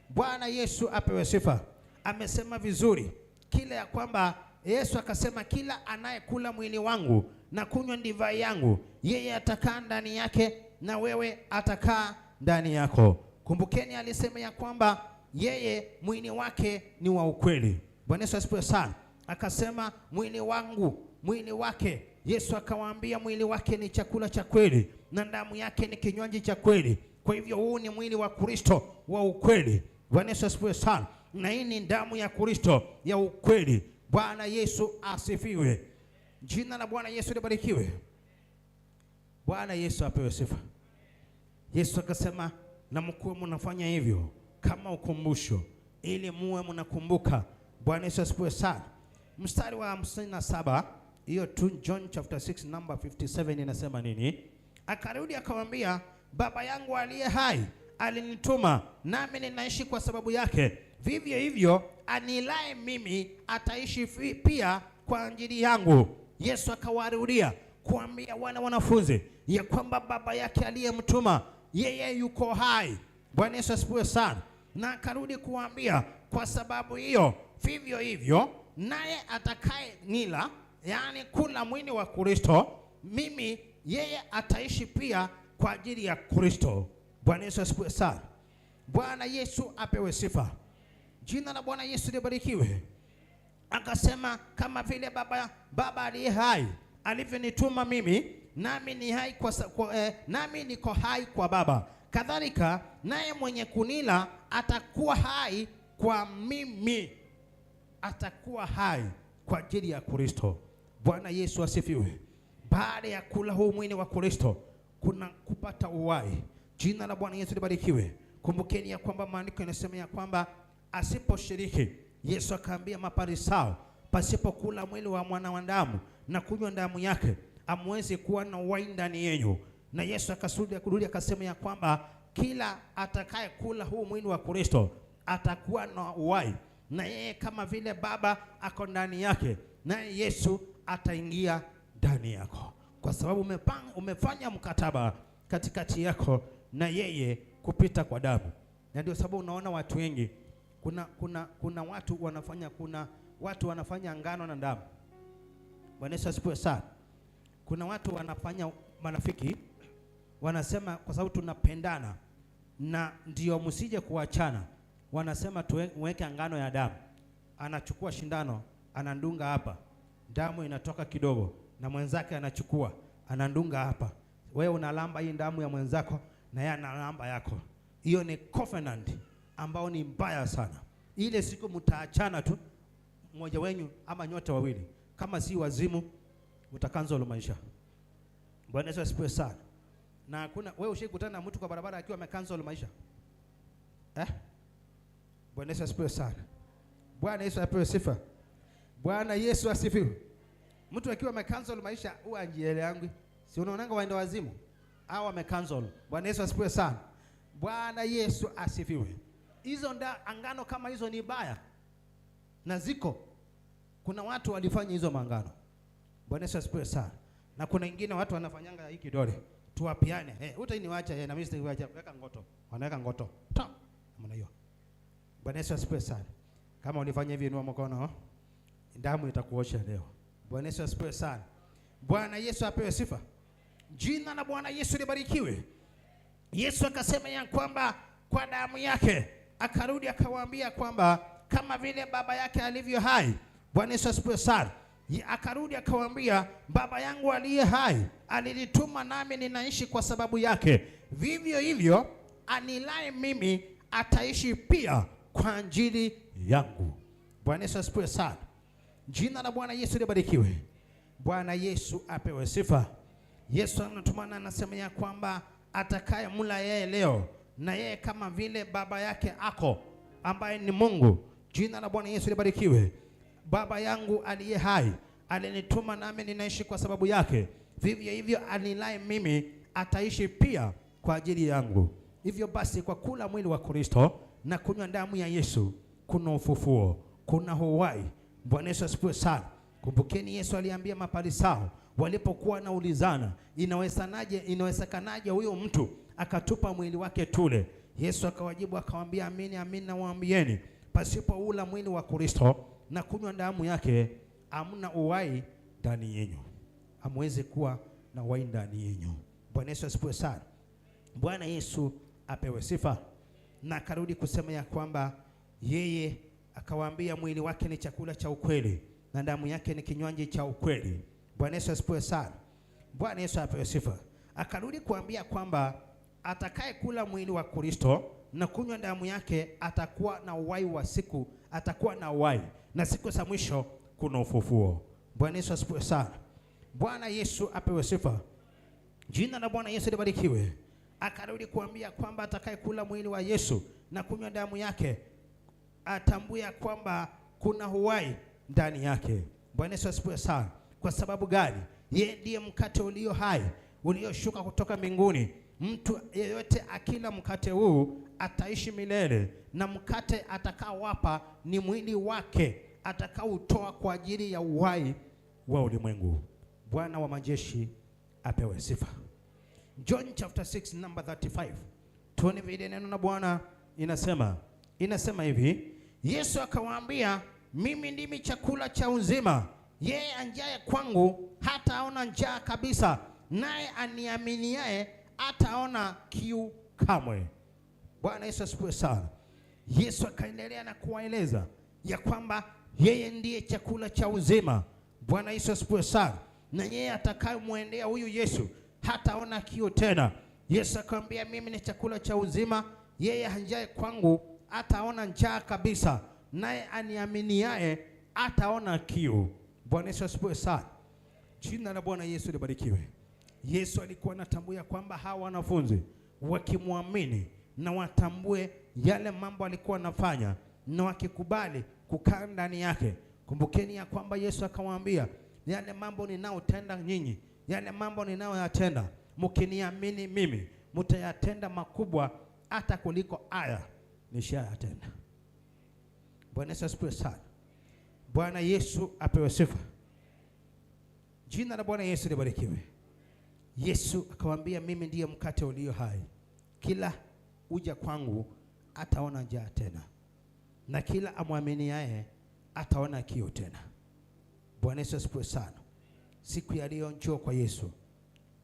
Bwana Yesu apewe sifa. Amesema vizuri kile ya kwamba Yesu akasema, kila anayekula mwili wangu na kunywa divai yangu, yeye atakaa ndani yake na wewe atakaa ndani yako. Kumbukeni alisema ya kwamba yeye mwili wake ni wa ukweli. Bwana Yesu asifiwe sana. Akasema mwili wangu, mwili wake. Yesu akawaambia mwili wake ni chakula cha kweli na damu yake ni kinywaji cha kweli. Kwa hivyo huu ni mwili wa Kristo wa ukweli. Bwana Yesu asifiwe sana. Na hii ni damu ya Kristo ya ukweli. Bwana Yesu asifiwe. Jina la Bwana Yesu libarikiwe. Bwana Yesu apewe sifa. Yesu akasema, na mkuwe mnafanya hivyo kama ukumbusho, ili muwe mnakumbuka. Bwana Yesu asifiwe sana. Mstari wa 57, hiyo tu John chapter 6 number 57 inasema nini? Akarudi akamwambia, Baba yangu aliye hai alinituma, nami ninaishi kwa sababu yake. Vivyo hivyo anilaye mimi ataishi pia kwa ajili yangu. Yesu akawarudia kuambia wana wanafunzi ya kwamba baba yake aliyemtuma yeye yuko hai. Bwana Yesu asifiwe sana. Na akarudi kuambia, kwa sababu hiyo vivyo hivyo naye atakaye nila, yaani kula mwili wa Kristo, mimi yeye ataishi pia kwa ajili ya Kristo. Bwana Yesu asifiwe sana. Bwana Yesu apewe sifa. Jina la Bwana Yesu libarikiwe. Akasema, kama vile baba aliye hai alivyonituma mimi, nami ni hai nami niko hai kwa Baba, kadhalika naye mwenye kunila atakuwa hai kwa mimi. Atakuwa hai kwa ajili ya Kristo. Bwana Yesu asifiwe. Baada ya kula huu mwili wa Kristo kuna kupata uhai. Jina la Bwana Yesu libarikiwe. Kumbukeni ya kwamba maandiko yanasema ya kwamba asiposhiriki, Yesu akaambia Mafarisayo, pasipokula mwili wa mwana wa damu na kunywa damu yake, hamwezi kuwa na uhai ndani yenu. Na Yesu akasudia kurudi akasema ya kwamba kila atakayekula huu mwili wa Kristo atakuwa na uhai, na yeye kama vile Baba ako ndani yake, naye Yesu ataingia ndani yako, kwa sababu umefanya mkataba katikati yako na yeye kupita kwa damu. Na ndio sababu unaona watu wengi, kuna watu wanafanya, kuna watu wanafanya ngano na damu. Bwana Yesu asifiwe sana. Kuna watu wanafanya marafiki, wanasema kwa sababu tunapendana na ndio msije kuachana, wanasema tuweke ngano ya damu. Anachukua shindano, anandunga hapa, damu inatoka kidogo, na mwenzake anachukua, anandunga hapa. Wewe unalamba hii damu ya mwenzako na yeye analamba yako. Hiyo ni covenant ambao ni mbaya sana. Ile siku mtaachana tu, mmoja wenyu ama nyote wawili, kama si wazimu mtakanzo maisha. Bwana Yesu asifiwe sana. Na kuna wewe ushikutana na mtu kwa barabara akiwa amecancel maisha? Bwana Yesu asifiwe sana. Bwana Yesu apewe sifa. Bwana Yesu asifiwe. Mtu akiwa amecancel maisha huwa anjiele yangu. Si unaonanga waenda wazimu? Hao wamecancel. Bwana Yesu asifiwe sana. Bwana Yesu asifiwe. Hizo angano kama hizo ni baya. Na ziko. Kuna watu walifanya hizo maangano. Bwana Yesu asifiwe sana. Na kuna ingine watu wanafanyanga hii kidole. Tuwapiane. Hutaniacha na mimi sitakuacha. Weka ngoto. Wanaweka ngoto. Ta. Namna hiyo. Bwana Yesu asifiwe sana. Kama ulifanya hivi, inua mkono. Damu itakuosha leo. Bwana Yesu asifiwe sana. Bwana Yesu apewe sifa. Jina la Bwana Yesu libarikiwe. Yesu akasema ya kwamba kwa damu yake, akarudi akawaambia kwamba kama vile baba yake alivyo hai. Bwana Yesu asifiwe sana. Akarudi akawaambia, baba yangu aliye hai alinituma nami ninaishi kwa sababu yake. Vivyo hivyo anilaye mimi ataishi pia kwa ajili yangu. Bwana Yesu asifiwe sana. Jina la Bwana Yesu libarikiwe. Bwana Yesu apewe sifa. Yesu anatumana anasema ya kwamba atakaye mla yeye leo na yeye kama vile baba yake ako ambaye ni Mungu. Jina la Bwana Yesu libarikiwe. Baba yangu aliye hai alinituma nami ninaishi kwa sababu yake. Vivyo hivyo anilaye mimi ataishi pia kwa ajili yangu. Hivyo basi kwa kula mwili wa Kristo na kunywa damu ya Yesu kuna ufufuo, kuna uhai. Bwana Yesu asifiwe sana. Kumbukeni Yesu aliambia Mafarisayo walipokuwa naulizana, inawezekanaje huyo mtu akatupa mwili wake tule? Yesu akawajibu akawaambia, amini amini nawaambieni, pasipo ula mwili wa Kristo na kunywa damu yake hamna uhai ndani yenu. Hamwezi kuwa na uhai ndani yenu. Bwana Yesu asifiwe sana. Bwana Yesu apewe sifa. Na akarudi kusema ya kwamba yeye akawaambia mwili wake ni chakula cha ukweli na damu yake ni kinywaji cha ukweli. Bwana Yesu asifiwe sana. Bwana Yesu apewe sifa. Akarudi kuambia kwamba atakaye kula mwili wa Kristo na kunywa damu yake atakuwa na uhai wa siku, atakuwa na uhai na siku za mwisho kuna ufufuo. Bwana Yesu asifiwe sana. Bwana Yesu apewe sifa. Jina la Bwana Yesu libarikiwe. Akarudi kuambia kwamba atakaye kula mwili wa Yesu na kunywa damu yake atambue kwamba kuna uhai ndani yake. Bwana Yesu asifiwe sana. Kwa sababu gani? Yeye ndiye mkate ulio hai ulioshuka kutoka mbinguni. Mtu yeyote akila mkate huu ataishi milele, na mkate atakaowapa ni mwili wake atakaoutoa kwa ajili ya uhai wa ulimwengu. Bwana wa majeshi apewe sifa. John chapter 6 number 35. Tuone vile neno la Bwana inasema. Inasema hivi, Yesu akawaambia, mimi ndimi chakula cha uzima. Yeye anjaye kwangu hataona njaa kabisa, naye aniaminiaye hataona kiu kamwe. Bwana Yesu asifiwe sana. Yesu akaendelea na kuwaeleza ya kwamba yeye ndiye chakula cha uzima. Bwana Yesu asifiwe sana. Na yeye atakayemwendea huyu Yesu hataona kiu tena. Yesu akamwambia, mimi ni chakula cha uzima, yeye anjaye kwangu hataona njaa kabisa, naye aniaminiaye hataona kiu. Bwana Yesu asifiwe sana. Jina la Bwana Yesu libarikiwe. Yesu alikuwa anatambua kwamba hawa wanafunzi wakimwamini na watambue yale mambo alikuwa anafanya na wakikubali kukaa ndani yake. Kumbukeni ya kwamba Yesu akawaambia, yale mambo ninaotenda nyinyi, yale mambo ninayoyatenda, mkiniamini mimi mtayatenda makubwa hata kuliko haya nishayatenda. Bwana Yesu asifiwe sana. Bwana Yesu apewe sifa. Jina la Bwana Yesu libarikiwe. Yesu akawaambia, mimi ndiye mkate ulio hai, kila uja kwangu ataona njaa tena, na kila amwaminiaye ataona kiu tena. Bwana Yesu asifiwe sana. Siku ya leo njoo kwa Yesu,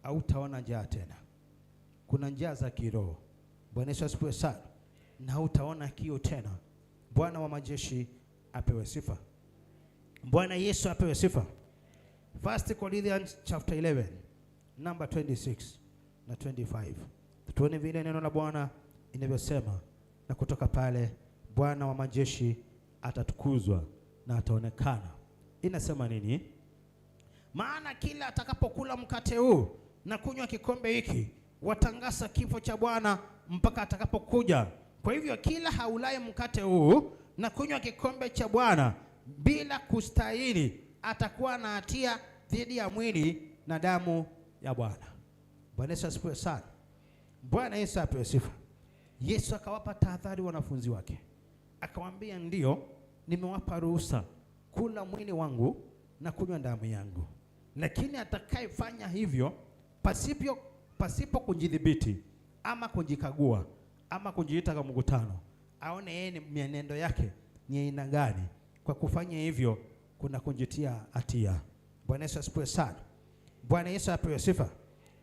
hautaona njaa tena. Kuna njaa za kiroho. Bwana Yesu asifiwe sana. Na hautaona kiu tena. Bwana wa majeshi apewe sifa. Bwana Yesu apewe sifa. 1 Corinthians chapter 11 number 26 na 25. Tuone vile neno la Bwana inavyosema, na kutoka pale Bwana wa majeshi atatukuzwa na ataonekana. Inasema nini? Maana kila atakapokula mkate huu na kunywa kikombe hiki watangaza kifo cha Bwana mpaka atakapokuja. Kwa hivyo kila haulaye mkate huu na kunywa kikombe cha Bwana bila kustahili atakuwa na hatia dhidi ya mwili na damu ya Bwana. Bwana Yesu asifiwe sana. Bwana Yesu apewe sifa. Yesu akawapa tahadhari wanafunzi wake. Akawaambia, ndio nimewapa ruhusa kula mwili wangu na kunywa damu yangu, Lakini atakayefanya hivyo pasipo kujidhibiti ama kujikagua ama kujiita kwa mkutano, aone yeye ni mienendo yake ni aina gani, kwa kufanya hivyo kuna kujitia hatia. Bwana Yesu asifiwe sana. Bwana Yesu apewe sifa.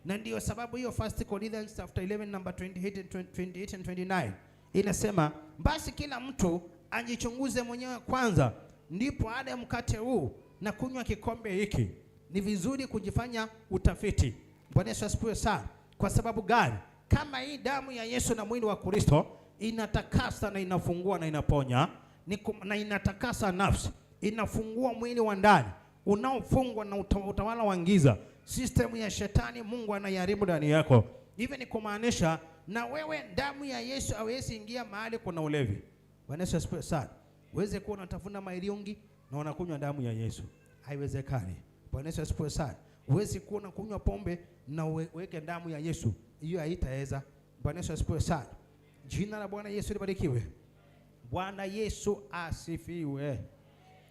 Na ndiyo sababu hiyo 1 Corinthians chapter 11 number 28 and 28 and 29 inasema, basi kila mtu ajichunguze mwenyewe kwanza, ndipo ale mkate huu na kunywa kikombe hiki. Ni vizuri kujifanya utafiti. Bwana Yesu asifiwe sana. Kwa sababu gani? Kama hii damu ya Yesu na mwili wa Kristo inatakasa na inafungua na inaponya, na inatakasa nafsi, inafungua mwili wa ndani unaofungwa na utawala wa giza, system ya shetani, Mungu anaiharibu ndani yako. Hivi ni kumaanisha na wewe damu ya Yesu hawezi ingia mahali kuna ulevi. Bwana Yesu asifiwe sana. Uweze kuwa unatafuna mairiungi na unakunywa damu ya Yesu, haiwezekani. Bwana Yesu asifiwe sana. Uweze kuwa unakunywa pombe na uweke damu ya Yesu, hiyo haitaweza. Bwana Yesu asifiwe sana. Jina la Bwana Yesu libarikiwe. Bwana Yesu asifiwe.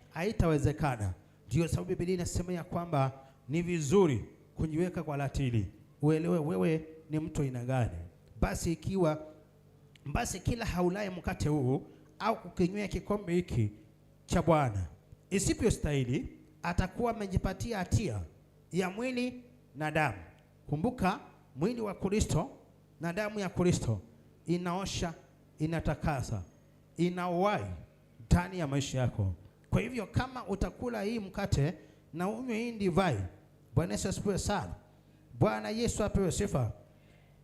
Haitawezekana. Ndio sababu Biblia inasema ya kwamba ni vizuri kujiweka kwa ratili, uelewe wewe ni mtu aina gani. Basi kila haulaye mkate huu au kukinywea kikombe hiki cha Bwana isivyostahili, atakuwa amejipatia hatia ya mwili na damu. Kumbuka, mwili wa Kristo na damu ya Kristo inaosha, inatakasa, ina uhai ndani ya maisha yako. Kwa hivyo kama utakula hii mkate na unywe hii divai, Bwana Yesu asifiwe sana. Bwana Yesu apewe sifa.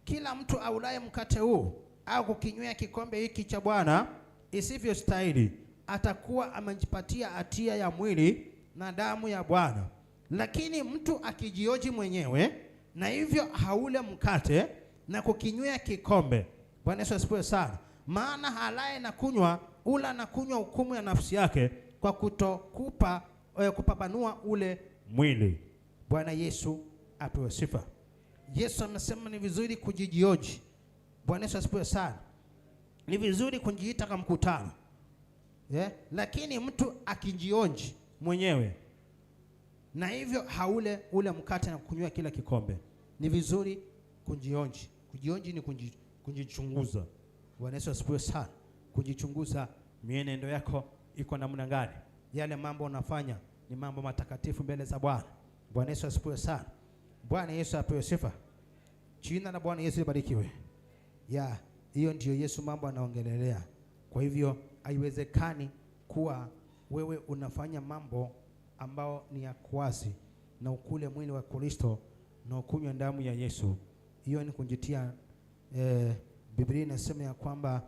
Kila mtu aulaye mkate huu au kukinywea kikombe hiki cha Bwana isivyostahili, atakuwa amejipatia hatia ya mwili na damu ya Bwana. Lakini mtu akijioji mwenyewe na hivyo haule mkate na kukinywea kikombe, Bwana Yesu asifiwe sana. Maana halaye na kunywa, ula na kunywa hukumu ya nafsi yake kwa kutokupa kupapanua ule mwili. Bwana Yesu apewe sifa. Yesu amesema ni vizuri kujijioji. Bwana Yesu asifiwe sana. Ni vizuri kujiita kama mkutano. Yeah? Lakini mtu akijionji mwenyewe na hivyo haule ule mkate na kunywa kila kikombe, ni vizuri kujionji. Kujionji ni kujichunguza. Bwana Yesu asifiwe sana. Kujichunguza mienendo yako iko namna gani, yale mambo unafanya ni mambo matakatifu mbele za Bwana. Bwana Yesu asifiwe sana. Bwana Yesu apewe sifa. Jina la Bwana Yesu libarikiwe. Ya, hiyo ndiyo Yesu mambo anaongelelea. Kwa hivyo haiwezekani kuwa wewe unafanya mambo ambao ni ya kuasi na ukule mwili wa Kristo na ukunywe damu ya Yesu. Hiyo ni kujitia. Biblia inasema ya kwamba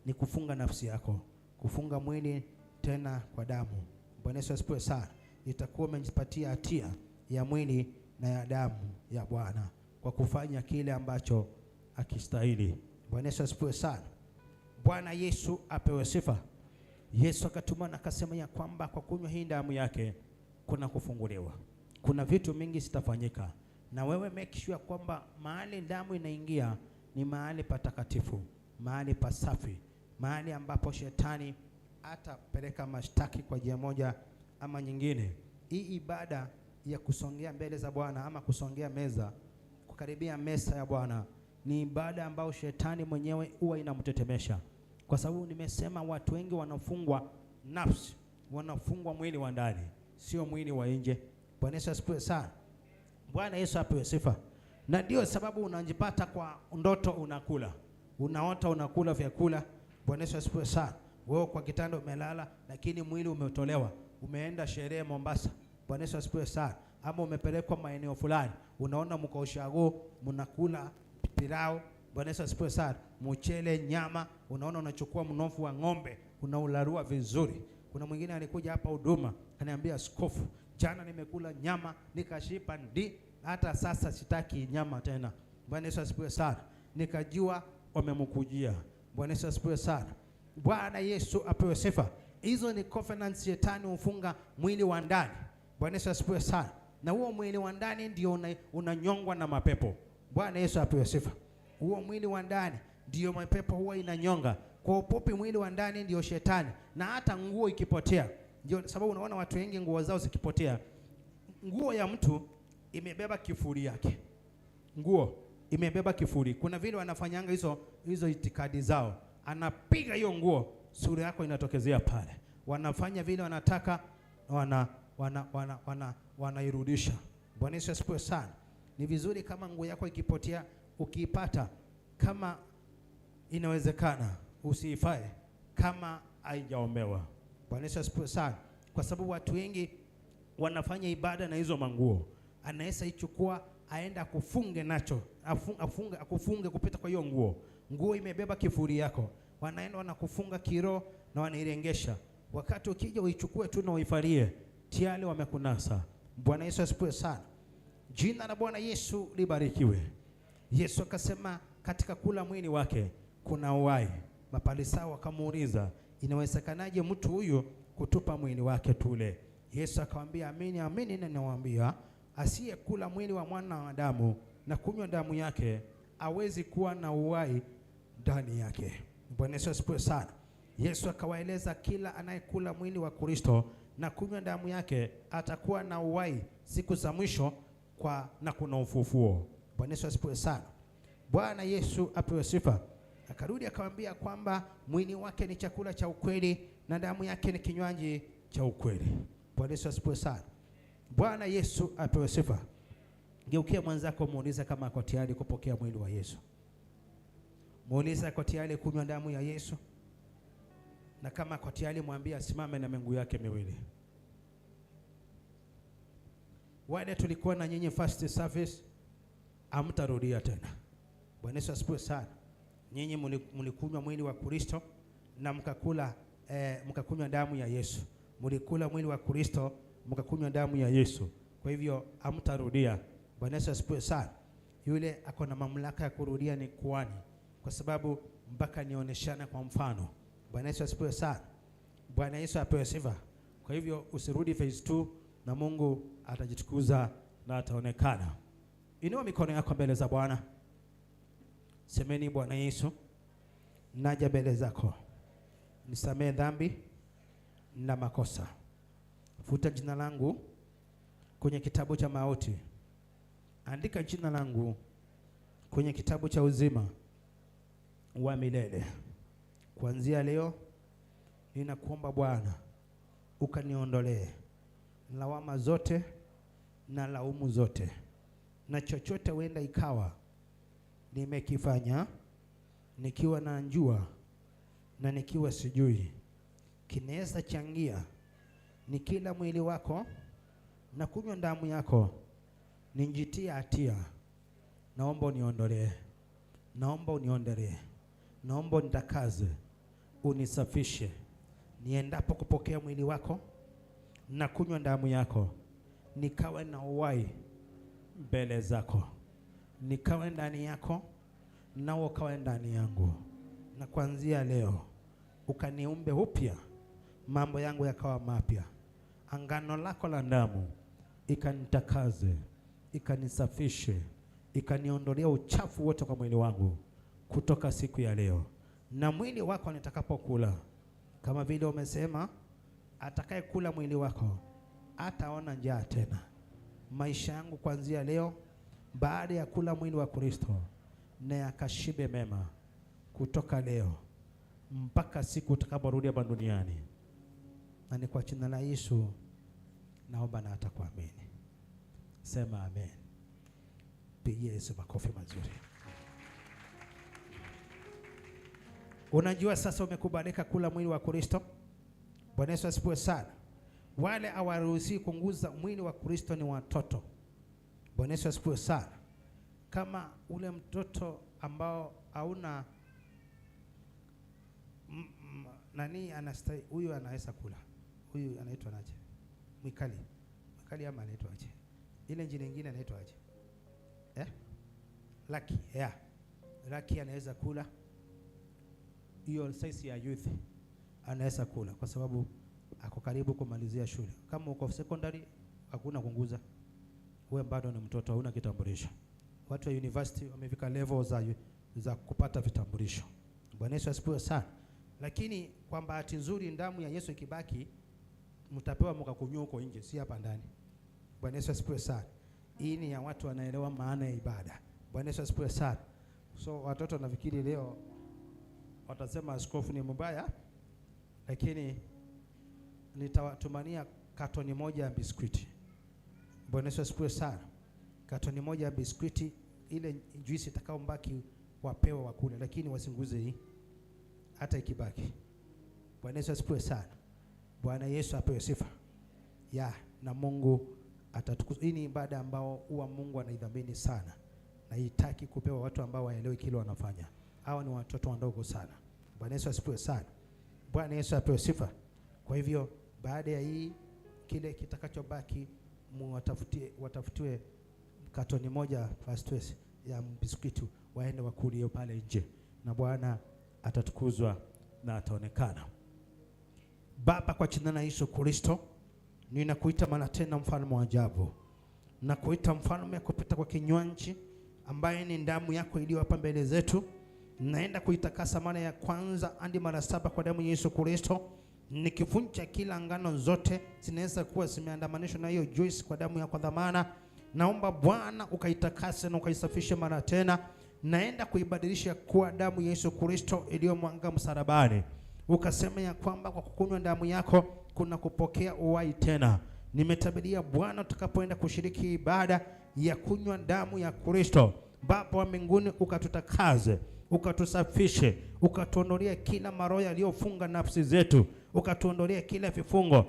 ni kufunga nafsi yako, kufunga mwili tena kwa damu. Bwana Yesu asifiwe sana. Itakuwa umejipatia hatia ya mwili na ya damu ya Bwana kwa kufanya kile ambacho akistahili. Bwana Yesu asifiwe sana. Bwana Yesu apewe sifa. Yesu akatuma na akasema ya kwamba kwa kunywa hii damu yake kuna kufunguliwa, kuna vitu mingi zitafanyika. Na wewe make sure kwamba mahali damu inaingia ni mahali patakatifu, mahali pasafi, mahali ambapo shetani atapeleka mashtaki kwa njia moja ama nyingine. Hii ibada ya kusongea mbele za Bwana ama kusongea meza, kukaribia meza ya Bwana ni ibada ambayo shetani mwenyewe huwa inamtetemesha. Kwa sababu nimesema watu wengi wanafungwa nafsi, wanafungwa mwili wa ndani, sio mwili wa nje. Bwana Yesu asifiwe sana. Bwana Yesu apewe sifa. Na ndio sababu unajipata kwa ndoto unakula, unaota unakula vyakula. Bwana Yesu asifiwe sana. Wewe kwa kitanda umelala, lakini mwili umetolewa, umeenda sherehe Mombasa. Bwana Yesu asifiwe sana. Ama umepelekwa maeneo fulani, unaona mko ushago, mnakula pilau. Bwana Yesu asifiwe sana. Mchele, nyama, unaona unachukua mnofu wa ng'ombe, unaularua vizuri. Kuna mwingine alikuja hapa huduma, ananiambia askofu, jana nimekula nyama nikashiba ndi, hata sasa sitaki nyama tena. Bwana Yesu asifiwe sana. Nikajua wamemkujia. Bwana Yesu asifiwe sana. Bwana Yesu apewe sifa. Hizo ni covenants shetani hufunga mwili wa ndani. Bwana Yesu asifiwe sana. Na huo mwili wa ndani ndio unanyongwa na mapepo. Bwana Yesu apewe sifa. Huo mwili wa ndani ndio mapepo huwa inanyonga. Kwa ufupi, mwili wa ndani ndio shetani. Na hata nguo ikipotea, ndio sababu unaona watu wengi nguo zao zikipotea, Nguo ya mtu imebeba kifuri yake. Nguo imebeba kifuri. Kuna vile wanafanyanga hizo itikadi zao. Anapiga hiyo nguo, sura yako inatokezea pale. Wanafanya vile wanataka, wanairudisha. Bwana Yesu asifiwe sana. Ni vizuri kama nguo yako ikipotea, ukiipata, kama inawezekana usiifae kama haijaombewa. Bwana Yesu asifiwe sana. Kwa sababu watu wengi wanafanya ibada na hizo manguo. Anaweza ichukua aenda kufunge nacho, akufunge kupita kwa hiyo nguo. Nguo imebeba kifuri yako. Wanaenda wanakufunga kiroho na wanairengesha. Wakati ukija uichukue tu na uifalie, tayari wamekunasa. Bwana Yesu asifiwe sana. Jina la Bwana Yesu libarikiwe. Yesu akasema katika kula mwili wake kuna uhai. Mafarisayo wakamuuliza, inawezekanaje mtu huyu kutupa mwili wake tule? Yesu akamwambia, amini amini ninawaambia, asiyekula mwili wa mwana wa Adamu na kunywa damu yake hawezi kuwa na uhai ndani yake. Bwana Yesu asifiwe sana. Yesu akawaeleza kila anayekula mwili wa Kristo na kunywa damu yake atakuwa na uhai siku za mwisho kwa na kuna ufufuo. Bwana Yesu asifiwe sana. Bwana Yesu apewe sifa. Akarudi akamwambia kwamba mwili wake ni chakula cha ukweli na damu yake ni kinywaji cha ukweli. Bwana Yesu asifiwe sana. Bwana Yesu apewe sifa. Geukia mwenzako muulize kama ako tayari kupokea mwili wa Yesu. Muulize ako tayari kunywa damu ya Yesu. Na kama ako tayari mwambie asimame na miguu yake miwili. Wale tulikuwa na nyinyi first service hamtarudia tena. Bwana Yesu asifiwe sana. Nyinyi mlikunywa mwili wa Kristo na mkakula mkakunywa damu ya Yesu. Mlikula mwili wa Kristo mkakunywa damu ya Yesu. Kwa hivyo hamtarudia. Bwana Yesu asifiwe sana. Yule ako na mamlaka ya kurudia ni kuhani, kwa sababu mpaka nioneshana kwa mfano. Bwana Yesu asifiwe sana. Bwana Yesu apewe sifa. Kwa hivyo usirudi phase 2 na Mungu atajitukuza na ataonekana. Inua mikono yako mbele za Bwana. Semeni, Bwana Yesu, naja mbele zako. Nisamehe dhambi na makosa. Futa jina langu kwenye kitabu cha mauti. Andika jina langu kwenye kitabu cha uzima wa milele. Kuanzia leo ninakuomba Bwana ukaniondolee lawama zote na laumu zote, na chochote huenda ikawa nimekifanya nikiwa na njua na nikiwa sijui, kinaweza changia nikila mwili wako na kunywa damu yako nijitia hatia. Naomba uniondolee, naomba uniondolee, naomba unitakaze, unisafishe niendapo kupokea mwili wako na kunywa damu yako, nikawe na uhai mbele zako, nikawe ndani yako na ukawe ndani yangu, na kuanzia leo ukaniumbe upya, mambo yangu yakawa mapya. Angano lako la damu ikanitakaze, ikanisafishe, ikaniondolea uchafu wote kwa mwili wangu kutoka siku ya leo. Na mwili wako nitakapokula, kama vile umesema, atakayekula mwili wako hataona njaa tena. Maisha yangu kuanzia leo, baada ya kula mwili wa Kristo, na yakashibe mema kutoka leo mpaka siku utakaporudi hapa duniani. Na ni kwa jina la Yesu naomba na hata kuamini. Sema amen. Pigia Yesu makofi mazuri. Unajua sasa umekubalika kula mwili wa Kristo. Bwana Yesu asifiwe sana. Wale hawaruhusiwi kunguza mwili wa Kristo ni watoto. Bwana Yesu asifiwe sana. Kama ule mtoto ambao hauna nani anastahili, huyu anaweza kula. Huyu anaitwa naje? Mwikali. Mwikali ama anaitwa aje? Ile jina nyingine anaitwa aje? Lucky, yeah. Lucky anaweza kula. Hiyo size ya youth anaweza kula kwa sababu ako karibu kumalizia shule. Kama uko secondary hakuna kunguza. Wewe bado ni mtoto, hauna kitambulisho. Watu wa university wamefika level za kupata vitambulisho. Bwana Yesu asifiwe sana. Lakini kwa bahati nzuri damu ya Yesu ikibaki mtapewa mkakunywa huko nje, si hapa ndani. Bwana Yesu asifiwe sana. Hii ni ya watu wanaelewa maana ya ibada. Bwana Yesu asifiwe sana. So watoto nafikiri leo watasema askofu ni mbaya, lakini nitawatumania katoni moja ya biskuti. Bwana Yesu asifiwe sana. Katoni moja ya biskuti, ile juisi itakayombaki wapewe wakule, lakini wasinguze hii hata ikibaki. Bwana Yesu asifiwe sana. Bwana Yesu apewe sifa. Ya, na Mungu atatukuzwa. Hii ni ibada ambao huwa Mungu anaidhamini sana, na haitaki kupewa watu ambao waelewi kile wanafanya. Hawa ni watoto wadogo sana. Bwana Yesu asifiwe sana. Bwana Yesu apewe sifa. Kwa hivyo baada ya hii, kile kitakachobaki watafutiwe katoni moja first ya biskuti, waende wakulie pale nje, na Bwana atatukuzwa na ataonekana. Baba, kwa jina la Yesu Kristo, ninakuita mara tena, mfalme wa ajabu. Nakuita mfalme kupita kwa kinywaji ambaye ni damu yako iliyo hapa mbele zetu. Naenda kuitakasa mara ya kwanza hadi mara saba kwa damu ya Yesu Kristo, nikivunja kila ngano zote zinaweza kuwa zimeandamanishwa na hiyo juice kwa damu yako dhamana. Naomba Bwana ukaitakase na ukaisafishe mara tena. Naenda kuibadilisha kuwa damu ya Yesu Kristo iliyomwanga msalabani. Ukasema ya kwamba kwa kukunywa damu yako kuna kupokea uhai tena. Nimetabiria Bwana, utakapoenda kushiriki ibada ya kunywa damu ya Kristo, Baba wa mbinguni, ukatutakaze, ukatusafishe, ukatuondolia kila maroho yaliyofunga nafsi zetu, ukatuondolia kila vifungo,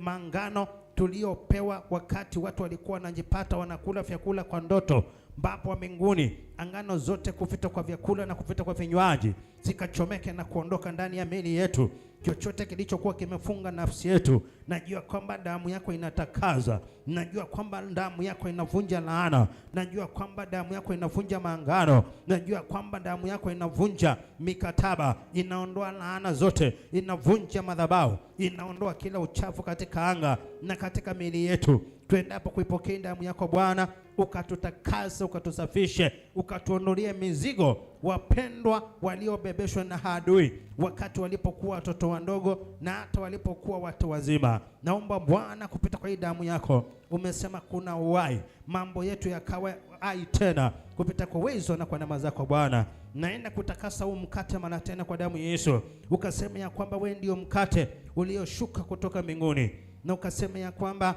mangano tuliopewa wakati watu walikuwa wanajipata wanakula vyakula kwa ndoto. Baba wa mbinguni, angano zote kufita kwa vyakula na kufita kwa vinywaji zikachomeke na kuondoka ndani ya miili yetu. Chochote kilichokuwa kimefunga nafsi yetu, najua kwamba damu yako inatakaza, najua kwamba damu yako inavunja laana, najua kwamba damu yako inavunja maangano, najua kwamba damu yako inavunja mikataba, inaondoa laana zote, inavunja madhabahu, inaondoa kila uchafu katika anga na katika miili yetu. Tuendapo kuipokea damu yako Bwana, ukatutakase, ukatusafishe, ukatuondolie mizigo wapendwa waliobebeshwa na adui wakati walipokuwa watoto wadogo na hata walipokuwa watu wazima. Naomba Bwana, kupita kwa hii damu yako, umesema kuna uhai, mambo yetu yakawa hai tena kupita kwa uwezo na kwa neema zako Bwana. Naenda kutakasa huu mkate mara tena kwa damu ya Yesu. Ukasema ya kwamba wewe ndio mkate ulioshuka kutoka mbinguni, na ukasema ya kwamba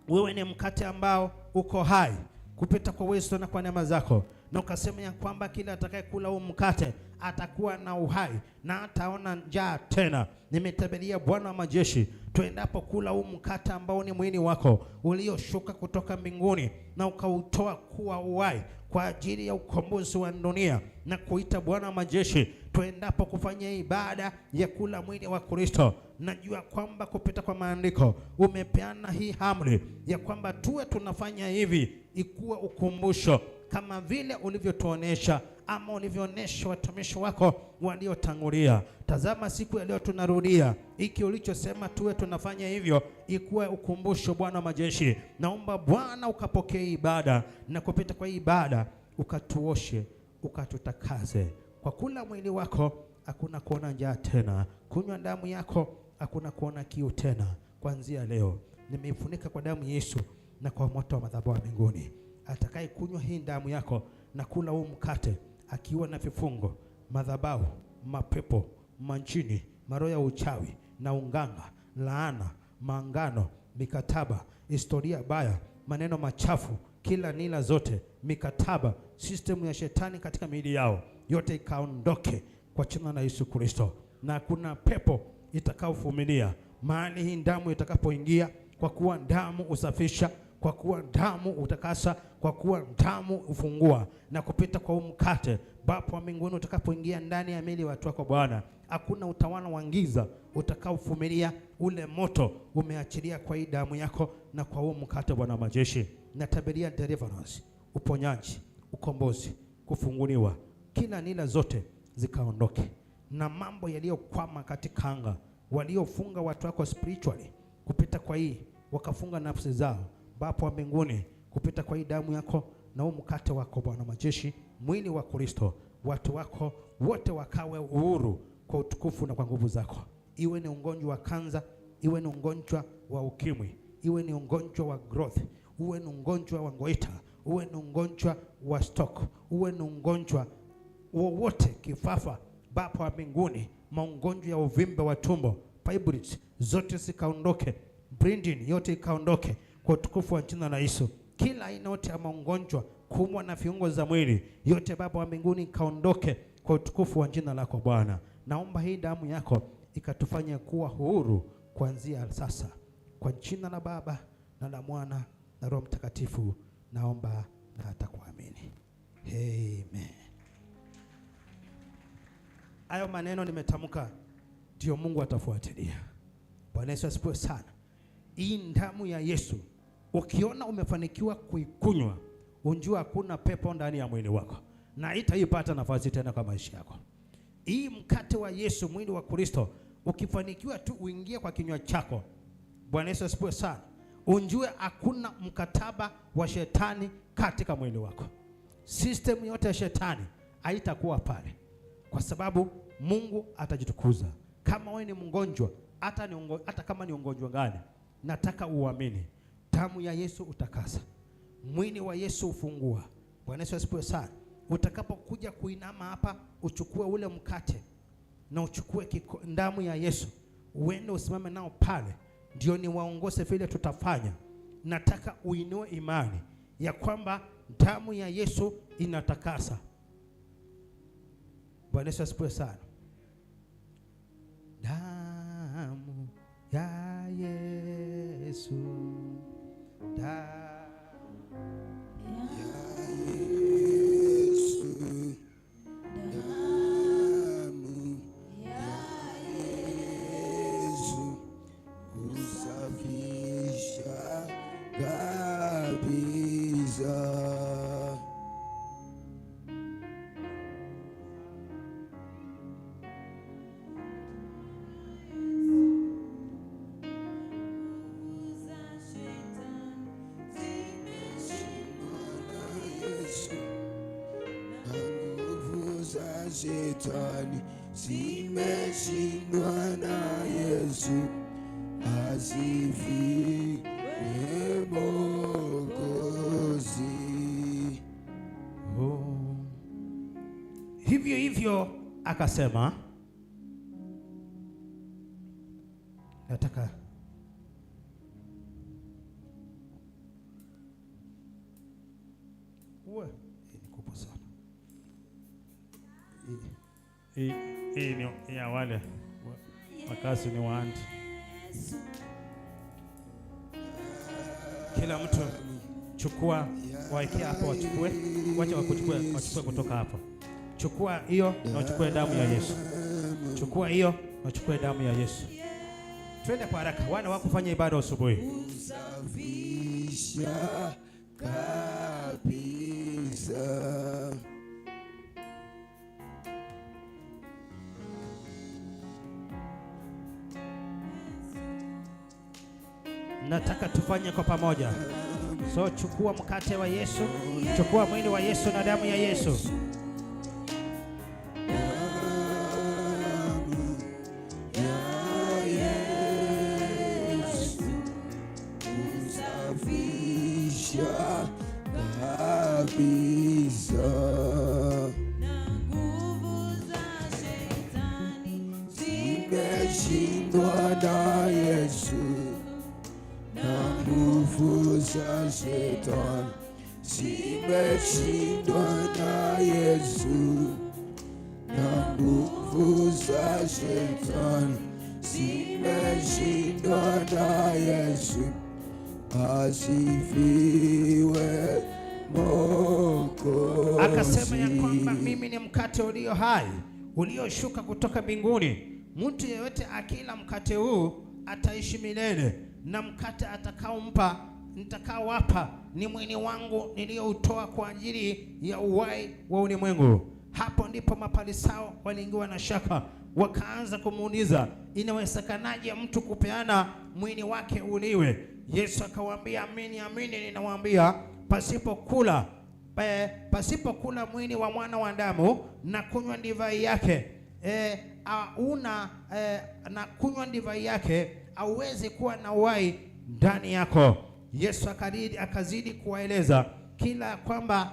wewe ni mkate ambao uko hai kupita kwa uwezo na kwa neema zako, na ukasema ya kwamba kila atakayekula huu mkate atakuwa na uhai na hataona njaa tena. Nimetabiria Bwana wa majeshi, tuendapo kula huu mkate ambao ni mwili wako ulioshuka kutoka mbinguni na ukautoa kuwa uhai kwa ajili ya ukombozi wa dunia, na kuita Bwana wa majeshi, tuendapo kufanya ibada ya kula mwili wa Kristo, najua kwamba kupita kwa maandiko umepeana hii amri ya kwamba tuwe tunafanya hivi ikuwe ukumbusho, kama vile ulivyotuonesha ama ulivyoonyesha watumishi wako waliotangulia. Tazama siku ya leo tunarudia hiki ulichosema tuwe tunafanya hivyo, ikuwe ukumbusho. Bwana wa majeshi, naomba Bwana ukapokee ibada, na kupita kwa ibada ukatuoshe, ukatutakaze. Kwa kula mwili wako hakuna kuona njaa tena, kunywa damu yako hakuna kuona kiu tena. Kuanzia leo nimeifunika kwa damu Yesu na kwa moto wa madhabahu ya mbinguni. Atakaye kunywa hii damu yako na kula huu mkate akiwa na vifungo, madhabahu, mapepo, manjini, maroho ya uchawi na unganga, laana, maangano, mikataba, historia baya, maneno machafu, kila nila zote, mikataba, system ya shetani katika miili yao yote ikaondoke kwa jina la Yesu Kristo. Na kuna pepo itakaovumilia mahali hii damu itakapoingia, kwa kuwa damu usafisha, kwa kuwa damu utakasa, kwa kuwa damu ufungua. Na kupita kwa huu mkate, Baba wa mbinguni, utakapoingia ndani ya miili watu wako Bwana, hakuna utawala wa giza utakaovumilia ule moto umeachilia kwa hii damu yako na kwa huu mkate. Bwana wa majeshi, natabiria deliverance, uponyaji, ukombozi, kufunguliwa, kila nila zote zikaondoke, na mambo yaliyokwama katika anga, waliofunga watu wako spiritually kupita kwa hii, wakafunga nafsi zao, Baba wa mbinguni, kupita kwa hii damu yako na huu mkate wako Bwana majeshi, mwili wa Kristo, watu wako wote wakawe uhuru kwa utukufu na kwa nguvu zako. Iwe ni ugonjwa wa kansa, iwe ni ugonjwa wa ukimwi, iwe ni ugonjwa wa growth, uwe ni ugonjwa wa ngoita, uwe ni ugonjwa wa stroke, uwe ni ugonjwa wowote, kifafa, Baba wa mbinguni, magonjwa ya uvimbe wa tumbo, fibroids zote zikaondoke, bleeding yote ikaondoke kwa utukufu wa jina la Yesu. Kila aina yote ya magonjwa, kuumwa na viungo za mwili yote, Baba wa mbinguni, ikaondoke kwa utukufu wa jina lako Bwana. Naomba hii damu yako ikatufanye kuwa huru kuanzia sasa, kwa jina la Baba na la Mwana na Roho Mtakatifu naomba na hata kuamini, amen. Hayo maneno nimetamka, ndio Mungu atafuatilia. Bwana Yesu asifiwe sana. Hii damu ya Yesu ukiona umefanikiwa kuikunywa, unjua hakuna pepo ndani ya mwili wako na itaipata nafasi tena kwa maisha yako. Hii mkate wa Yesu, mwili wa Kristo, ukifanikiwa tu uingie kwa kinywa chako, Bwana Yesu asifiwe sana, unjue hakuna mkataba wa shetani katika mwili wako. System yote ya shetani haitakuwa pale, kwa sababu Mungu atajitukuza. Kama wewe ni mgonjwa, hata kama ni ugonjwa gani, nataka uamini damu ya Yesu utakasa, mwili wa Yesu ufungua. Bwana Yesu asifiwe sana. Utakapokuja kuinama hapa, uchukue ule mkate na uchukue damu ya Yesu, uende usimame nao pale, ndio niwaongoze vile tutafanya. Nataka uinue imani ya kwamba damu ya Yesu inatakasa. Bwana Yesu asifiwe sana. Damu ya Yesu, damu ya Yesu, damu ya Yesu husafisha kabisa. Nguvu za shetani zimeshindwa na Yesu, asifiwe Mwokozi. Oh. Hivyo hivyo akasema, nataka uwe hii ni kubwa sana. Hii ni ya wale wakazi ni waandi. Kila mtu chukua, waekea hapo, wachukue, wacha wakuchukue, wachukue kutoka hapo. Chukua hiyo na uchukue damu ya Yesu. Chukua hiyo na uchukue damu ya Yesu. Twende kwa haraka, wana wakufanya ibada asubuhi. Husafisha kabisa. Nataka tufanye kwa pamoja. So chukua mkate wa Yesu, chukua mwili wa Yesu na damu ya Yesu. Damu ya Yesu husafisha kabisa. Nguvu za shetani Zimeshindwa na Yesu, na nguvu za shetani zimeshindwa na Yesu, na nguvu za shetani zimeshindwa na Yesu, asifiwe Mwokozi. Akasema ya kwamba mimi ni mkate ulio hai ulioshuka kutoka mbinguni. Mtu yeyote akila mkate huu ataishi milele, na mkate atakaompa nitakaowapa ni mwili wangu niliyoutoa kwa ajili ya uhai wa ulimwengu. Hapo ndipo Mafarisayo waliingiwa na shaka, wakaanza kumuuliza, inawezekanaje mtu kupeana mwili wake uliwe? Yesu akawaambia, amini amini ninawaambia, pasipokula mwili wa mwana wa damu na kunywa divai yake, na kunywa divai yake hauwezi kuwa na uhai ndani yako. Yesu akazidi kuwaeleza kila kwamba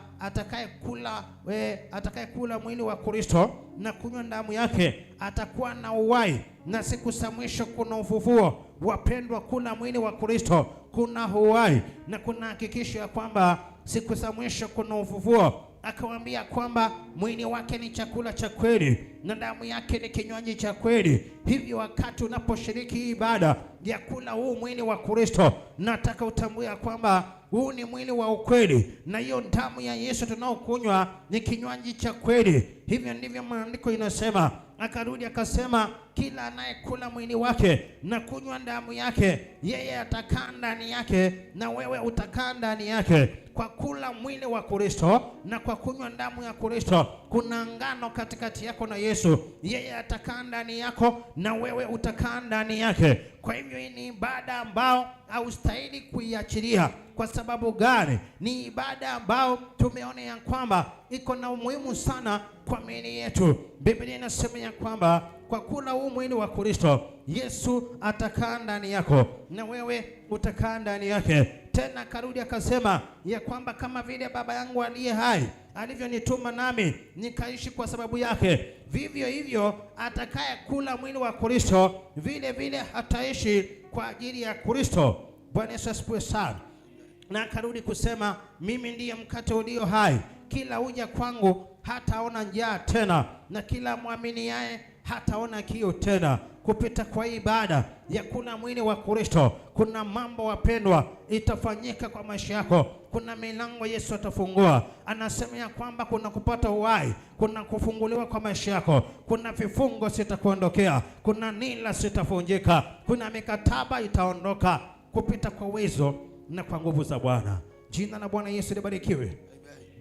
atakayekula mwili wa Kristo na kunywa damu yake atakuwa na uhai, na siku za mwisho kuna ufufuo. Wapendwa, kula mwili wa Kristo kuna uhai na kuna hakikisho ya kwamba siku za mwisho kuna ufufuo. Akawaambia kwamba mwili wake ni chakula cha kweli na damu yake ni kinywaji cha kweli. Hivyo wakati unaposhiriki hii ibada ya kula huu mwili wa Kristo, nataka utambue ya kwamba huu ni mwili wa ukweli na hiyo damu ya Yesu tunaokunywa ni kinywaji cha kweli. Hivyo ndivyo maandiko inasema. Akarudi akasema, kila anayekula mwili wake na kunywa damu yake, yeye atakaa ndani yake na wewe utakaa ndani yake. Kwa kula mwili wa Kristo na kwa kunywa damu ya Kristo, kuna ngano katikati yako na Yesu. Yeye atakaa ndani yako na wewe utakaa ndani yake. Kwa hivyo hii ni ibada ambao haustahili kuiachilia. Kwa sababu gani? Ni ibada ambao tumeona ya kwamba iko na umuhimu sana kwa miili yetu. Biblia inasema ya kwamba kwa kula huu mwili wa Kristo, Yesu atakaa ndani yako na wewe utakaa ndani yake. Tena karudi akasema ya kwamba kama vile Baba yangu aliye hai alivyonituma nami nikaishi kwa sababu yake, vivyo hivyo atakaye kula mwili wa Kristo vile vile hataishi kwa ajili ya Kristo. Bwana Yesu asifiwe sana. Na akarudi kusema, mimi ndiye mkate ulio hai, kila uja kwangu hataona njaa tena, na kila mwaminiaye hataona kiu tena. Kupita kwa ibada ya kula mwili wa Kristo, kuna mambo wapendwa itafanyika kwa maisha yako. Kuna milango Yesu atafungua. Anasema ya kwamba kuna kupata uhai, kuna kufunguliwa kwa maisha yako, kuna vifungo sitakuondokea, kuna nila sitavunjika, kuna mikataba itaondoka, kupita kwa uwezo na kwa nguvu za Bwana. Jina la Bwana Yesu libarikiwe.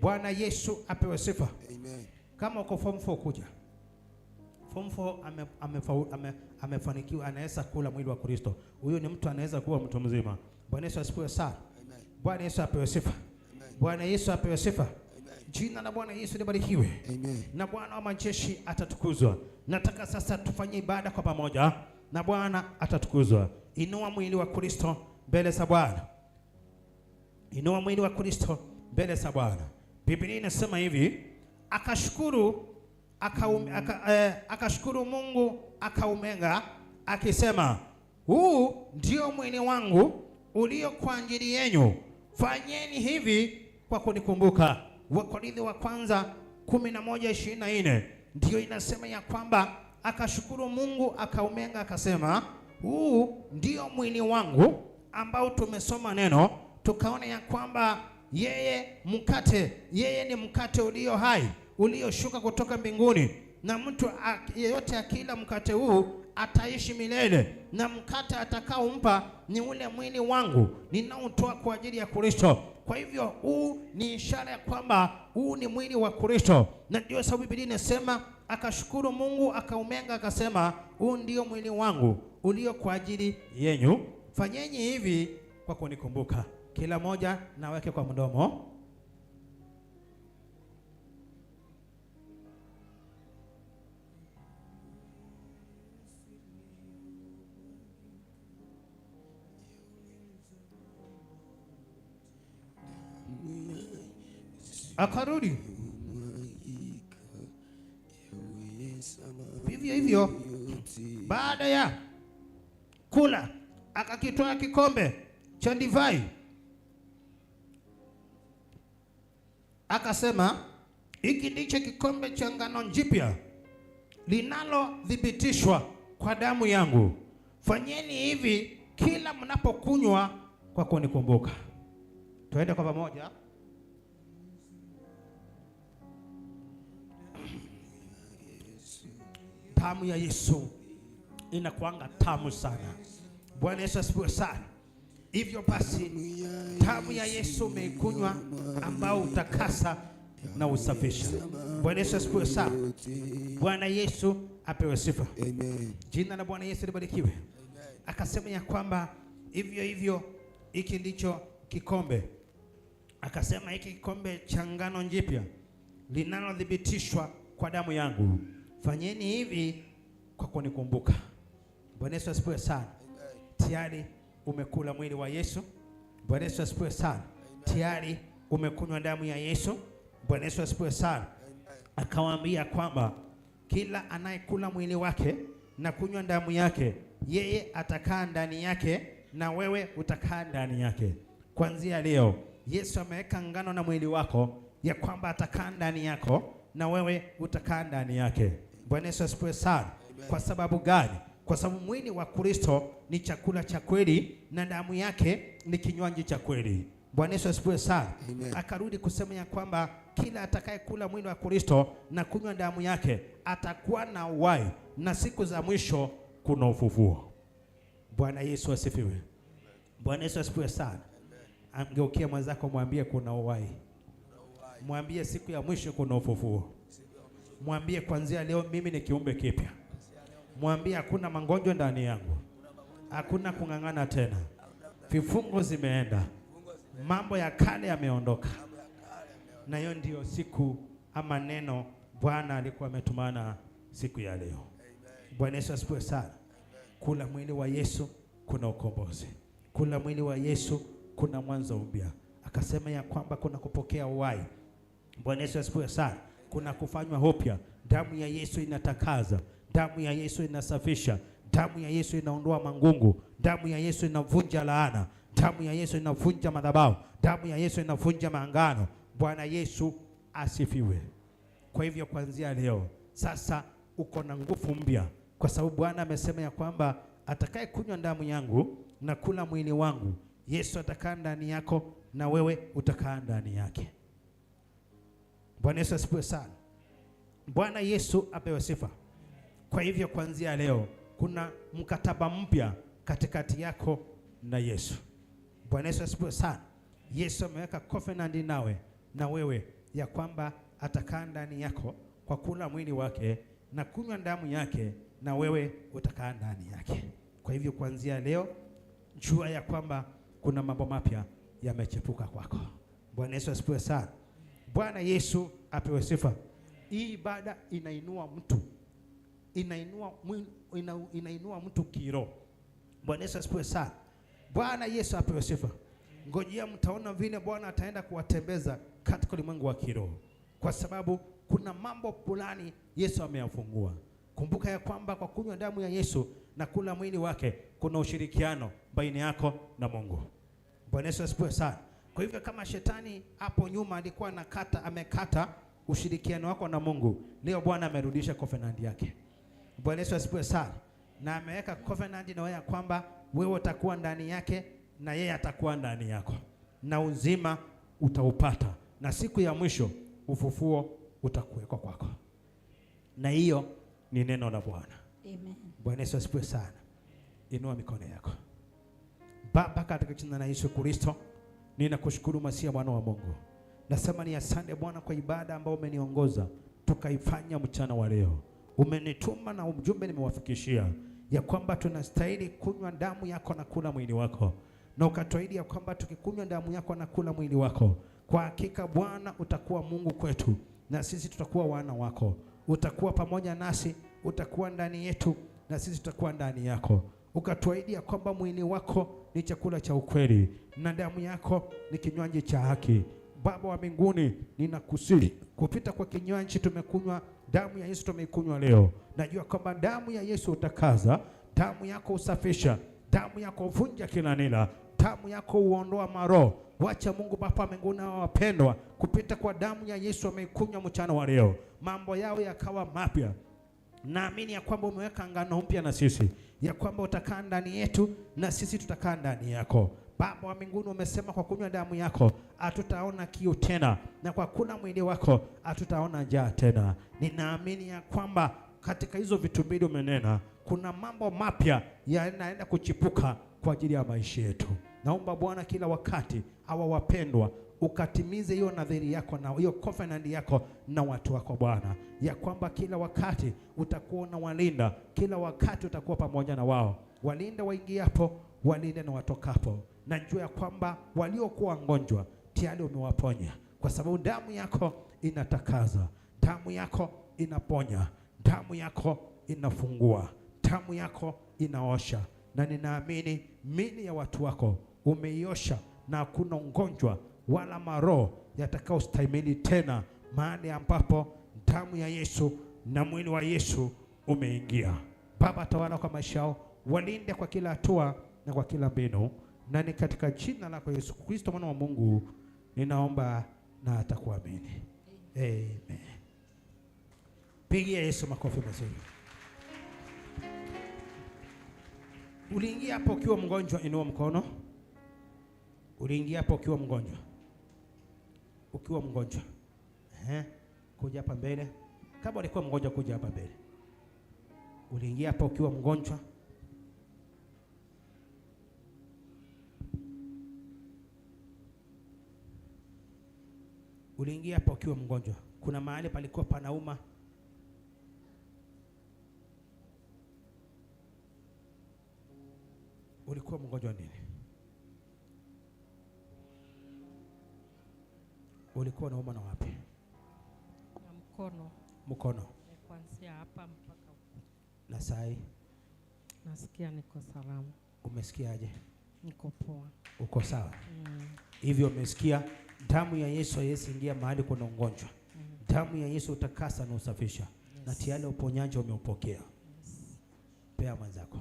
Bwana Yesu apewe sifa. Amen. Kama uko form 4 kuja. Form 4 amefanikiwa, anaweza kula mwili wa Kristo. Huyo ni mtu anaweza kuwa mtu mzima. Bwana Yesu asifiwe sana. Amen. Bwana Yesu apewe sifa. Amen. Bwana Yesu apewe sifa. Amen. Jina la Bwana Yesu libarikiwe. Amen. Na Bwana wa majeshi atatukuzwa. Nataka sasa tufanye ibada kwa pamoja na Bwana atatukuzwa. Inua mwili wa Kristo mbele za Bwana. Inua mwili wa Kristo mbele za Bwana. Biblia inasema hivi, akashukuru Mungu akaumega akisema, huu ndio mwili wangu ulio kwa ajili yenu, fanyeni hivi kwa kunikumbuka. Wakorintho wa kwanza 11:24 ndio inasema ya kwamba akashukuru Mungu akaumenga akasema, huu ndio mwili wangu ambao tumesoma neno tukaona ya kwamba yeye mkate, yeye ni mkate ulio hai ulioshuka kutoka mbinguni, na mtu yeyote akila mkate huu ataishi milele, na mkate atakaompa ni ule mwili wangu ninaotoa kwa ajili ya Kristo. Kwa hivyo huu ni ishara ya kwamba huu ni mwili wa Kristo, na ndio sababu Biblia inasema akashukuru Mungu akaumenga akasema, huu ndio mwili wangu ulio kwa ajili yenu, fanyeni hivi kwa kunikumbuka. Kila moja naweke kwa mdomo. Akarudi vivyo hivyo, baada ya kula akakitoa kikombe cha divai akasema, hiki ndicho kikombe cha agano jipya linalothibitishwa kwa damu yangu, fanyeni hivi kila mnapokunywa kwa kunikumbuka. Tuende kwa pamoja. Damu ya Yesu inakuanga tamu sana. Bwana Yesu asifiwe sana. Hivyo basi damu ya Yesu umeikunywa, ambao utakasa na usafisha. Bwana Yesu asifiwe sana. Bwana Yesu apewe sifa. Amen. Jina la Bwana Yesu libarikiwe. Akasema ya kwamba hivyo hivyo hiki ndicho kikombe. Akasema hiki kikombe cha agano jipya linalothibitishwa kwa damu yangu, fanyeni hivi kwa kunikumbuka. Bwana Yesu asifiwe sana. Tayari umekula mwili wa Yesu. Bwana Yesu asifiwe sana. Tayari umekunywa damu ya Yesu. Bwana Yesu asifiwe sana. Akawaambia kwamba kila anayekula mwili wake na kunywa damu yake, yeye atakaa ndani yake na wewe utakaa ndani yake. Kuanzia leo Yesu ameweka ngano na mwili wako ya kwamba atakaa ndani yako na wewe utakaa ndani yake. Bwana Yesu asifiwe sana. Kwa sababu gani? Kwa sababu mwili wa Kristo ni chakula cha kweli na damu yake ni kinywaji cha kweli. Bwana Yesu asifiwe sana. Akarudi kusema ya kwamba kila atakayekula mwili wa Kristo na kunywa damu yake atakuwa na uhai, na siku za mwisho kuna ufufuo. Bwana Yesu asifiwe. Bwana Yesu asifiwe sana. Amgeukie mwenzako mwambie kuna uhai. Mwambie siku ya mwisho kuna ufufuo. Mwambie kuanzia leo mimi ni kiumbe kipya. Mwambie hakuna magonjwa ndani yangu, hakuna kung'ang'ana tena, vifungo zimeenda, mambo ya kale yameondoka. Na hiyo ndiyo siku ama neno Bwana alikuwa ametumana siku ya leo. Bwana Yesu asifiwe sana. Kula mwili wa Yesu kuna ukombozi, kula mwili wa Yesu kuna mwanzo mpya. Akasema ya kwamba kuna kupokea uhai. Bwana Yesu asifiwe sana. Kuna kufanywa upya. Damu ya Yesu inatakaza, damu ya Yesu inasafisha, damu ya Yesu inaondoa mangungu, damu ya Yesu inavunja laana, damu ya Yesu inavunja madhabahu, damu ya Yesu inavunja maangano. Bwana Yesu asifiwe. Kwa hivyo kuanzia leo sasa uko na nguvu mpya, kwa sababu Bwana amesema ya kwamba atakaye kunywa damu yangu na kula mwili wangu, Yesu atakaa ndani yako na wewe utakaa ndani yake. Bwana Yesu asifiwe sana. Bwana Yesu apewe sifa. Kwa hivyo kuanzia leo kuna mkataba mpya katikati yako na Yesu. Bwana Yesu asifiwe sana. Yesu ameweka covenant nawe na wewe ya kwamba atakaa ndani yako kwa kula mwili wake na kunywa damu yake, na wewe utakaa ndani yake. Kwa hivyo kuanzia leo jua ya kwamba kuna mambo mapya yamechepuka kwako. Bwana Yesu asifiwe sana. Bwana Yesu apewe sifa. Hii ibada inainua mtu, inainua mtu kiroho. Bwana Yesu asifiwe sana. Bwana Yesu apewe sifa. Ngojea mtaona vile Bwana ataenda kuwatembeza katika ulimwengu wa kiroho, kwa sababu kuna mambo fulani Yesu ameyafungua. Kumbuka ya kwamba kwa kunywa damu ya Yesu na kula mwili wake kuna ushirikiano baina yako na Mungu. Bwana Yesu asifiwe sana. Kwa hivyo kama shetani hapo nyuma alikuwa amekata ushirikiano wako na Mungu, leo Bwana amerudisha covenant yake. Bwana Yesu asifiwe sana. Na ameweka covenant na wewe kwamba wewe utakuwa ndani yake na yeye atakuwa ndani yako, na uzima utaupata, na siku ya mwisho ufufuo utakuwekwa kwako. Na hiyo ni neno la Bwana. Amen. Bwana Yesu asifiwe sana. Inua mikono yako. Baba, katika jina la Yesu Kristo, ninakushukuru Masia Bwana wa Mungu. Nasema ni asante Bwana kwa ibada ambayo umeniongoza tukaifanya mchana wa leo. Umenituma na ujumbe nimewafikishia ya kwamba tunastahili kunywa damu yako na kula mwili wako. Na ukatuahidi ya kwamba tukikunywa damu yako na kula mwili wako, kwa hakika Bwana utakuwa Mungu kwetu na sisi tutakuwa wana wako. Utakuwa pamoja nasi, utakuwa ndani yetu na sisi tutakuwa ndani yako. Ukatuahidi ya kwamba mwili wako ni chakula cha ukweli na damu yako ni kinywaji cha haki. Baba wa mbinguni, ninakusihi kupita kwa kinywaji tumekunywa damu ya Yesu, tumeikunywa leo. Najua kwamba damu ya Yesu utakaza, damu yako usafisha, damu yako uvunja kila nila, damu yako uondoa maroho. Wacha Mungu Baba mbinguni hawa wapendwa kupita kwa damu ya Yesu wameikunywa mchana wa leo, mambo yao yakawa mapya. Naamini ya kwamba umeweka agano mpya na sisi, ya kwamba utakaa ndani yetu na sisi tutakaa ndani yako. Baba wa mbinguni, umesema kwa kunywa damu yako hatutaona kiu tena, na kwa kula mwili wako hatutaona njaa tena. Ninaamini ya kwamba katika hizo vitu mbili umenena, kuna mambo mapya yanaenda kuchipuka kwa ajili ya maisha yetu. Naomba Bwana kila wakati hawa wapendwa ukatimize hiyo nadhiri yako na hiyo covenant yako na watu wako Bwana, ya kwamba kila wakati utakuwa unawalinda, kila wakati utakuwa pamoja na wao. Walinde waingiapo, walinde na watokapo. Najua ya kwamba waliokuwa wagonjwa tayari umewaponya, kwa sababu damu yako inatakaza, damu yako inaponya, damu yako inafungua, damu yako inaosha. Na ninaamini mili ya watu wako umeiosha na hakuna ugonjwa wala maroho yatakayostahimili tena mahali ambapo damu ya Yesu na mwili wa Yesu umeingia. Baba, tawala kwa maisha yao, walinde kwa kila hatua na kwa kila mbinu, na ni katika jina lako Yesu Kristo mwana wa Mungu ninaomba na atakuamini. Amen. Pigia Yesu makofi mazuri. Uliingia hapo ukiwa mgonjwa, inua mkono. Uliingia hapo ukiwa mgonjwa. Ukiwa mgonjwa. Kuja hapa mbele. Kama ulikuwa mgonjwa, kuja hapa mbele. Uliingia hapa ukiwa mgonjwa. Uliingia hapa ukiwa mgonjwa. Kuna mahali palikuwa panauma. Ulikuwa mgonjwa nini? Ulikuwa unauma na wapi? Na mkono. Mkono. Kuanzia hapa mpaka huko. Na sai? Nasikia niko salama. Umesikiaje? Niko poa. Uko sawa? Hivyo umesikia damu ya Yesu haiwezi ingia mahali kuna ugonjwa. Damu ya Yesu utakasa na usafisha. Yes. Na tayari uponyaji umeupokea. Yes. Pea mwenzako.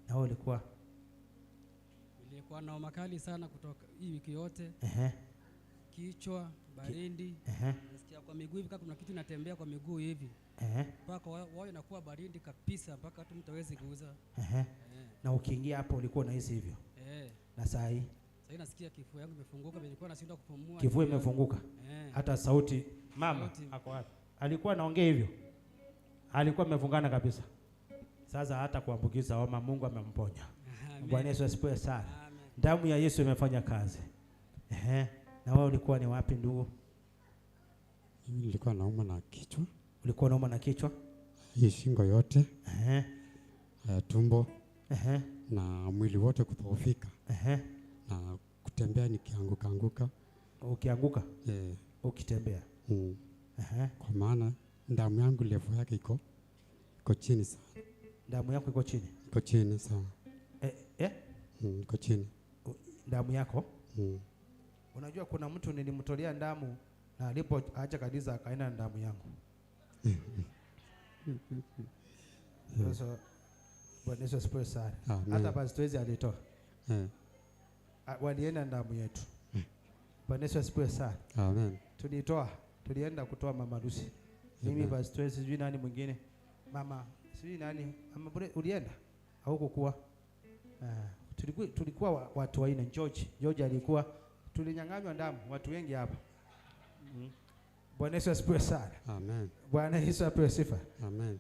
Na wewe ulikuwa? Nilikuwa na homa kali sana kutoka hii wiki yote. Kichwa, baridi. Nasikia kwa miguu hivi kama kuna kitu inatembea kwa miguu hivi. Mpaka wao inakuwa baridi kabisa mpaka hata mtu hawezi kuuza. Na ukiingia hapo ulikuwa unahisi hivyo? Na saa hii? Sasa nasikia kifua yangu imefunguka, nilikuwa nashindwa kupumua. Kifua imefunguka. Hata sauti mama ako wapi? Alikuwa anaongea hivyo. Alikuwa amefungana kabisa. Sasa hata kuambukiza homa Mungu amemponya. Bwana Yesu asifiwe sana. Damu ya Yesu imefanya kazi. Na wewe ulikuwa ni wapi ndugu? Mimi nilikuwa nauma na kichwa. Ulikuwa unauma na kichwa? Hii shingo yote. Tumbo. Na mwili wote kudhoofika. Na kutembea nikianguka anguka. Ukianguka? Ukitembea. Kwa maana damu yangu level yake iko chini sana. Damu yako iko chini? Iko chini sana. Iko chini. Damu yako? Unajua kuna mtu nilimtolea damu na alipoacha kanisa akaenda na damu yangu. Sasa Bwana Yesu asifiwe sana. Hata pastor alitoa. Walienda damu yetu. Bwana Yesu asifiwe sana. Amen. Tulitoa, tulienda kutoa mama Lucy. Mimi pastor sijui nani mwingine. Mama sijui nani, mama bure ulienda? Haukukuwa. Tulikuwa watu wanne. George alikuwa, tulinyang'anywa damu watu wengi hapa. Bwana Yesu asifiwe sana. Amen. Bwana Yesu apewe sifa. Amen.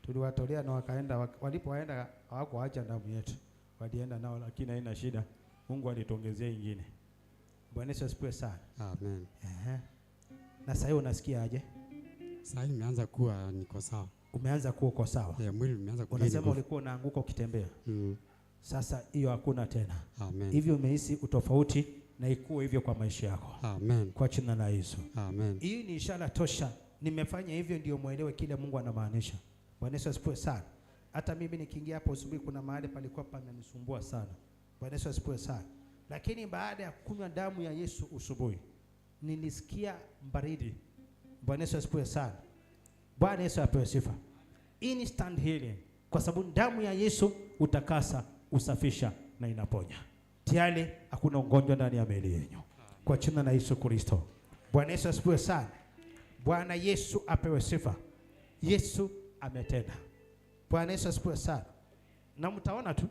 Tuliwatolea na wakaenda, walipoenda hawakuacha damu yetu. Walienda nao lakini haina shida. Mungu alituongezea nyingine. Bwana Yesu asifiwe sana. Amen. Na sasa unasikia aje? Sasa nimeanza kuwa niko sawa. Umeanza kuwa uko sawa. Mwili umeanza kuwa. Unasema ulikuwa unaanguka ukitembea. Sasa hiyo hakuna tena. Amen. Hivyo umehisi utofauti na ikuwe hivyo kwa maisha yako. Amen. Kwa jina la Yesu. Amen. Hii ni ishara tosha. Nimefanya hivyo ndio muelewe kile Mungu anamaanisha. Bwana Yesu asifiwe sana. Hata mimi nikiingia hapo asubuhi kuna mahali palikuwa pananisumbua sana. Bwana Yesu asifiwe sana. Lakini baada ya kunywa damu ya Yesu asubuhi nilisikia baridi. Bwana Yesu asifiwe sana. Bwana Yesu apewe sifa. Instant healing. Kwa sababu damu ya Yesu utakasa, usafisha na inaponya. Tayari hakuna ugonjwa ndani ya miili yenu. Kwa jina la Yesu Kristo. Bwana Yesu asifiwe sana. Bwana Yesu apewe sifa. Yesu ametenda. Bwana Yesu asifiwe sana. Na mtaona tu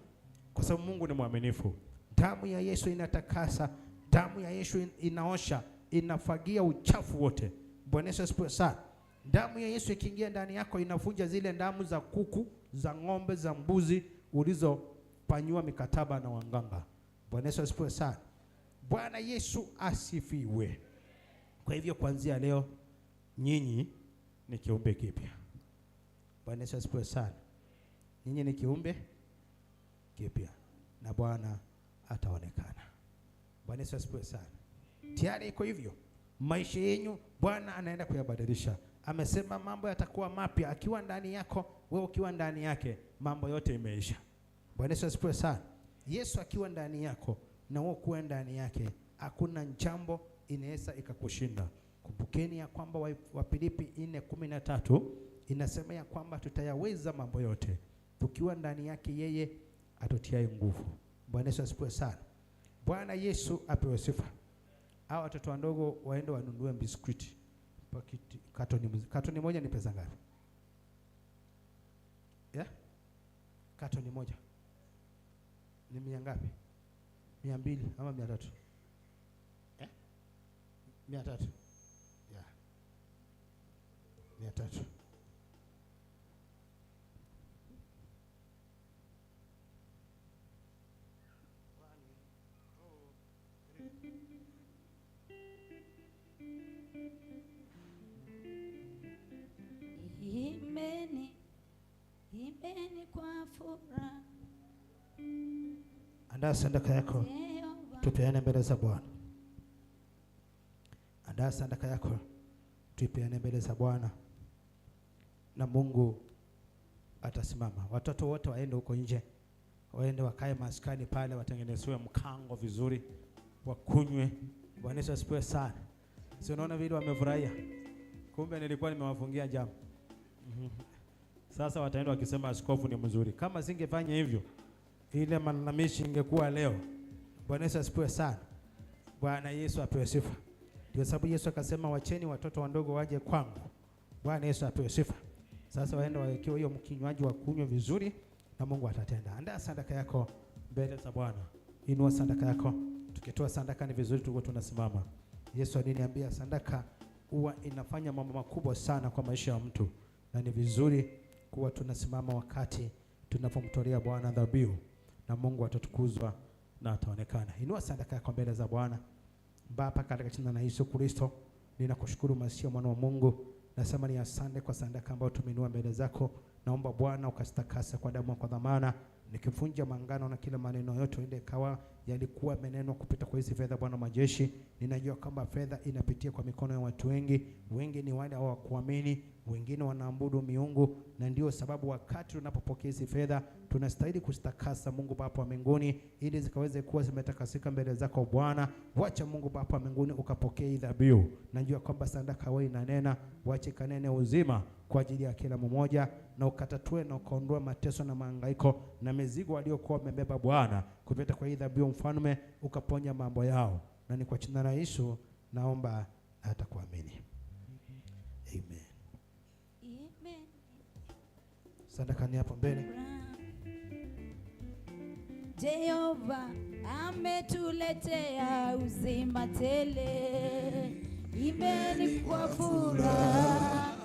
kwa sababu Mungu ni mwaminifu. Damu ya Yesu inatakasa, damu ya Yesu inaosha, inafagia uchafu wote. Bwana Yesu asifiwe sana. Damu ya Yesu ikiingia ndani yako inavunja zile damu za kuku, za ng'ombe, za mbuzi ulizopanyua mikataba na wanganga. Bwana Yesu asifiwe sana. Bwana Yesu asifiwe. Kwa hivyo kuanzia leo nyinyi ni kiumbe kipya. Bwana Yesu asifiwe sana. Nyinyi ni kiumbe kipya na Bwana ataonekana. Bwana Yesu asifiwe sana. Tayari iko hivyo. Maisha yenu Bwana anaenda kuyabadilisha. Amesema mambo yatakuwa mapya akiwa ndani yako, wewe ukiwa ndani yake, mambo yote imeisha. Bwana Yesu asifiwe sana. Yesu akiwa ndani yako, na wewe kuwa ndani yake, hakuna jambo inaweza ikakushinda. Kumbukeni ya kwamba Wafilipi 4:13 inasema ya kwamba tutayaweza mambo yote tukiwa ndani yake yeye atutiaye nguvu. Bwana Yesu asifiwe sana. Bwana Yesu apewe sifa. Hao watoto wadogo waende wanunue biskuti. Pakiti katoni moja ni pesa ngapi? Yeah? Katoni moja ni mia ngapi? 200 ama 300? 300. Yeah. 300. Imbeni, imbeni kwa furaha. Andaa sadaka yako, tupeane mbele za Bwana. Andaa sadaka yako, tupeane mbele za Bwana, na Mungu atasimama. Watoto wote waende huko nje, waende wakae maskani pale, watengenezewe mkango vizuri, wakunywe. Bwana Yesu asifiwe sana. Si unaona vile wamefurahia? Kumbe nilikuwa nimewafungia jambo. Sasa wataenda wakisema askofu ni mzuri. Kama singefanya hivyo, ile malalamishi ingekuwa leo. Bwana Yesu asifiwe sana. Bwana Yesu apewe sifa. Ndio sababu Yesu akasema wacheni watoto wadogo waje kwangu. Bwana Yesu apewe sifa. Sasa waende wawekewe hiyo mkinywaji wa kunywa vizuri, na Mungu atatenda. Andaa sadaka yako mbele za Bwana. Inua sadaka yako. Tukitoa sadaka ni vizuri tuko tunasimama. Yesu aliniambia sadaka huwa inafanya mambo makubwa sana kwa maisha ya mtu, na ni vizuri kuwa tunasimama wakati tunapomtolea Bwana dhabihu, na Mungu atatukuzwa na ataonekana. Inua sadaka yako mbele za Bwana. Baba, katika jina la Yesu Kristo, ninakushukuru Masihi mwana wa Mungu. Nasema ni asante kwa sadaka ambayo tumeinua mbele zako. Naomba Bwana ukasitakasa kwa damu kwa dhamana, nikivunja maangano na kila maneno yote ile kawa yalikuwa meneno kupita kwa hizi fedha. Bwana majeshi, ninajua kwamba fedha inapitia kwa mikono ya watu wengi. Wengi ni wale hawakuamini, wengine wanaabudu miungu, na ndio sababu wakati tunapopokea hizi fedha tunastahili kustakasa Mungu Baba wa mbinguni, ili zikaweze kuwa zimetakasika mbele zako Bwana. Wacha Mungu Baba wa mbinguni ukapokee dhabihu. Najua kwamba sadaka wewe inanena, wache kanene uzima kwa ajili ya kila mmoja, na ukatatue na ukaondoa mateso na mahangaiko na mizigo waliokuwa wamebeba Bwana, kupita kwa hii dhabihu mfalme, ukaponya mambo yao. Na ni kwa jina la Yesu naomba hata kuamini. Amen. Amen. Sadaka ni hapo mbele. Jehova ametuletea uzima tele. Imbeni kwa furaha.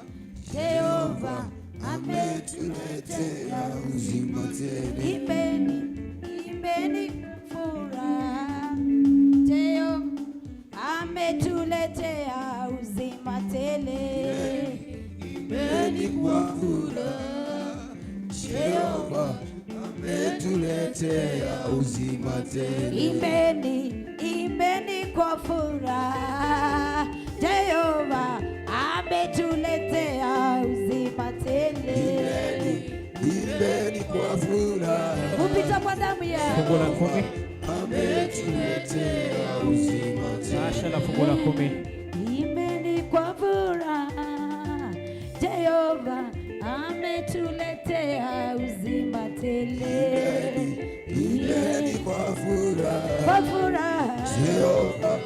Jehova ametuletea uzima tele. Imbeni, imbeni furaha. Jehova ametuletea uzima tele. Imbeni kwa furaha. Jehova ametuletea uzima tele. Imbeni, imbeni kwa furaha. Jehova ametuletea uzima tele. Imbeni, imbeni kwa furaha. Kupita kwa damu ya fungu la 10 ametuletea uzima tele. Asha la fungu la 10. Imbeni kwa furaha. Jehova ametuletea uzima tele. Imbeni kwa furaha. Kwa furaha. Jehova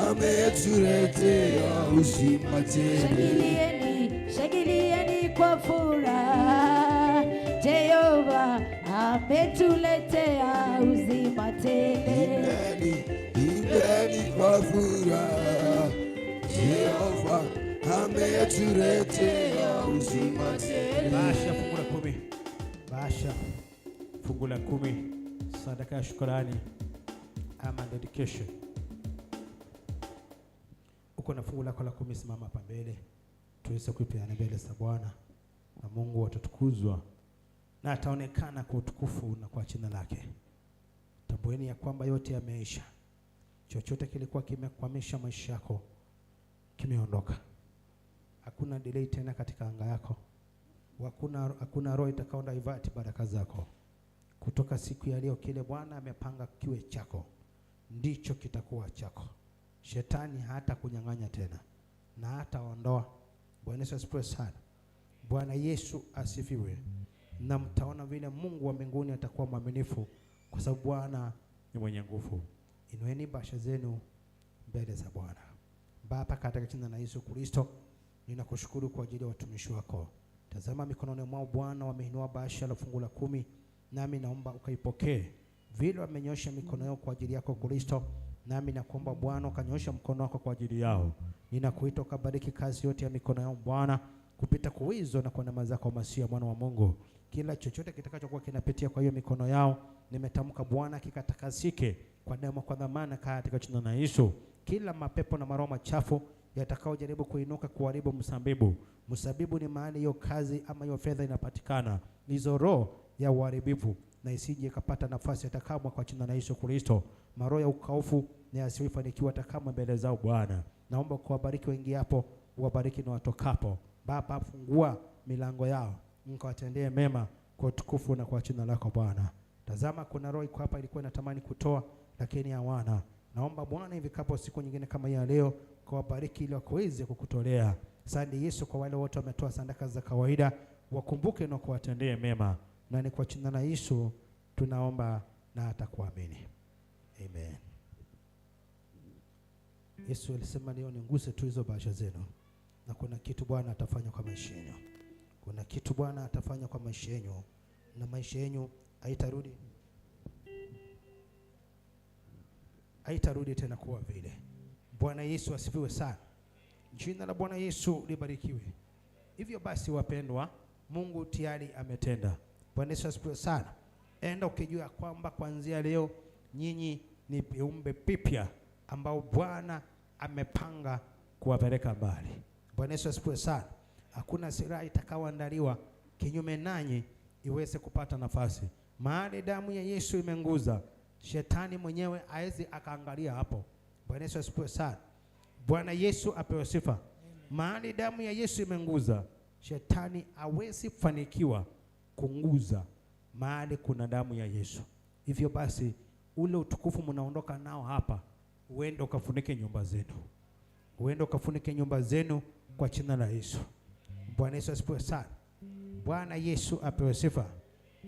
ametuletea uzima tele. Shangilieni, shangilieni kwa furaha. Jehova ametuletea uzima tele. Imbeni, imbeni kwa furaha. Jehova ametuletea uzima tele. Basha fungu la 10. Basha fungu la 10, sadaka ya shukrani ama dedication. Uko na fungu lako la 10, simama hapa mbele tuweze kuipeana mbele za Bwana, na Mungu atatukuzwa na ataonekana kwa utukufu na kwa jina lake. Tambueni ya kwamba yote yameisha. Chochote kilikuwa kimekwamisha maisha yako kimeondoka. Hakuna delay tena katika anga yako. Hakuna roho itakao divert baraka zako. Kutoka siku ya leo, kile Bwana amepanga kiwe chako. ndicho kitakuwa chako. Shetani hata kunyang'anya tena na hataondoa. Bwana Yesu asifiwe sana. Bwana Yesu asifiwe. Na mtaona vile Mungu wa mbinguni atakuwa mwaminifu, kwa sababu Bwana ni mwenye nguvu. Inueni basha zenu mbele za Bwana. Baba, katika jina la Yesu Kristo, ninakushukuru kwa ajili ya watumishi wako. Tazama mikononi mwao Bwana wameinua bahasha la fungu la 10, nami naomba ukaipokee. Vile wamenyosha mikono yao kwa ajili yako Kristo, nami nakuomba Bwana ukanyosha mkono wako kwa ajili yao. Ninakuita ukabariki kazi yote ya mikono yao Bwana, kupita kwa uwezo na kwa neema zako Masia mwana wa Mungu. Kila chochote kitakachokuwa kinapitia kwa hiyo mikono yao, nimetamka Bwana kikatakasike kwa damu, kwa dhamana katika jina la Yesu. Kila mapepo na maroho machafu yatakaojaribu kuinuka kuharibu msabibu. Msabibu ni mahali hiyo kazi ama hiyo fedha inapatikana. Hizo roho ya uharibifu na isije ikapata nafasi atakamwa kwa jina la Yesu Kristo. Maroho ya ukaufu na yasiyofanikiwa atakamwa mbele zao Bwana. Naomba kuwabariki wengi hapo, uwabariki na watokapo. Baba, fungua milango yao, mkawatendee mema kwa utukufu na kwa jina lako Bwana. Tazama kuna roho iko hapa ilikuwa inatamani kutoa lakini hawana. Naomba Bwana ifikapo siku nyingine kama hii ya leo, kuwabariki ili wakaweze kukutolea. Asante Yesu kwa wale wote wametoa sadaka za kawaida, wakumbuke na kuwatendee mema. Na ni kwa jina la Yesu tunaomba na hata kuamini. Amen. Yesu alisema leo niguse tu hizo bahasha zenu, na kuna kitu Bwana atafanya kwa maisha yenu. Kuna kitu Bwana atafanya kwa maisha yenu, na maisha yenu haitarudi tena kuwa vile. Bwana Yesu asifiwe sana. Jina la Bwana Yesu libarikiwe. Hivyo basi wapendwa, Mungu tayari ametenda. Bwana Yesu asifiwe sana. Enda ukijua kwamba kuanzia leo nyinyi ni viumbe vipya ambao Bwana amepanga kuwapeleka mbali. Bwana Yesu asifiwe sana. Hakuna silaha itakayoandaliwa kinyume nanyi iweze kupata nafasi. Mahali damu ya Yesu imenguza, shetani mwenyewe haezi akaangalia hapo. Bwana Yesu asifiwe sana. Bwana Yesu apewe sifa. Mahali damu ya Yesu imenguza, shetani hawezi fanikiwa kunguza mahali kuna damu ya Yesu. Hivyo basi ule utukufu mnaondoka nao hapa, uende ukafunike nyumba zenu. Uende ukafunike nyumba zenu kwa jina la Yesu. Bwana Yesu asifiwe sana. Bwana Yesu apewe sifa.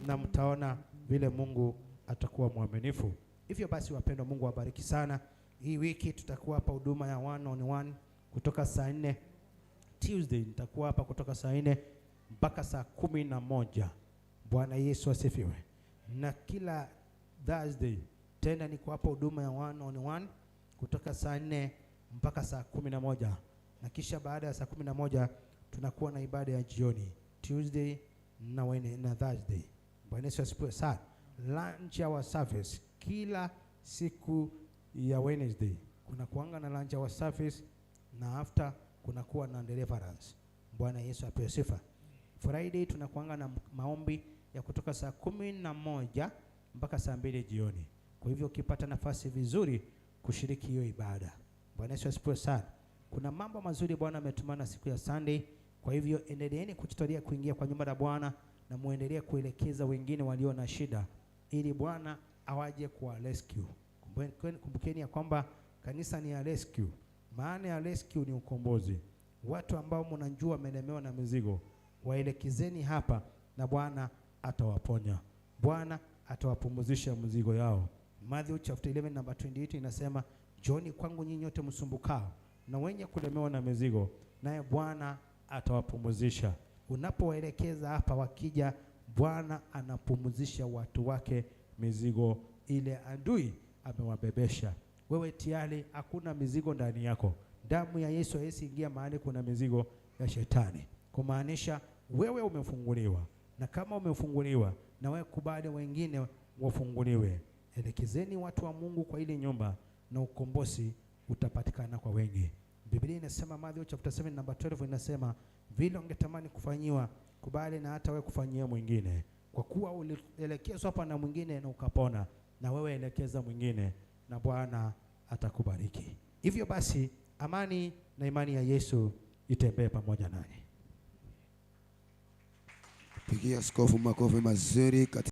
Na mtaona vile Mungu atakuwa mwaminifu. Hivyo basi wapendwa, Mungu awabariki sana. Hii wiki tutakuwa hapa huduma ya 1 on 1 kutoka saa 4. Tuesday nitakuwa hapa kutoka saa 4 mpaka saa 11. Bwana Yesu asifiwe. Na kila Thursday tena niko hapa huduma ya 1 on 1 kutoka saa 4 mpaka saa 11. Na kisha baada ya saa 11 tunakuwa na ibada ya jioni Tuesday na Wednesday na Thursday. Bwana Yesu asifiwe sana. Lunch hour service kila siku ya Wednesday kuna kuanga na lunch hour service, na after kuna kuwa na deliverance. Bwana Yesu apewe sifa. Friday tunakuanga na maombi ya kutoka saa 11 mpaka saa 2 jioni. Kwa hivyo ukipata nafasi vizuri kushiriki hiyo ibada. Bwana Yesu asifiwe sana. Kuna mambo mazuri Bwana ametumana siku ya Sunday. Kwa hivyo endeleeni kujitolea kuingia kwa nyumba ya Bwana na muendelee kuelekeza wengine walio na shida ili Bwana awaje kuwa rescue. Kumbukeni ya kwamba kanisa ni ya rescue. Maana ya rescue ni ukombozi. Watu ambao mnajua wamelemewa na mizigo, waelekezeni hapa na Bwana atawaponya. Bwana atawapumzisha mzigo yao. Matthew chapter 11 number 28 inasema, Njooni kwangu nyinyi nyote msumbukao na wenye kulemewa na mizigo, naye Bwana atawapumzisha. Unapowaelekeza hapa, wakija, Bwana anapumzisha watu wake mizigo ile adui amewabebesha. Wewe tayari hakuna mizigo ndani yako. Damu ya Yesu haiwezi ingia mahali kuna mizigo ya shetani. Kumaanisha wewe umefunguliwa. Na kama umefunguliwa, na wewe kubali wengine wafunguliwe. Elekezeni watu wa Mungu kwa ile nyumba na ukombozi utapatikana kwa wengi. Biblia inasema Mathayo chapter 7 number 12 inasema, vile ungetamani kufanyiwa, kubali na hata wewe kufanyia mwingine. Kwa kuwa ulielekezwa hapa na mwingine na ukapona, na wewe elekeza mwingine na Bwana atakubariki. Hivyo basi amani na imani ya Yesu itembee pamoja nanyi. Pigia askofu makofi mazuri.